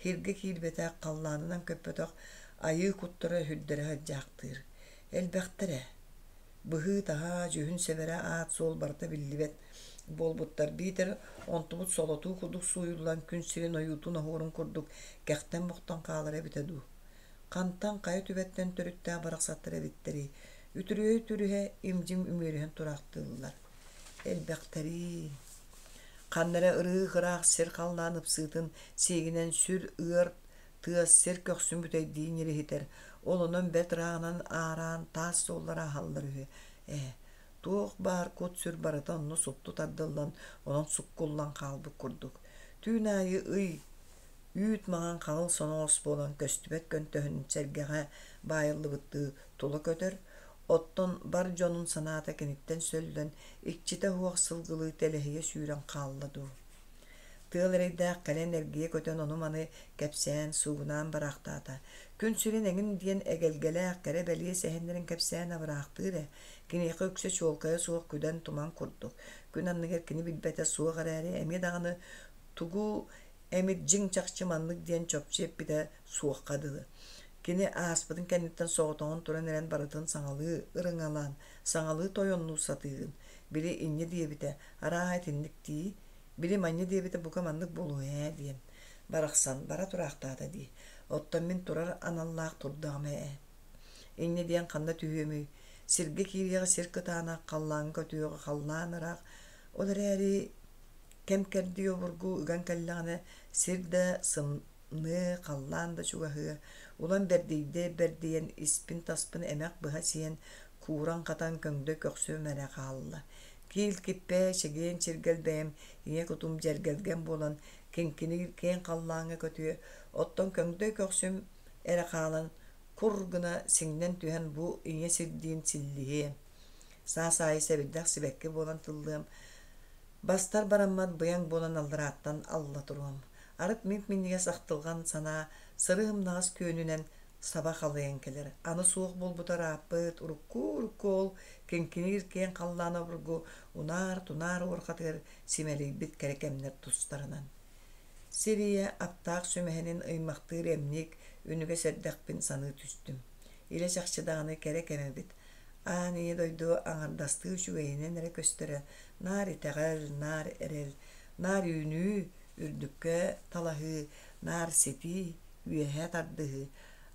сиргэ киирбэтэх, халлаанынан көппөтөх айыы куттара сүрдэрэ сылдьаахтыыр. Элбэхтэр ээ. Быһыы-таһаа, дьүһүн-сэбэрэ аат-суол барыта биллибэт буолбуттар биитэр онтубут солотуу курдук сууйуллан күн сирин ойуутун оһуорун курдук кэхтэн-бохтон хаалара эбитэ дуу. Хантан хайа түбэттэн төрүттээх барахсаттар эбиттэрий, үтүрүһэ-үтүрүһэ им-дьим үмүөрүһэн тураахтыыллар. Элбэхтэрий. Ханна эрэ ырыы-ыраах сир халлаан ыпсыытын сиигинэн сүр ыар тыас сир көхсүн бүтэйдии ньириһитэр, ол онон бэрт ырааҕынан аараан таас суоллар ааһаллар үһү. Ээ, туох баар кут-сүр барыта онно супту тардыллан, онон суккуллан хаалбыт курдук. Түүн аайы ый үүт маҥан хаҥыл соноҕос буолан көстүбэт көнтөһүн сэргэҕэ баайыллыбыттыы тула көтөр, оттон бар дьонун санаата киниттэн сөллөн, иччитэ суох сылгылыы тэлэһийэ сүүрэн хаалла дуу. Тыал эрэйдээх кэлэн эргийэ көтөн ону-маны кэпсээн, суугунаан бараахтаата. Күн сирин эҥин диэн эгэлгэлээх кэрэ-бэлиэ сэһэннэрин кэпсээн абыраахтыыр ээ. Киниэхэ үксэ чуолкайа суох күдэн-туман курдук. Күн анныгар кини билбэтэ суох эрээри, эмиэ даҕаны тугу эмит дьиҥ-чахчы маннык диэн чопчу эппитэ суохха дылы. Кини ааспытын кэнниттэн соҕотоҕун туран эрэн барытын саҥалыы ырыҥалаан, саҥалыы тойоннуу сатыыгын. Били инньэ диэбитэ, арааһа итинник дии, били манньа диэбитэ бука маннык буолуо ээ диэн. Барахсан бара тураахтаата дии. Оттон мин турар аналлаах турдаҕым ээ. Инньэ диэн ханна түһүөмүй? Сиргэ киириэҕи сир кытаанах, халлааҥҥа көтүөҕү халлаан ыраах. Ол эрээри кэм-кэрдии обургу ыган кэллэҕинэ сир да сымныа, халлаан да чугаһыа. Улам бэрдийдэ бэрдийэн испин-таспын эмэх быһа сиэн, кууран-хатан көҥдөй көхсүм эрэ хаалла. Киил киппэ, чэгиэн чиргэл бэйэм ийэ кутум дьэргэлгэн буолан киҥкиниир киэҥ халлааҥҥа көтүө, оттон көҥдөй көхсүм эрэ хаалан кур гына сиҥнэн түһэн бу ийэ сирдиин силлиһиэ. Саас аайы сэбирдэх сибэкки буолан тыллыам, бастар бараммат быйаҥ буолан алларааттан алла туруом. Арыт мип-минньигэс ахтылҕан санаа сыры-һымнаҕас күөнүнэн саба халыйан кэлэр. Аны суох буолбута ырааппыт, урукку-урукку ол киҥкиниир киэҥ халлаан обургу унаар-тунаар уорҕатыгар симэлийбит кэрэ кэмнэр тустарынан. Сир ийэ аптаах сүмэһинин ыймахтыыр эмньик үнүгэс эрдэхпин саныы түстүм. Илэ-чахчы даҕаны кэрэ кэм эбит. Аан ийэ дойду аҥардастыы үчүгэйинэн эрэ көстөрө, наар итэҕэл, наар эрэл, наар үүнүү, үрдүккэ талаһыы, наар ситии, үөһэ тардыһыы,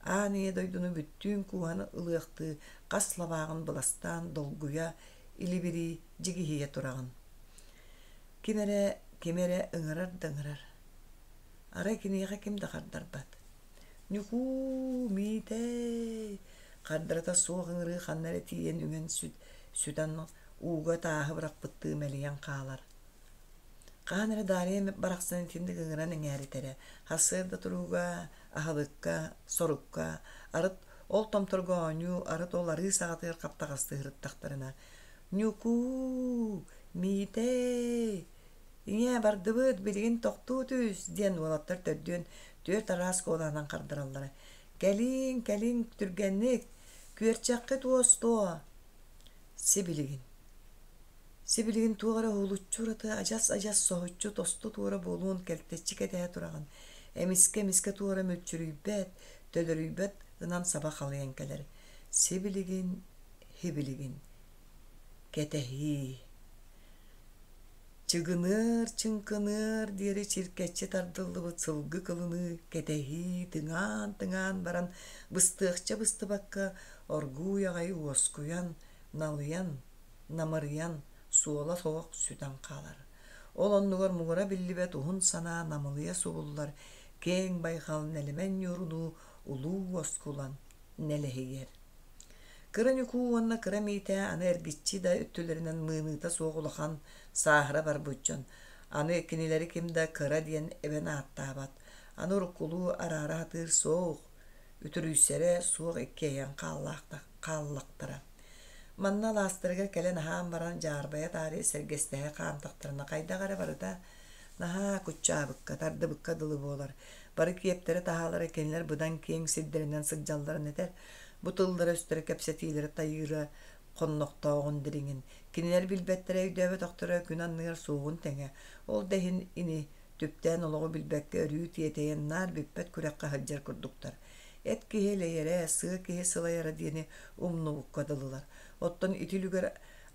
аан ийэ дойдуну бүттүүн кууһан ылыахтыы хас лабааҕын быластаан долгуйа, илибирии, дьигиһийэ тураҕын. Ким эрэ, ким эрэ ыҥырар да ыҥырар. Арай киниэхэ ким да хардарбат. Ньукуу, Миитэй! Хардарата суох ыҥырыы ханна эрэ тиийэн үҥэн сүтэн ууга тааһы бырахпыттыы мэлийэн хаалар. Хаһан эрэ Дарья барахсан итинник ыҥыран эҥээритэрэ, сарсыарда турууга, аһылыкка, сорукка, арыт ол томторго оонньуу, арыт ол арыы саҕатыгар хаптаҕастыы сырыттахтарына «Ньукуу, Миитэй, ийээ бардыбыт, билигин тохтуу түс» диэн уолаттар төрдүөн түөрт араас куолаһынан хардараллара. «Кэлиҥ, кэлиҥ, түргэнник, күөрчэххит уостуо!» Сибилигин Сибилигин туох эрэ уһулуччу ураты адьас-адьас соһуччу тосту-туора буолуон кэлтэччи кэтэһэ тураҕын. Эмискэ-эмискэ туора мүччүрүйбэт, төлөрүйбэт гынан саба халыйан кэлэр. Сибилигин, һибилигин. Кэтэһии. Чыгыныар, чыҥкыныар диэри чиркэччи тардыллыбыт сылгы кылыныы кэтэһии тыҥаан-тыҥаан баран быстыахча быстыбакка оргууй аҕай уоскуйан, налыйан, намырыйан, суола суох сүтэн хаалар. Ол оннугар муҥура биллибэт уһун санаа намылыйа субуллар, киэҥ байҕал нэлэмэн ньуурунуу улуу уоскулан нэлэһийэр. Кыра Ньукуу уонна Кыра Миитээ аны эргиччи да өттүлэринэн мыыныыта суох улахан сааһыра барбыт дьон. Аны кинилэри ким да кыра диэн эбэн ааттаабат. Аны уруккулуу араара сатыыр суох, үтүрүйсэрэ суох иккиэйэн хааллахтара. Манна алаастарыгар кэлэн аһаан баран дьаарбайа таарыйа сэргэстэһэ хаамтахтарына хайдах эрэ барыта наһаа куччаабыкка, тардыбыкка дылы буолар. Бары киэптэрэ-таһаалара кинилэр быдан киэҥ сирдэринэн сылдьалларын этэр. Бу тыллара-өстөрө кэпсэтиилэрэ тайыыра хоннохтооҕун дириҥин, кинилэр билбэттэрэ өйдөөбөтөхтөрө күн анныгар суоҕун тэҥэ. Ол да иһин ини түптээн олоҕу билбэккэ өрүү тиэтэйэн наар бүппэт күрэххэ сылдьар курдуктар. Эт киһи элэйэрэ, сыа киһи сылайара диэни умнубукка дылылар. Оттон ити үлүгэр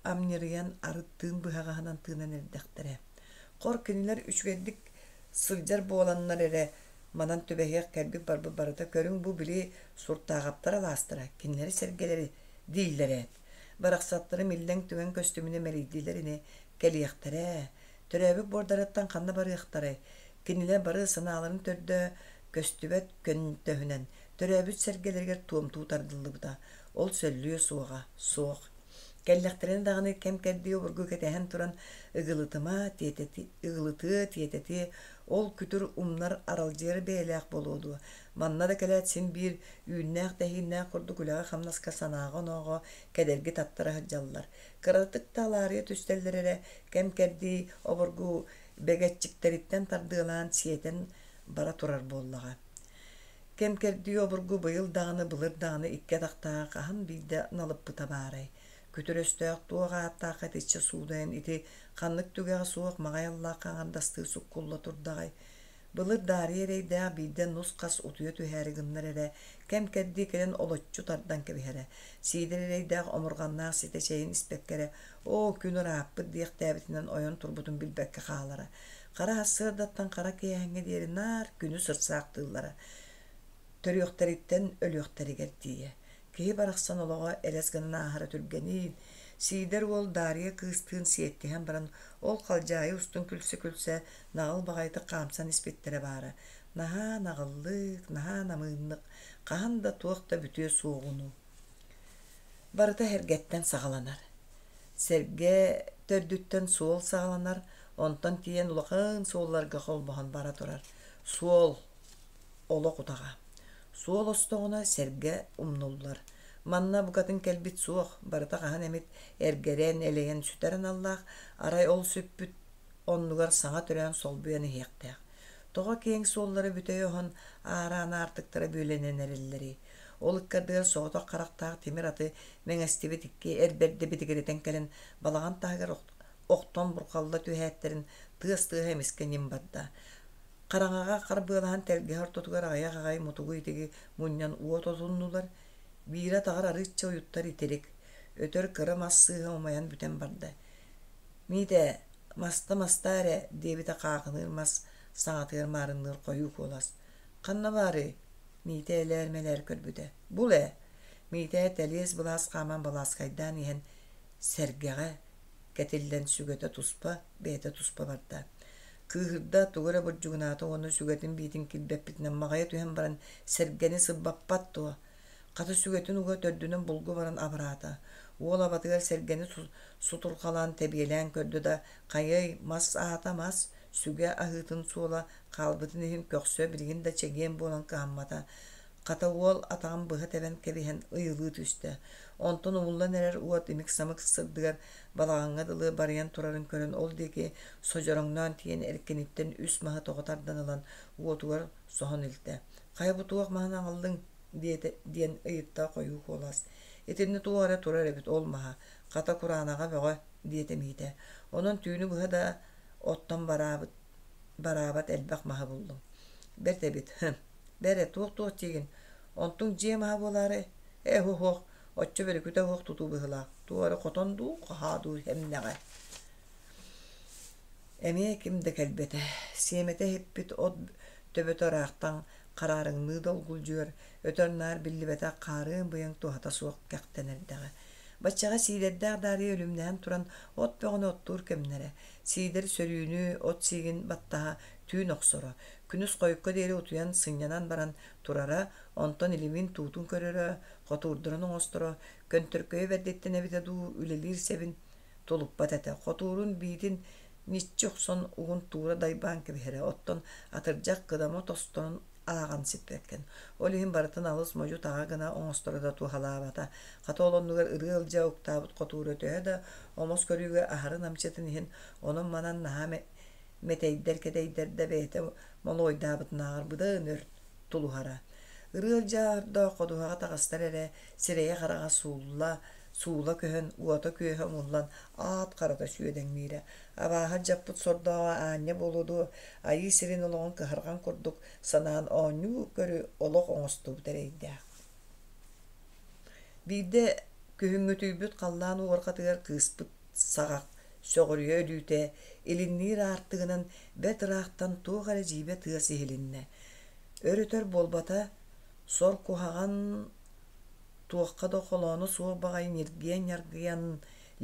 амньырыйан арыт тыын быһаҕаһынан тыынан эрдэхтэрэ. Хор кинилэр үчүгэйдик сылдьар буоланнар эрэ манан түбэһиэх кэлбит-барбыт барыта көрүҥ бу били Суртааҕаптар алаастара, кинилэри сэргэлэри дииллэр ээт. Барахсаттарым иллэҥ түгэн көстүмүнэ мэлийдилэр ини, кэлиэхтэрэ. Төрөөбүт буордарыттан ханна барыахтарай? Кинилэр бары санааларын төрдө көстүбэт көнтөһүнэн төрөөбүт сэргэлэригэр туомтуу тардыллыбыта. Ол сөллүө суоҕа, суох. Кэллэхтэринэ даҕаны кэм-кэрдии обургу кэтэһэн туран ыгылытыма, тиэтэти, ыгылытыа, тиэтэтиэ, ол күтүр умнар аралдьыйар бэйэлээх буолуо дуо? Манна да кэлээт син биир үүннээх-тэһииннээх курдук үлэҕэ-хамнаска санааҕа-онооҕо кэдэрги таттара сылдьаллар. Кыратык да алаарыйа түстэллэр эрэ, кэм-кэрдии обургу Бэгэччиктэриттэн тардыалаан сиэтэн бара турар буоллаҕа. Кэм-кэрдии обургу быйыл даҕаны былыр даҕаны икки атахтааҕы хаһан биирдэ налыппыта баарай. Күтүр өстөөх туох ааттаах итиччэ суудайан ити ханнык түгэҕэ суох маҕай аллаахха аҥардастыы суккулла турдаҕай. Былыр Даарыйа эрэйдээх биирдэ нус-хас утуйа түһээри гыннар эрэ, кэм-кэрдии кэлэн олоччу тардан кэбиһэрэ. Сиидэр эрэйдээх омурҕаннаах ситэ чэйин испэккэ эрэ, «Оо, күн ырааппыт» диэхтээбитинэн ойон турбутун билбэккэ хаалара. Хара сарсыардаттан хара киэһээҥҥэ диэри наар күнү сырсаахтыыллара. Төрүөхтэриттэн өлүөхтэригэр тиийэ. Киһи барахсан олоҕо элэс гынан ааһара түргэниин, Сиидэр уол Даарыйа кыыстыын сиэттиһэн баран ол халдьаайы устун күлсэ-күлсэ наҕыл баҕайытык хаамсан испиттэрэ баара. Наһаа наҕыллык, наһаа намыыннык, хаһан да туох да бүтүө суоҕунуу. Барыта эргэттэн саҕаланар. Сэргэ төрдүттэн суол саҕаланар, онтон тиийэн улахан суолларга холбоһон бара турар. Суол олох утаҕа. Суол остоҕуна сэргэ умнуллар. Манна букатын кэлбит суох, барыта хаһан эмит эргэрэн, элэйэн сүтэр аналлаах, арай ол сүппүт оннугар саҥа төрөөн солбуйан иһиэхтээх. Тоҕо киэҥ суоллары бүтэй оһон, аараан аартыктара бүөлэнэн эрэллэрий? Ол ыккардыгар соҕотох харахтаах тимир аты мэҥэстибит икки эр бэрдэ битигиритэн кэлэн балаҕан таһыгар охтон бурҕалла түһээттэрин тыас тыаһа эмискэ ньим барда. Хараҥаҕа харбыалаһан тэлгэһэ ортотугар аҕыйах аҕай мутугу итиги мунньан уот отуннулар, биирэ атаҕар арыычча уйуттар итирик, өтөр кыра мас сыыһа умайан бүтэн барда. «Миитээ, маста мастаа эрэ» диэбитэ хаахыныыр мас саҥатыгар маарынныыр хойуу куолас. «Ханна баарый?» Миитээ элээр-мэлээр көрбүтэ. «Бул ээ» Миитээ тэлиэс-былаас хааман балааскайдаан иһэн сэргэҕэ кэтиллэн сүгэтэ туспа, бэйэтэ туспа барда. Кыыһырда, тугу эрэ бурдьугунаата уонна сүгэтин биитин килбэппитинэн маҕайа түһэн баран сэргэни сырбаппат дуо? Хата сүгэтин уга төрдүнэн булгу баран абыраата. Уол абатыгар сэргэни сутурҕалаан тэбиэлээн көрдө да, хайыай, мас аата мас, сүгэ аһыытын суола хаалбытын иһин көхсө билигин да чэгиэн буолан кыһаммата. Хата уол атаҕын быһа тэбэн кэбиһэн ыйылыы түстэ. Онтон умуллан эрэр уот имик-самык сырдыгар балаҕаҥҥа дылы барыйан турарын көрөн ол диэки содьороҥноон тиийэн эркиниттэн үс маһы тоҕо тардан ылан уотугар соһон илтэ. «Хайа бу туох маһын аҕаллыҥ?» диэтэ диэн ыйытта хойуу куолас. «Итиннэ туох эрэ турар эбит ол маһа, хата кураанаҕа бөҕө» диэтэ Миитэ. «Онон түүнү быһа да оттон бараабыт бараабат элбэх маһы буллум. Бэрт эбит, Бэрэ, туох-туох диигин? Онтуҥ дьиэ маһа буолаары? Ээ, һуох, оччо бөрүкүтэ суох тутуу быһыылаах. Туох эрэ хотон дуу, хаһаа дуу эмнэҕэ. Эмиэ ким да кэлбэтэ. Сиэмэтэ иһиппит от төбөтө ыраахтан хараарыҥныы долгулдьуйар, өтөр-наар биллибэтэх хаарыан-быйаҥ туһата суох кэхтэн эрдэҕэ. Баччаҕа Сиидэрдээх Даарыйа үлүмнэһэн туран от бөҕөнү оттуур кэмнэрэ. Сиидэр сөрүүнү, от сиигин баттаһа түүн охсоро. Күнүс хойукка диэри утуйан, сынньанан баран турара, онтон илимин туутун көрөрө, хотуурдарын оҥосторо, көнтөркөйө бэрдиттэн эбитэ дуу, үлэлиир сэбин тулуппат этэ. Хотуурун биитин ньиччи охсон угун туура дайбаан кэбиһэрэ, оттон атырдьах кыдама тосторун ааҕан сиппэккин. Ол иһин барытын алыс модьу-таҕа гына оҥосторо да туһалаабата. Хата ол оннугар ырыа ылдьаа уктаабыт хотуура төһө да омос көрүүгэ аһары намчытын иһин онон-манан наһаа мэтэйдэр-кэтэйдэр да бэйэтэ молуойдаабытынааҕар быдан өр тулуһара. Ырыа ылдьаа ордоох ходуһаҕа таҕыстар эрэ сирэйэ-хараҕа суулла, суула көһөн, уота-күөһэ умуллан аат харата сүөдэҥниирэ. Абааһы алдьаппыт сордооҕо аанньа буолуо дуо, айыы сирин олоҕун кыһарҕан курдук санаан оонньуу-көрү олох оҥостубут эрэйдээх. Биирдэ күһүҥҥүтүйбүт халлаан уорҕатыгар кыыспыт саҕах сөҕүрүйэ өлүүтэ илинниир аартыгынан бэрт ыраахтан туох эрэ дьиибэ тыас иһилиннэ. Өр-өтөр буолбата, сор куһаҕан туохха да холооно суох баҕайы ньиргийэн-ньаргыйан,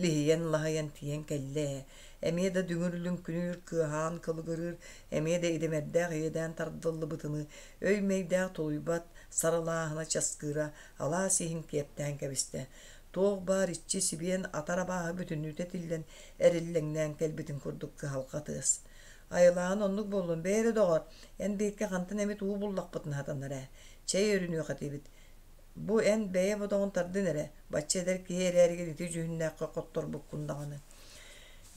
лиһийэн-лаһыйан тиийэн кэллэ ээ. Эмиэ да дүҥүр лүҥкүнүүр, кыаһаан кылыгырыыр, эмиэ да идэмэрдээх иэдээн тардыллыбытыныы өй-мэйдээх тулуйбат сарылааһына часкыыра алаас иһин киэптээн кэбистэ. Туох баар иччи сибиэн атар абааһы бүтүннүүтэ тиллэн, эриллэҥнээн кэлбитин курдук кыһалҕа тыас. Айылааһын оннук буоллун, бэйэ эрэ доҕор, эн биһикки хантан эмит уу буллахпытына сатанар ээ, чэй өрүнүөх этибит. Бу эн бэйэ бодоҕун тардын эрэ, бачча эдэр киһи эрээригин ити дьүһүннээххэ хотторбуккун даҕаны.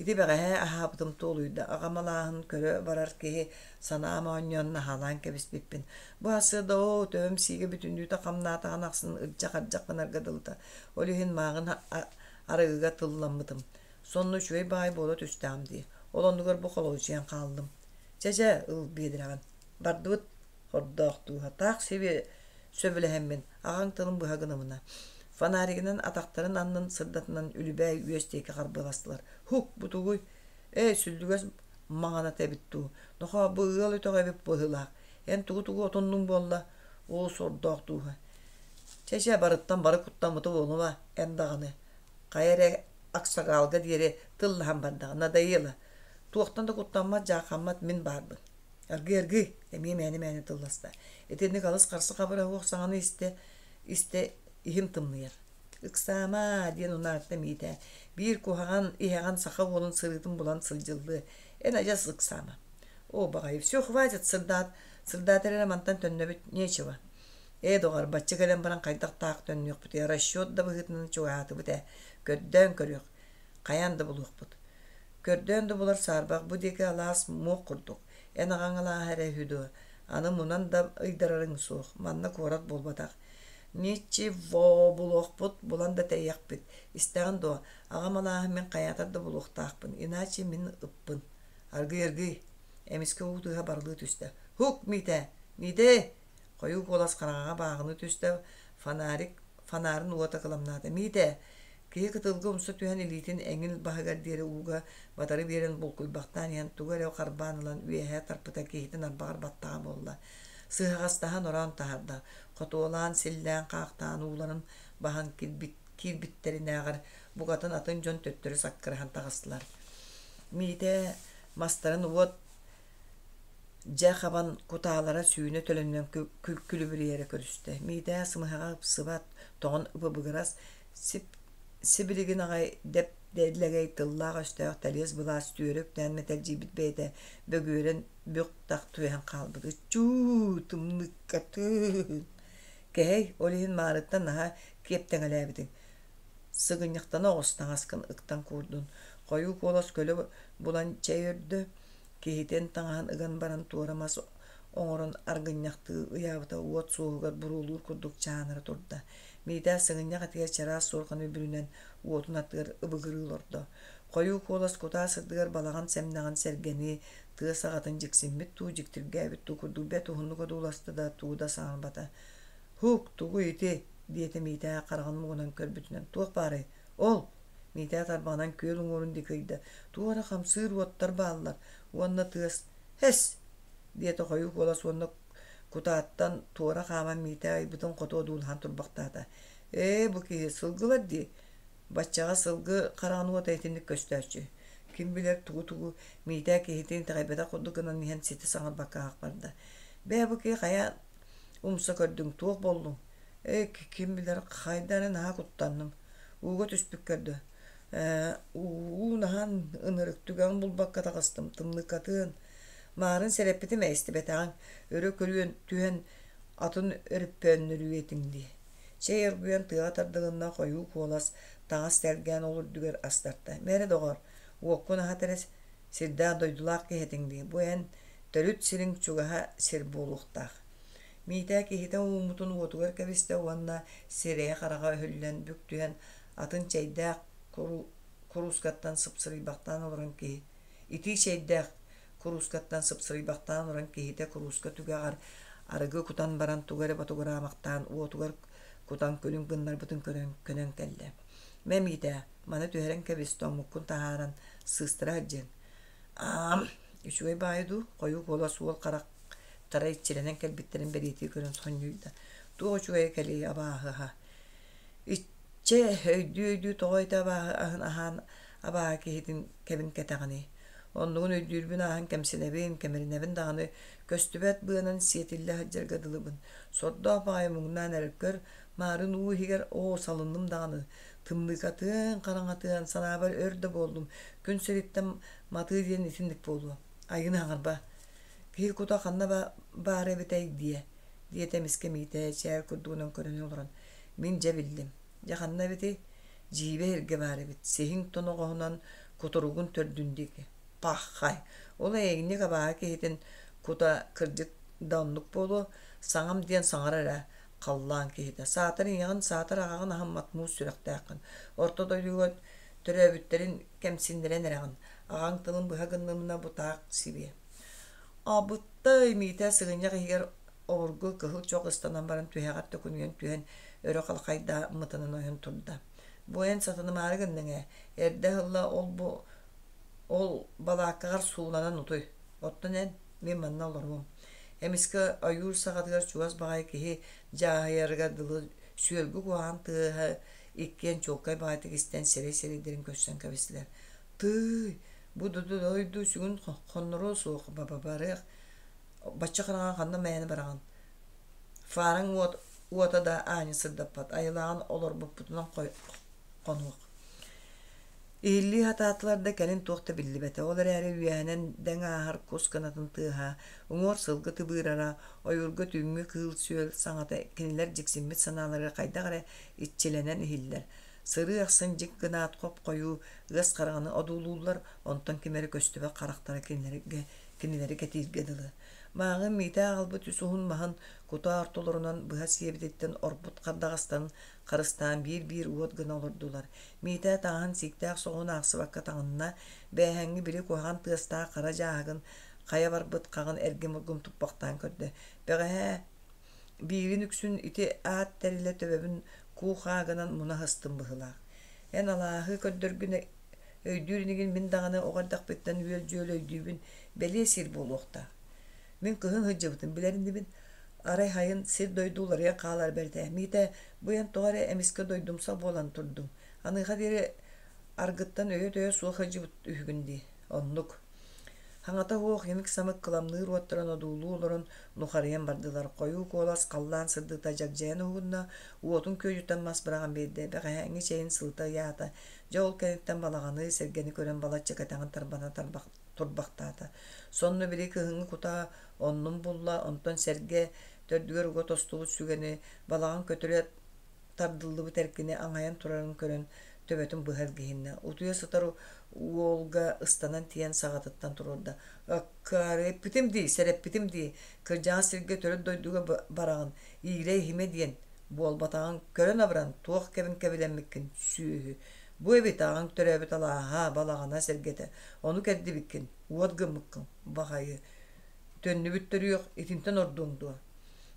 Ити бэҕэһээ аһаабытым туолуйда, аҕам алааһын көрө барар киһи санаам оонньоон наһаалаан кэбиспиппин. Бу сарсыарда оо, төбөм сиигэ бүтүннүүтэ хамнаатаҕын ахсын ырдьах-ардьах гынарга дылыта. Ол иһин мааҕын арыгыга тылламмытым. Сонно үчүгэй баҕайы буола түстэҕим дии. Ол оннугар бу холуочуйан хааллым. Чэ-чэ, ыл биэдэрэҕин. Бардыбыт, хордоох дууһа. Таах сибиэ сөбүлэһэммин, аҕаҥ тылын быһа гынабына. Фонаригынан атахтарын аннын сырдатынан үлүбээй үөс диэки харбыаластылар. Һук, бу тугуй? Ээ, сүллүгэс маҥаната эбит дуу? Нохоо, бу ыал өтөҕө эбит быһыылаах. Эн тугу-тугу отуннуҥ буолла? Оо, сордоох дууһа. Чэ-чэ, барыттан бары куттаммыта буолума, эн даҕаны. Хайа эрэ аксагаалга диэри тыллаһан бардаҕа, надоело. Туохтан да куттаммат, дьааххаммат мин баарбын. Аргый-аргый, эмиэ мээнэ-мээнэ тылласта. Итинник алыс харсы хабыра суох саҥаны истэ, истэ иһим тымныйар. Ыксаама, диэн унаарта Миитээ. Биир куһаҕан, иһэҕэн саха уолун сырыытын булан сылдьыллыа. Эн адьас ыксаама. О, баҕайы, все, хватит, сырдаат, сырдаатар эрэ мантан төннөбүт, нечего. Ээ, доҕор, бачча кэлэн баран хайдах таах төннүөхпүтүй, расчет да быһыытынан чугаһаатыбыт ээ. Көрдөөн көрүөх, хайаан да булуохпут. Көрдөөн да булар саарбах бу диэки алаас муох курдук. Эн аҕаҥ алааһа эрэ үһү дуо? Аны мунан да ыйдарарыҥ суох, манна куорат буолбатах. Ничего, булуохпут, булан да тэйиэхпит. Истэҕин дуо, аҕам алааһын мин хайаатар да булуохтаахпын, иначе мин ыппын. Аргый-аргый, эмискэ уу тыаһа барылыы түстэ. Һук, Миитээ! Миитээ! Хойуу куолас хараҥаҕа бааҕыныы түстэ, фонарик фонарын уота кыламнаата. Миитээ! Киһи кытылга умса түһэн илиитин эҥил баһыгар диэри ууга батары биэрэн булкуйбахтаан иһэн тугу эрэ харбаан ылан үөһэ тарпыта киһитин арбаҕар баттаҕа буолла. Сыһаҕастаһан ороон таһаарда, хотуолаан, силлээн, хаахтаан ууларын баһан киирбиттэринээҕэр букатын атын дьон төттөрү саккыраһан таҕыстылар. Миитээ мастарын уот дьэ хабан кутаалара сүүнэ төлөнүнэн күлүбүрүйэрэ көрүстэ. Миитээ сымыһаҕа ыпсыбат, тоҕон ыбыбыгырас, сибилигин аҕай дэп-дэлэгэй тыллаах-өстөөх тэлиэс-былаас түөрэ үктээн мэтэлдьийбит бэйэтэ бөгүөрэн бүк-тах түһэн хаалбыт. Ыччуу, тымныккатын! Кэһэй, ол иһин маарыттан наһаа киэптэҥэлээбитиҥ. Сыгынньахтана оҕус таҥаскын ыктан куурдун. Хойуу куолас көлө булан чэй өрдө, киһитин таҥаһын ыган баран туора мас оҥорон аргынньахтыы ыйаабыта уот суоһугар буруолуур курдук чаанара турда. Миитээ сыгынньах этигэр чараас суорҕаны бүрүнэн уотун аттыгар ыбыгырыы олордо. Хойуу куолас кутаа сырдыгар балаҕан сэмнэҕин сэргэни, тыа саҕатын дьиксиммит дуу, дьиктиргээбит дуу курдук бэрт уһуннук одууласта да, тугу да саҥарбата. «Һук, тугуй ити?» диэтэ Миитээ хараҕын муҥунан көрбүтүнэн. «Туох баарый? Ол!» Миитээ тарбаҕынан күөл уҥуорун диэки ыйда. «Туох эрэ хамсыыр уоттар бааллар уонна тыас «Һэс!» диэтэ хойуу куолас уонна кутааттан туора хааман Миитээ ыйбытын хоту одуулаһан турбахтаата. «Ээ, бу киһи сылгылар дии, баччаҕа сылгы хараҕын уота итинник көстөөччү. Ким билэр тугу-тугу Миитээ киһитин итэҕэйбэтэх курдук гынан иһэн ситэ саҥарбакка аах барда. Бээ, бу киһи хайа умса көрдүҥ, туох буоллуҥ? Ээ, ким билэр, хайда эрэ наһаа куттанным. Ууга түспүккэр дуо? Ээ, уу наһаа ынырык түгэҕин булбакка таҕыстым, тымныкатын. Маарын сэрэппитим ээ, истибэтэҕиҥ. Өрө көрүөн түһэн атын өрөппөөннөрүө этиҥ дии. Чэй оргуйан тыаҕа тардылынна хойуу куолас таҥас тэлгээн ол үрдүгэр астарта. Мээрэ доҕоор, уоккун аһат эрэ сирдээх дойдулаах киһи этиҥ дии. Бу эн төрүт сириҥ чугаһа сир буолуохтаах. Миитээ киһитэ ууммутун уотугар кэбистэ уонна сирэйэ-хараҕа өһүллэн бүк түһэн атын чэйдээх куруускаттан сыпсырыйбахтаан олорон киһи итии чэйдээх куруускаттан сыпсырыйбахтаан олорон киһитэ курууска түгэҕэр арыгы кутан баран тугу эрэ ботугураамахтаан уотугар кутан күлүм гыннарбытын көрөн көнөн кэллэ. Мэ Миитээ, маны түһэрэн кэбис, тоҥмуккун таһааран сыыстара сылдьыаҥ. Аам, үчүгэй баайы дуу, хойуу куолас уол харахтара иччилэнэн кэлбиттэрин бэлиэтии көрөн сонньуйда. Туох үчүгэйэ кэлиэй абааһы аһа. Иччэ, өйдүү-өйдүү тоҕо ити абааһы аһын аһаан абааһы киһитин кэбин кэтэҕиний? Оннугун өйдүүрбүн ааһан кэмсинэбин, кэмиринэбин даҕаны, көстүбэт быанан сиэтиллэ сылдьарга дылыбын. Сордоох баҕайы муҥнаан эрэр көр, маарын уу иһигэр оо, салынным даҕаны, тымныыкатыан, хараҥатыан, санаабар өр да буоллум, күн сириттэн матыы диэн итинник буолуо. Айыыны хаҥырба. Киһи кута ханна баар эбитэй диэ, диэтэ эмискэ Миитээ чээл курдугунан көрөн олорон. Мин дьэ биллим. Дьэ ханна эбитий? Дьиибэ иһиргэ баар эбит. Сиһиҥ тоноҕоһунан Кутуругун төрдүн диэки. Паххай! Ол эйигинник абааһы киһитин кута кырдьык да оннук буолуо. Саҥам диэн саҥарар эрэ халлаан киһитэ. Саатар ийэҕин, саатар аҕаҕын аһыммат муус сүрэхтээххин. Орто дойдуга төрөөбүттэрин кэмсиннэрэн эрэҕин. Аҕаҥ тылын быһа гыннымына бу таах сибиэ. Абыттай Миитээ сыгынньах иһигэр обургу кыһыл чох ыстанан баран түһэҕэр төкүнүйэн түһэн өрө халхайдааммытынан ойон турда. Бу эн сатанымаары гынныҥ ээ, эрдэ ыһылла ол-бу ол балааккаҕар сууланан утуй. Оттон эн, мин манна олоруом. Эмискэ ойуур саҕатыгар чугас баҕайы киһи дьааһыйарыгар дылы сүөргү куһаҕан тыаһа иккиэн чуолкай баҕайытык истэн сирэй-сирэйдэрин көрсөн кэбистилэр. Тыый, бу дойду сүгүн хонноруо суох барыах Бачча хараҥаҕа ханна мээнэ бараҕын? Фараҥ уот уота да аанньа сырдаппат, айылааҕын олорбуппутунан хонуох. Иһиллии сатаатылар да кэлин туох да биллибэтэ. Ол эрээри үөһэнэн дэҥ ааһар кус кынатын тыаһа, уҥуор сылгы тыбыырара, ойуурга түүҥҥү кыыл-сүөл саҥата кинилэр дьиксиммит санааларыгар хайдах эрэ иччилэнэн иһиллэр. Сырыы ахсын дьик гынаат хоп-хойуу ыас хараҥаны одуулууллар, онтон ким эрэ көстүбэт харахтара кинилэргэ кинилэри кэтииргэ дылы. Мааҕын Миитээ аҕалбыт үс уһун маһын кутаа ортолорунан быһа сиэбититтэн орпут хардаҕастарын харыстаан биир-биир уот гына олордулар. Миитээ таҥаһын сииктээх соҕуһун аахсыбакка таҥынна, бээһээҥҥи били куһаҕан тыастаах хара дьааһыгын хайа барбыт хаҕын эргим-ургум туппахтаан көрдө. Бэҕэһээ биирин үксүн ити аат тэрилэ төбөбүн куу-хаа гынан муна сыстым быһыылаах. Эн алааһы көрдөргүн Өйдүүр инигин мин даҕаны оҕо эрдэхпиттэн үөл-дьүөл өйдүүбүн, бэлиэ сир буолуохтаах. Мин кыһын сылдьыбытын билэр инибин. Арай сайын сир-дойду уларыйан хаалар бэрт ээ. Миитэ, бу эн тоҕо эрэ эмискэ дойдумсах буолан турдуҥ. Аныаха диэри аргыттан өйө-төйө суох сылдьыбыт үһүгүн дии. Оннук. Хаҥата суох имик-самык кыламныыр уоттарын одуулуу олорон нухарыйан бардылар. Хойуу куолас халлаан сырдыыта дьагдьайан уһугунна, уотун күөдьүтэн мас быраҕан биэрдэ, бэҕэһээҥҥи чэйин сылыта ыйаата. Дьэ ол кэнниттэн балаҕаны, сэргэни көрөн балачча кэтэҕин тарбана турбахтаата. Сонно били кыһыҥҥы кутаа оннун булла, онтон сэргэ төрдүгэр уга тостубут сүгэни, балаҕан көтүрэ тардыллыбыт эркини аҥайан турарын көрөн төбөтүн быһа илгиһиннэ. Утуйа сытар уолга ыстанан тиийэн саҕатыттан туруорда. «Аккаары эппитим дии, сэрэппитим дии, кырдьаҕас сиргэ төрүт дойдуга бараҕын, иирэ иһимэ диэн, буолбатаҕын көрөн абыран туох кэбин кэбилэммиккин сүөһү. Бу эбит аҕаҥ төрөөбүт алааһа, балаҕана, сэргэтэ. Ону кэрдибиккин, уот гыммыккын, баҕайы. Төннүбүт төрүөх итинтэн ордуоҥ дуо?»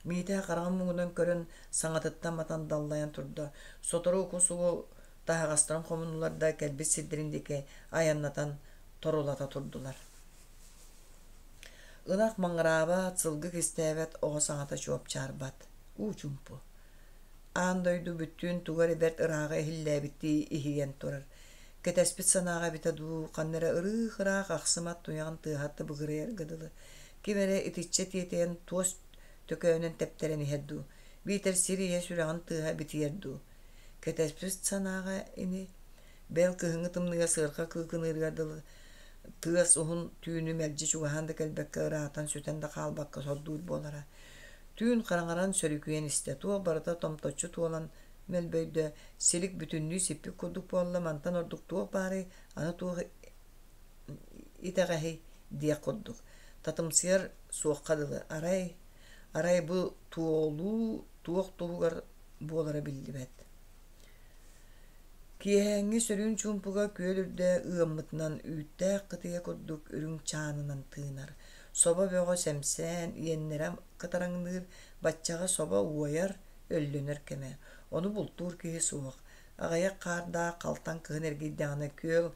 Миитээ хараҕын муҥунан көрөн, саҥатыттан матан даллайан турда. Сотору уку-субу таһаҕастарын хомуннулар да кэлбит сирдэрин диэки айаннатан торулата турдулар. Ынах маҥыраабат, сылгы кистээбэт, оҕо саҥата чуопчаарбат. Уу чуумпу. Аан дойду бүттүүн тугу эрэ бэрт ырааҕы иһиллээбиттии иһийэн турар. Кэтэспит санааҕа эбитэ дуу, ханна эрэ ырыых-ыраах ахсым ат туйаҕын тыаһа тыбыгырыйарга дылы. Ким эрэ итиччэ тиэтэйэн туос төкөөнөн тэптэрэн иһэр дуу, биитэр сир ийэ сүрэҕин тыаһа битийэр дуу. Кэтэспит санааҕа ини, бэл кыһыҥҥы тымныыга сыарҕа кыыкыныырыгар дылы тыас уһун түүнү мэлдьи чугаһаан да кэлбэккэ ыраатан сүтэн да хаалбакка сордуур буолара. Түүн хараҥаран сөрүкүйэн истэ, туох барыта томточчу туолан мөлбөйдө, силик бүтүннүү сиппит курдук буолла, мантан ордук туох баарый, аны туох итэҕэһий диэх курдук. Татымсыйар суохха дылы, арай, арай бу туолуу туох туһугар буолара биллибэт. Киэһээҥҥи сөрүүн чуумпуга күөл үрдэ ыаммытынан үүттээх кытыйа курдук үрүҥ чаанынан тыынар. Собо бөҕө сэмсээн, иэннэрэ кытараҥныыр, баччаҕа собо уойар, өллөнөр кэмэ. Ону бултуур киһи суох. Аҕыйах хаардаах халтаҥ кыһын эргийдэҕинэ күөл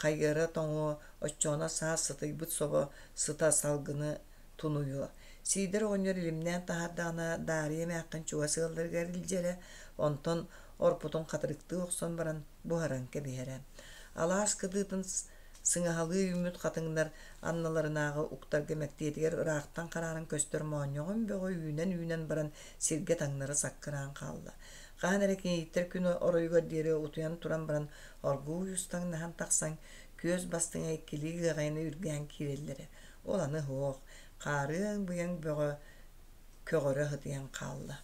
хайыара тоҥуо, оччоҕуна саас сытыйбыт собо сыта салгыны тунуйуо. Сиидэр оҕонньор илимнээн таһаардаҕына Даарыйа эмээххин чугас ыалларыгар илдьэрэ, онтон орпутун хатырыктыы охсон баран буһаран кэбиһэрэ. Алаас кытыытын сыҥаһалыы үүммүт хатыҥнар анныларынааҕы уктарга мэктиэтигэр ыраахтан харааран көстөр моонньоҕон бөҕө үүнэн-үүнэн баран сиргэ таҥнары саккыраан хаалла. Хаһан эрэ кинииттэр күн оройугар диэри утуйан туран баран оргууй устаҥнаһан тахсан күөс бастыҥа иккилии ыаҕайаны үргээн киирэллэрэ. Ол аны суох, хаарыаҥ-быйаҥ бөҕө көҕөрө сытыйан хаалла.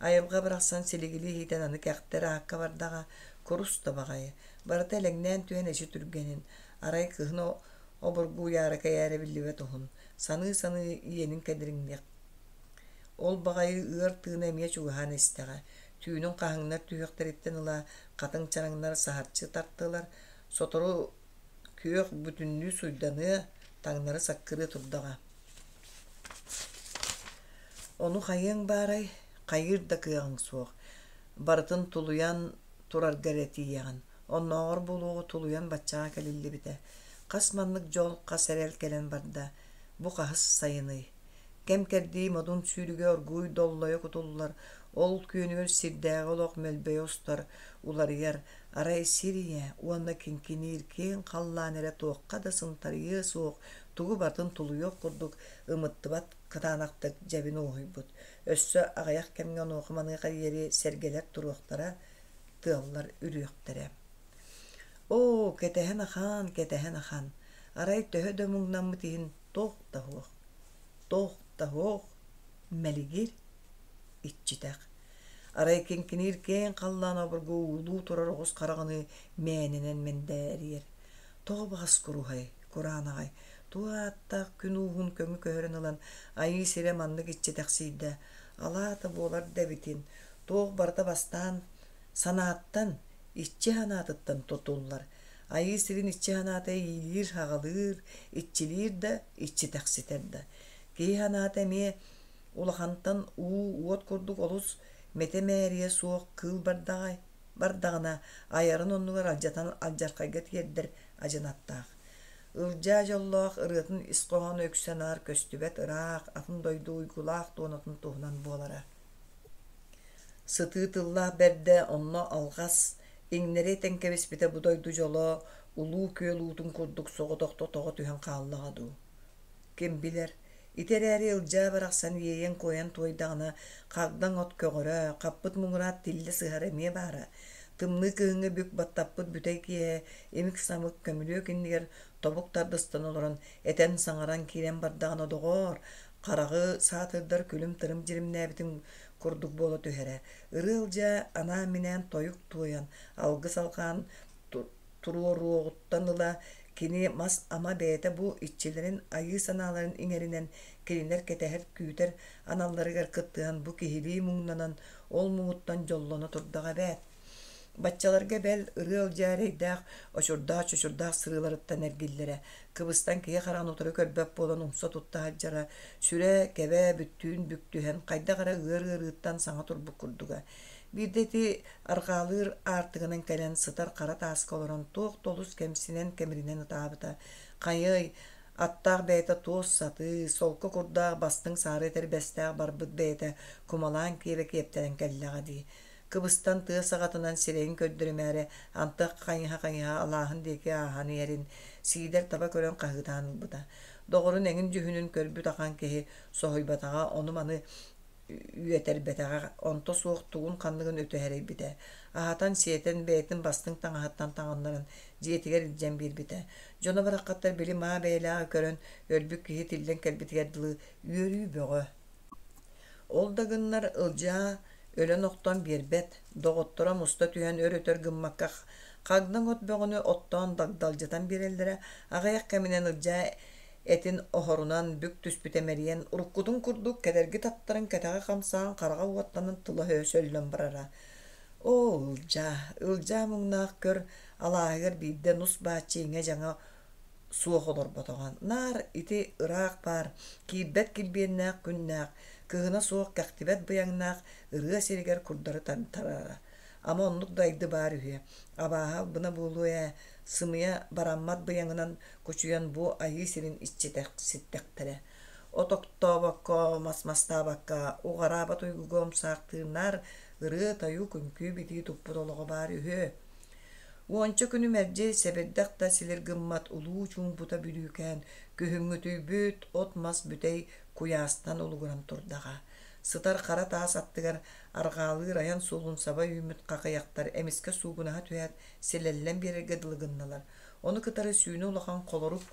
Айылҕа барахсан силигилии иһитэн аны кэхтэр аакка бардаҕа, Курус да баҕайы, барыта элэҥнээн түһэн эчи түргэнин, арай кыһын обургу уйаара кэйээрэ биллибэт уһун, саныы-саныы иэнин кэдириҥниэх. Ол баҕайы ыар тыына эмиэ чугаһаан истэҕэ. Түүнүн хаһыҥнар түһүөхтэриттэн ыла хатыҥ чараҥнар саһарчы тартылар, сотору күөх бүтүннүү суйданыа, таҥнары саккырыа турдаҕа. Ону хайыаҥ баарай, хайыыр да кыаҕыҥ суох. Барытын тулуйан турарга эрэ тиийэҕин. Оннооҕор буолуоҕу тулуйан баччаҕа кэлиллибитэ. Хас маннык дьол, хас эрэл кэлэн барда. Бу хаһыс сайыный? Кэм-кэрдии модун сүүрүгэ оргууй доллойо кутуллар, ол күөнүгэр сирдээҕи олох мөлбөйө устар, уларыйар, арай сир ийэ уонна киҥкиниир киэҥ халлаан эрэ туохха да сынтарыйыа суох, тугу барытын тулуйуох курдук ымыттыбат кытаанахтык дьэбин уоһуйбут. Өссө аҕыйах кэмҥэ онуоха-маныаха диэри сэргэлэр туруохтара, тыаллар үрүөхтэрэ. Оо, кэтэһэн ахаан, кэтэһэн ахан, арай төһө да муҥнаммыт иһин туох да суох, туох да суох, мэлигир, иччитэх. Арай киҥкиниир киэҥ халлаан обургу уулуу турар оҕус хараҕыныы мээнэнэн мэндээрийэр. Тоҕо баҕас куруһай, кураанаҕай, туох ааттаах күн ууһун көҥү көһөрөн ылан айыы сирэ маннык иччитэхсийдэ, алаата буолар да эбитин, туох барыта бастаан санааттан, иччи санаатыттан тутуллар. Айыы сирин иччи санаата иилиир-саҕалыыр, иччилиир да, иччитэхситэр да. Киһи санаата эмиэ улахантан уу, уот курдук олус мэтэ-мээрийэ суох кыыл бардаҕай, бардаҕына, айарын оннугар алдьатан алдьархайга тиэрдэр адьынаттаах. Ылдьаа дьоллоох ырыатын ис хоһооно үксэ наар көстүбэт ыраах, атын дойду уйгулаах туонатын туһунан буолара. Сытыы тыллаах бэрдэ онно алҕас, иҥнэри этэн кэбиспитэ бу дойду дьоло улуу күөл уутун курдук соҕотохто тоҕо түһэн хааллаҕа дуу Ким билэр, ити эрээри Ылдьаа барахсан иэйэн-куойан туойдаҕына, хагдаҥ от көҕөрө, хаппыт муҥураат тиллэ сыһара эмиэ баара. Тымныы кыһыҥҥы бүк баттаппыт бүтэй киэһэ имик-самык көмүлүөк иннигэр тобук тардыстан олорон, этэн-саҥаран киирэн бардаҕына, доҕоор, хараҕы саатырдар күлүм-тырым дьиримнээбитин курдук буола түһэрэ. Ырыа Ылдьаа анаан-минээн тойук туойан, алгыс алҕаан туруоруоҕуттан ыла кини мас ама бэйэтэ бу иччилэрин айыы санааларын иҥэринэн кинилэр кэтэһэр-күүтэр аналларыгар кыттыһан бу киһилии муҥнанан ол муҥуттан дьоллоно турдаҕа эбээт. Баччаларга бэл ырыа Ылдьаа эрэйдээх очурдаах-чочурдаах сырыыларыттан эргиллэрэ, кыбыстан киһи хараҕын утары көрбөт буолан умса тутта сылдьара, сүрэ, кэбэ бүттүүн бүк түһэн хайдах эрэ ыар ыарыыттан саҥа турбут курдуга. Биирдэ ити арҕаалыыр аартыгынан кэлэн сытар хара тааска олорон туох да олус кэмсинэн кэмиринэн ытаабыта. Хайыай, аттаах бэйэтэ туос сатыы, солко курдаах бастыҥ саары этэрбэстээх барбыт бэйэтэ кумалаан киэбэ киэптэнэн кэллэҕэ дии. Кыбыстан тыа саҕатынан сирэйин көрдөрүмээри антах хайыһа-хайыһа алааһын диэки ааһан иһэрин Сиидэр таба көрөн хаһыытаан ылбыта. Доҕорун эҥин дьүһүнүн көрбүт ахан киһи соһуйбатаҕа, ону-маны үөтэрбэтэҕэ, онто суох тугун-ханныгын өтө эрэйбитэ. Аһатан-сиэтэн, бэйэтин бастыҥ таҥаһыттан таҥыннаран, дьиэтигэр илдьэн биэрбитэ. Дьоно бараххаттар били маа бэйэлээҕи көрөн, өлбүт киһи тиллэн кэлбитигэр дылы үөрүү бөҕө. Ол да гыннар Ылдьаа өлөн-охтон биэрбэт, доҕотторо муста түһэн өр-өтөр гыммакка хагдаҥ от бөҕөнү оттоон дагдалдьытан биэрэллэрэ, аҕыйах кэминэн Ылдьаа этин оһорунан бүк түспүтэ мэрийэн, уруккутун курдук кэдэрги таттаран кэтэҕэ хамсаан хараҕа уоттанан тыла-өһө сөллөн барара. Оо, Ылдьаа, Ылдьаа муҥнаах көр алааһыгар биирдэ нус бааччы иҥэ-дьаҥа суох олорботоҕо. Наар ити ыраах баар, киирбэт килбиэннээх күннээх, кыһына суох кэхтибэт быйаҥнаах ырыа сиригэр курдары тартарара. Ама оннук дайды баар үһүө, абааһы албына буолуо ээ, сымыйа бараммат быйаҥынан кучуйан бу айыы сирин иччитэхситтэхтэрэ. От оттообокко, мас мастаабакка, уҕараабат уйгуга умсаахтыыр наар ырыа-тойук, үҥкүү-битии туппут олоҕо баар үһү. Уонча күнү мэлдьи сэбирдэх да силир гыммат улуу чуумпута бүрүүкээн, күһүҥҥүтүйбүт от-мас бүтэй куйаастан улугуран турдаҕа. Сытар хара таас аттыгар арҕаалыыр айан суолун саба үүммүт хахыйахтар эмискэ суугунаһа түһээт, силэллэн биэрэргэ дылы гыннылар. Ону кытары сүүнэ улахан холорук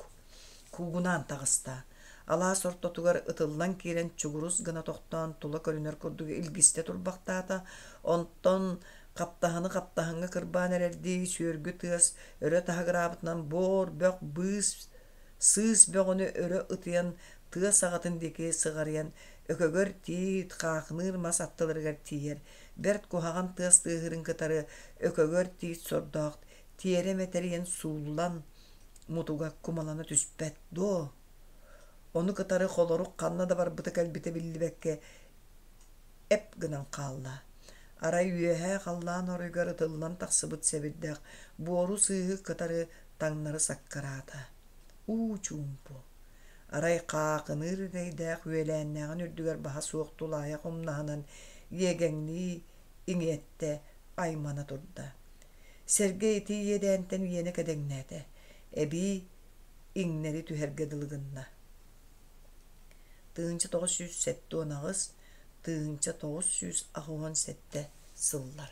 куугунаан таҕыста. Алаас ортотугар ытыллан киирэн чугурус гына тохтоон тула көрүнэр курдук илгистэ турбахтаата. Онтон Хаптаһыны хаптаһыҥҥа кырбаан эрэрдии сүөргү тыас өрө таһыгыраабытынан буор, бөх, быыс, сыыс бөҕөнү өрө ытыйан тыа саҕатын диэки сыҕарыйан өкөгөр тиит, хаахыныыр мас аттыларыгар тиийэр. Бэрт куһаҕан тыас тыаһыырын кытары өкөгөр тиит сордоох тиэрэ мэтэрийэн сууллан мутуга кумалана түспэт дуо? Ону кытары холорук ханна да барбыта-кэлбитэ биллибэккэ эп гынан хаалла. Арай үөһээ халлаан оройугар ытыллан тахсыбыт сэбирдэх буору-сыыһы кытары таҥнары саккыраата. Уу чуумпу. Арай хаахыныыр эрэйдээх үөлээннээҕин үрдүгэр баһа суох тулаайах умнаһынан иэгэҥнии иҥиэттэ аймана турда. Сэргэй ити иэдээнтэн иэнэ кэдэҥнээтэ, эбии иҥнэри түһэргэ дылы гынна. 1978, 1987 сыллар.